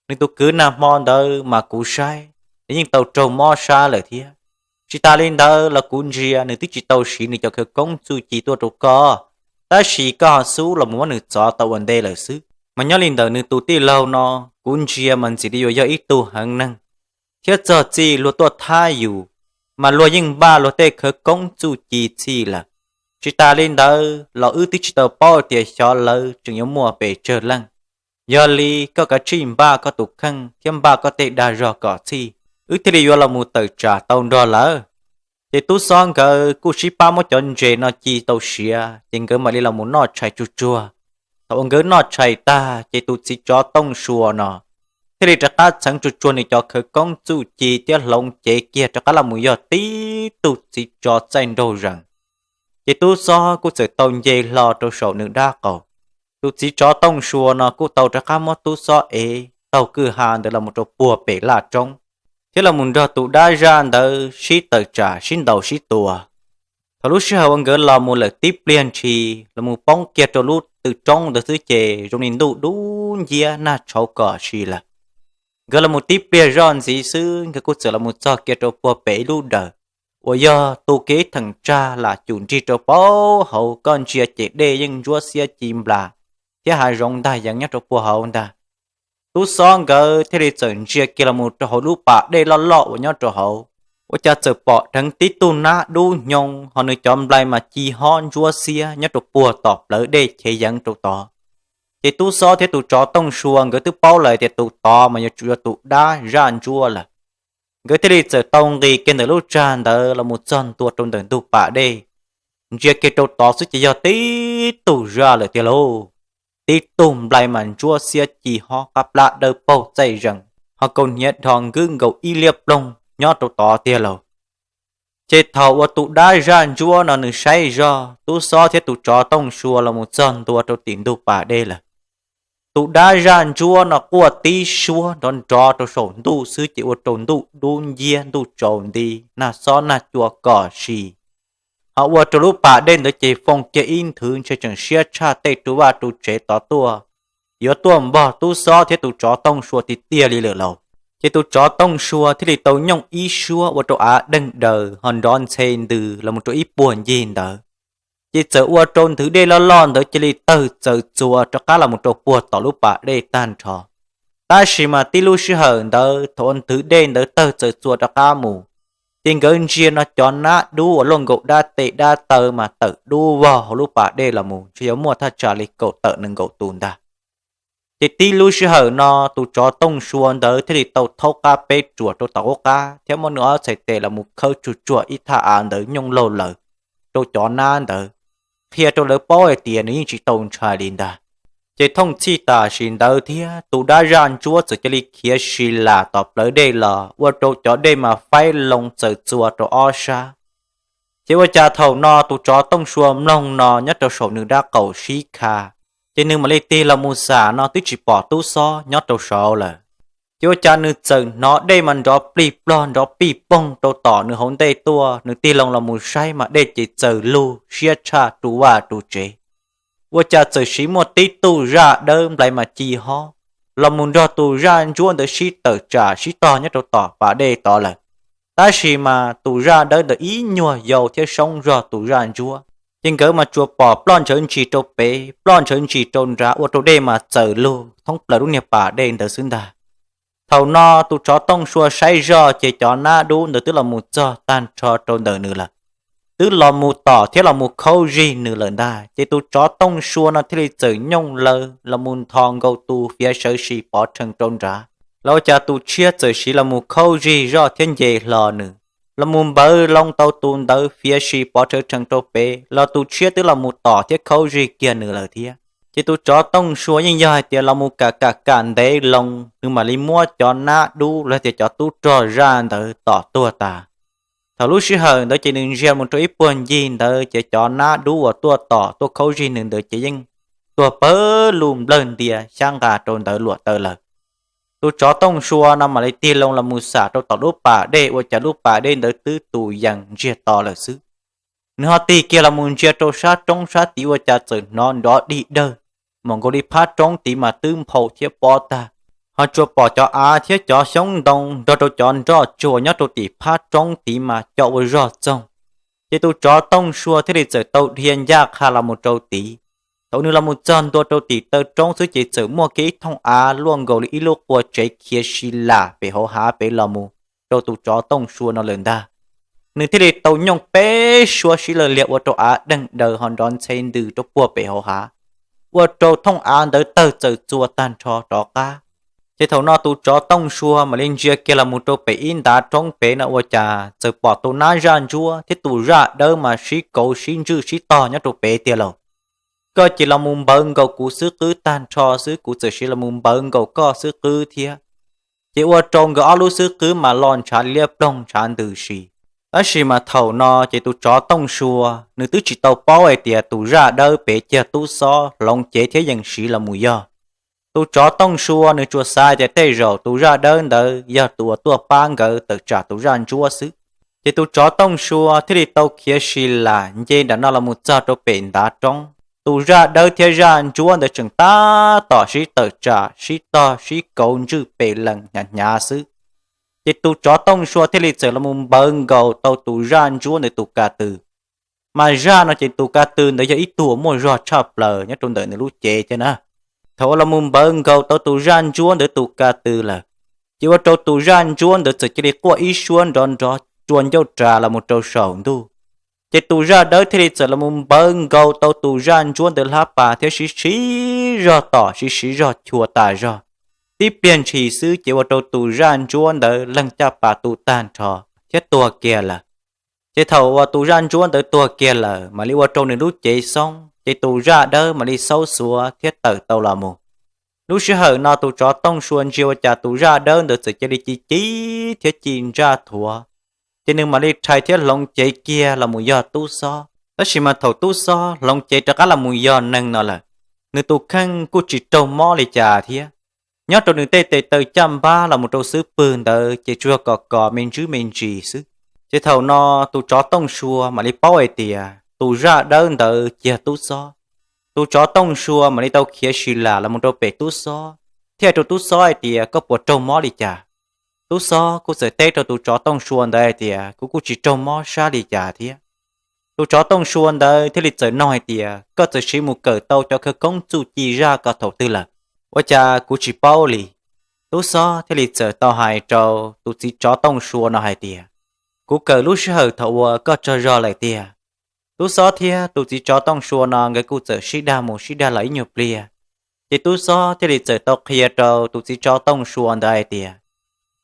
nws tus kwv nag hmo ntawd mas kuv saib nws yeej tau raug mob sab lawm thiab. Tsis tas li ntawd los kuv ntsia nws twb tsis tau siv nws cov khawv koob txuj ci tuaj rau koj, tab sis koj ho xub los mus muab nws txov tau ua ntej lawm xwb. Mas nyob li ntawm nws tus tij laug no, kuv ntsia mas ntxim li yuav yog ib tug heev neeg, thiab txog txij luag tuaj thab yus, mas luag yeej npaj luag tej khawv koob txuj ci txhij lawm. Tsis tas li ntawd los wb twb tsis tau paub tias xyov lawv tseem yuav muaj pes tsawg leej. Yog li koj kav tsij npaj koj tus kheej thiab npaj koj tej dag zog kom txhij, wb thiaj li yuav los mus tawm tsam tau nrog lawv. Ces tub xob nkawd kuj sib pab muab cov ntses no ci tau siav, ces nkawd mam li los mus noj tshais tsuag tsuag. Thaum uas nkawd noj tshais tag, ces tus txiv tsov Tooj Sua no thiaj li rov qab txheev tsuag tsuag nws cov khawv koob txuj ci thiab hloov cev kiag rov qab los mus yog tib tug txiv tsov txaij nraug zees. Ces tub xob kuj txawm tau nce hlo rau saum nws dab qaum. Tus txiv tsov Tooj Sua no kuj tau rov qab muab tub xob ev taug kwj ha ntawd los mus rau puag pem laj roob, thiab los mus nrog tus dab zaj ntawd sib tawm tsam sib ntaus sib tua. Thaum lub sij hawm uas nkawd los mus lawm tib pliag ntshis los mus poob kiag rau lub tw roob ntawd xwb ces zoo li ntuj dub nciab nag tshauv kom si lawm. Nkawd los mus tib pliag zoj ntxiv xwb nkawd kuj txawm los mus txog kiag rau puag pem ib lub dawm uas yog tu kiag ib theem tsag lam cum nrig rau puag hauv, koj ntsia ces dej yeej ntsuab xiab ci nplas thiab hav zoov ntag yeev nyob rau puag hauv ntag. Tub xob nkawd thiaj li txawm ntsia kiag los mus rau hauv lub pas dej loj loj uas nyob rau hauv, ua cas txawm pom dheev tib tug nab dub hnyoo ho nws cov nplai mas ci hob ntsuab xiab nyob rau puag tom plawv dej chev yeev rau tod. Ces tub xob thiab tus tsov Tooj Sua nkawd twb paub lawm tias tus tod mas yuav tsum yog tus dab zaj ntsuab lawm. Nkawd thiaj li txawm tau nqis kiag ntawm lub tsag ntawd los mus txog ntua rau ntawm ntug pas dej. Ntsia kiag rau tod xwb ces yog tib tug zaj lawm tiag lauj. Tib tug nplai mas ntsuab xiab ci hob qab plab dawb paug txaij zees, ho kaus hniav dhos nkub nkaus ib liab ploog nyob rau tod tiag lauj. Ces thaum uas tus dab zaj ntsuab no nws saib zog, tub xob thiab tus tsov Tooj Sua los mus txog ntua rau tim ntug pas dej lawm. Tus dab zaj ntsuab no quaj tib suab nrov nrov rau saum ntuj xwb ces ua rau ntuj dub nciab ntuj tsaus nti, nag xob nag cua kom si. Ho ua rau lub pas dej ntawd ces foo kiag ib nthwv ntshe tseem siab tshaj tej ru vaj ru tsev tod tuaj, yuav tuaj npog tub xob thiab tus tsov Tooj Sua tiag tiag li lawm lauj. Ces tus tsov Tooj Sua thiaj li tau nyooj ib suab ua rau av deeg daws ho nrov ntxhe ntws los mus rau ib puag ncig ntawd. Ces txawm ua rau nthwv dej loj loj ntawd cia li tawg txaws txuas rov qab los mus rau puag tom lub pas dej tag nrho. Tab sis mas tib lub sij hawm ntawd thaum ua nthwv dej ntawd tawg txaws txuas rov qab mus, ces nkawd ntsia no cov nab dub uas luaj nkaus dab tes dab taw mas tawm dub vog hauv lub pas dej los mus ntshe yuav muaj thaj tsam li kaum tawm nees nkaum tus ntag. Ces tib lub sij hawm no tus tsov Tooj Sua ntawd thiaj li tau thaub qab peb ruam rau tom qub qab thiab muab nws ob txhais tes los mus khawb tsuag tsuag ib thaj av ntawd nyooj laug lawm rau cov nab ntawd, qhia rau lawv paub hais tias nws yeej tsis tau ntshai li ntag. Ces thooj txhij tam sim ntawd thiab tus dab zaj ntsuab txawm cia li khiav si las tom plawv dej los ua rau cov dej mas faib loo txaws txuas rau ob sab. Ces ua cas thaum no tus tsov Tooj Sua mloog no nyob rau saum nws dab qaum sib kha, ces nws mam li tig los mus xam no twb tsis pom tub xob nyob rau saud lawm. Ces ua cas nws txawm hnov dej mas nrov plig plog nrov pij poog rau tom nws hauv ntej tuaj, nws tig loo los mus saib mas dej ces txaws lug siab tshaj ru vaj ru tsev. Ua cas txawm siv muaj tib tug zaj dawb nplai mas ci hob los mus nrog tus zaj ntsuab ntawd sib tawm tsam sib tog nyob rau tom pas dej tod lawm. Tab sis mas tus zaj dawb ntawd ib nyuag yau thiab soob zog tus zaj ntsuab, ces nkawd mas tsuas pom ploj ntsawv ntsis rau pem ploj ntsawv ntsis rau nrad ua rau dej mas txaws lug thoob plaws lub niag pas dej ntawd xwb ntag. Thaum no tus tsov Tooj Sua saib zoj ces cov nab dub ntawd twb los mus txog tag nrho rau ntawm nws lawm, twb los mus tom thiab los mus khaub zig nws lawm ntag. Ces tus tsov Tooj Sua no thiaj li txawm nyooj lawv los mus nthos nkaus tus fiav sawv sis pov rhees rau nrad, los ua cas tus tshiab txawm siv los mus khaub zig zoj thiab nce hlo nws, los mus npawv loo tau tus ntawd fiav sis pov rhees rhees rau pem los tus tshiab twb los mus tom thiab khaub zig kiag nws lawm thiab. Ces tus tsov Tooj Sua yeej yog hais tias los mus kam kam kam ntev loo nws mam li muab cov nab dub los tias cov tub rog zaj ntawd tom tuag tas. Thaum lub sij hawm ntawd ces nws ntsia mus rau ib puag ncig ntawd ces cov nab dub uas tuaj tom tuaj khaub zig nws ntawd ces yeej tuag pawg lug nplawg ntia xyab nqa rau ntawd luam taw lawm. Tus tsov Tooj Sua no mam li tig loo los mus xam rau tom lub pas dej ua cas lub pas dej ntawd twb tus yees ntsiag to lawm xwb. Nws ho tig kiag los mus ntsia rau sab roob sab tid ua cas txawm hnov nrov dig dawg, mam nkaus li phab roob tid mas twb nphau thiab pob tag, ho tsuas pom cov av thiab cov xyoob ntoo nrog rau cov nroj tsuag nyob rau tim phab roob tid mas co ua zog txoog. Ces tus tsov Tooj Sua thiaj li txawm tau dhia ncaj qha los mus rau tid. Thaum nws los mus txog ntua rau tim taw roob xwb ces txawm muaj kiag ib thooj av luaj nkaus li ib lub qua tsev khiav si lam pem hauv hav pem los mus rau tus tsov Tooj Sua no lawm ntag. Nws thiaj li tau nyooj peb suab sib law liag ua rau av deeg daws ho nrov ntxhe ntws rau puag pem hauv hav, ua rau thooj av ntawd tawg txawm txuas tag nrho rov qab. Ces thaum no tus tsov Tooj Sua mam li ntsia kiag los mus rau pem ib ntav roob pem no ua cas txawm pom tus nab zaj ntsuab thiab tus zaj dawb mas sib kauv sib ntswj sib tog nyob rau pem tiag lauj. Koj ces los mus npawv nkaus kuv xwb qwb tag nrho xwb, kuv txawm siv los mus npawv nkaus koj xwb qwb thiab. Ces ua rau nkawd ob lub xwb qwb mas lo ntshav liab ploog ntshav ntws si. Tab sis mas thaum no ces tus tsov Tooj Sua nws twb tsis tau paub hais tias tus zaj dawb pem yog tub xob hloov cev thiab yees siv los mus yog. Tus tsov Tooj Sua nws tsuas xav tias tej zaum tus zaj dawb ntawd yog tus uas tuaj pab nkawd tawm tsam tus zaj ntsuab xwb. Ces tus tsov Tooj Sua thiaj li tau khiav si lam nce nram no los mus txog rau pem ntav roob. Tus zaj dawb thiab zaj ntsuab ntawd tseem tab tom sib tawm tsam sib tog sib kauv ntswj pem lees hnyav hnyav xwb. Ces tus tsov Tooj Sua thiaj li txawm los mus npawv nkaus tau tus zaj ntsuab ntawd tus ka tw. Mas zaj no ces tus ka tw ntawd yog ib tug uas muaj zog tshaj plaws nyob rau ntawm nws lub cev thiab na. Thaum uas los mus npawv nkaus tau tus zaj ntsuab ntawd tus ka tw lawm, ces ua rau tus zaj ntsuab ntawd txawm cia li quaj ib suab nrov nrov rua ncauj ras los mus rau saum ntuj. Ces tus zaj dawb thiaj li txawm los mus npawv nkaus tau tus zaj ntsuab ntawd hlab pas thiab siv siv zog tom siv siv zog chua tas zog. Tib pliag ntshis xwb ces ua rau tus zaj ntsuab ntawd leeg caj pas tu tag nrho thiab tuag kiag lawm. Ces thaum uas tus zaj ntsuab ntawd tuag kiag lawm mam li ua rau nws lub cev xoob, ces tus zaj dawb mam li xaub xuav thiab tawm tau los mus. Lub sij hawm no tus tsov Tooj Sua ntsia ua cas tus zaj dawb ntawd txawm cia li ci ci thiab ci ntsaj thuav, ces nws mam li rhais thiab hloov cev kiag los mus yog tub xob. Tab sis mas thaum tub xob hloov cev rov qab los mus yog neeg no lawm, nws tus kheej kuj tsis raug mob li cas thiab. Nyob rau nws tej tes taw caj npab los mus rau xub pwg ntawd ces tsuas yog kom kos me ntsis me ntsis xwb. Ces thaum no tus tsov Tooj Sua mam li paub hais tias tus zaj dawb ntawd yog tub xob. Tus tsov Tooj Sua mam li tau khiav si lam los mus rau pem tub xob thiab hais rau tub xob hais tias, koj puas raug mob li cas? Tub xob kuj txawm teb rau tus tsov Tooj Sua ntawd hais tias, kuv kuj tsis raug mob sab li cas thiab. Tus tsov Tooj Sua ntawd thiaj li txawm nug hais tias, koj txawm siv mus kawm tau cov khawv koob txuj ci zaj ko thaum twg lawm? Ua cas kuv tsis paub li? Tub xob thiaj li txawm tau hais rau tus txiv tsov Tooj Sua no hais tias, kuv kawm lub sij hawm thaum uas koj tsaug zog lawm tiag. Tub xob thiab tus txiv tsov Tooj Sua no nkawd kuj txawm sib dag mus sib dag los ib nyuag pliag, ces tub xob thiaj li txawm tau qhia rau tus txiv tsov Tooj Sua ntawd hais tias,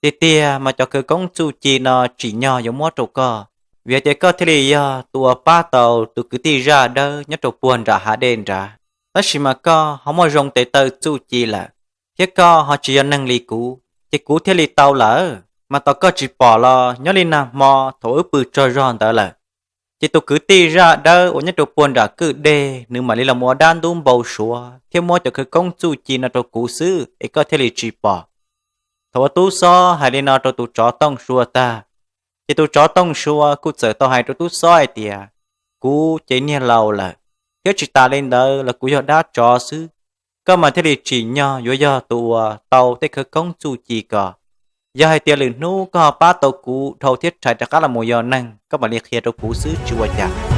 tiag tiag mas cov khawv koob txuj ci no tsim nyog yuav muab rau koj, vim tias koj thiaj li yog tus uas pab tau tus kwv tij zaj dawb nyob rau puag nram hav dej nrad. Tab sis mas koj ho muaj zoo tes taw txuj ci lawm, thiab koj ho tsis yog neeg li kuv, ces kuv thiaj li tau lawm. Mas tos koj tsis pom los nyob li nag hmo thaum wb pw tsaug zog ntawd lawm, ces tus kwv tij zaj dawb uas nyob rau puag nram kwj deg nws mam li los ua dab ntub npau suav thiab muab cov khawv koob txuj ci no rau kuv xwb es koj thiaj li tsis pom. Thaum uas tub xob hais li no rau tus tsov Tooj Sua tag, ces tus tsov Tooj Sua kuj txawm tau hais rau tub xob hais tias, kuv ces niag laus lawm, thiab tsis tas li ntawd los kuv yog dab tsov xwb, koj mas thiaj li tsim nyog yuav yog tus uas tau tej khawv koob txuj ci ko. Yog hais tias lwm hnub koj ho pab tau kuv dhau thiab rhais rov qab los mus yog neeg, koj mam li qhia rau kuv xwb tsis ua cas.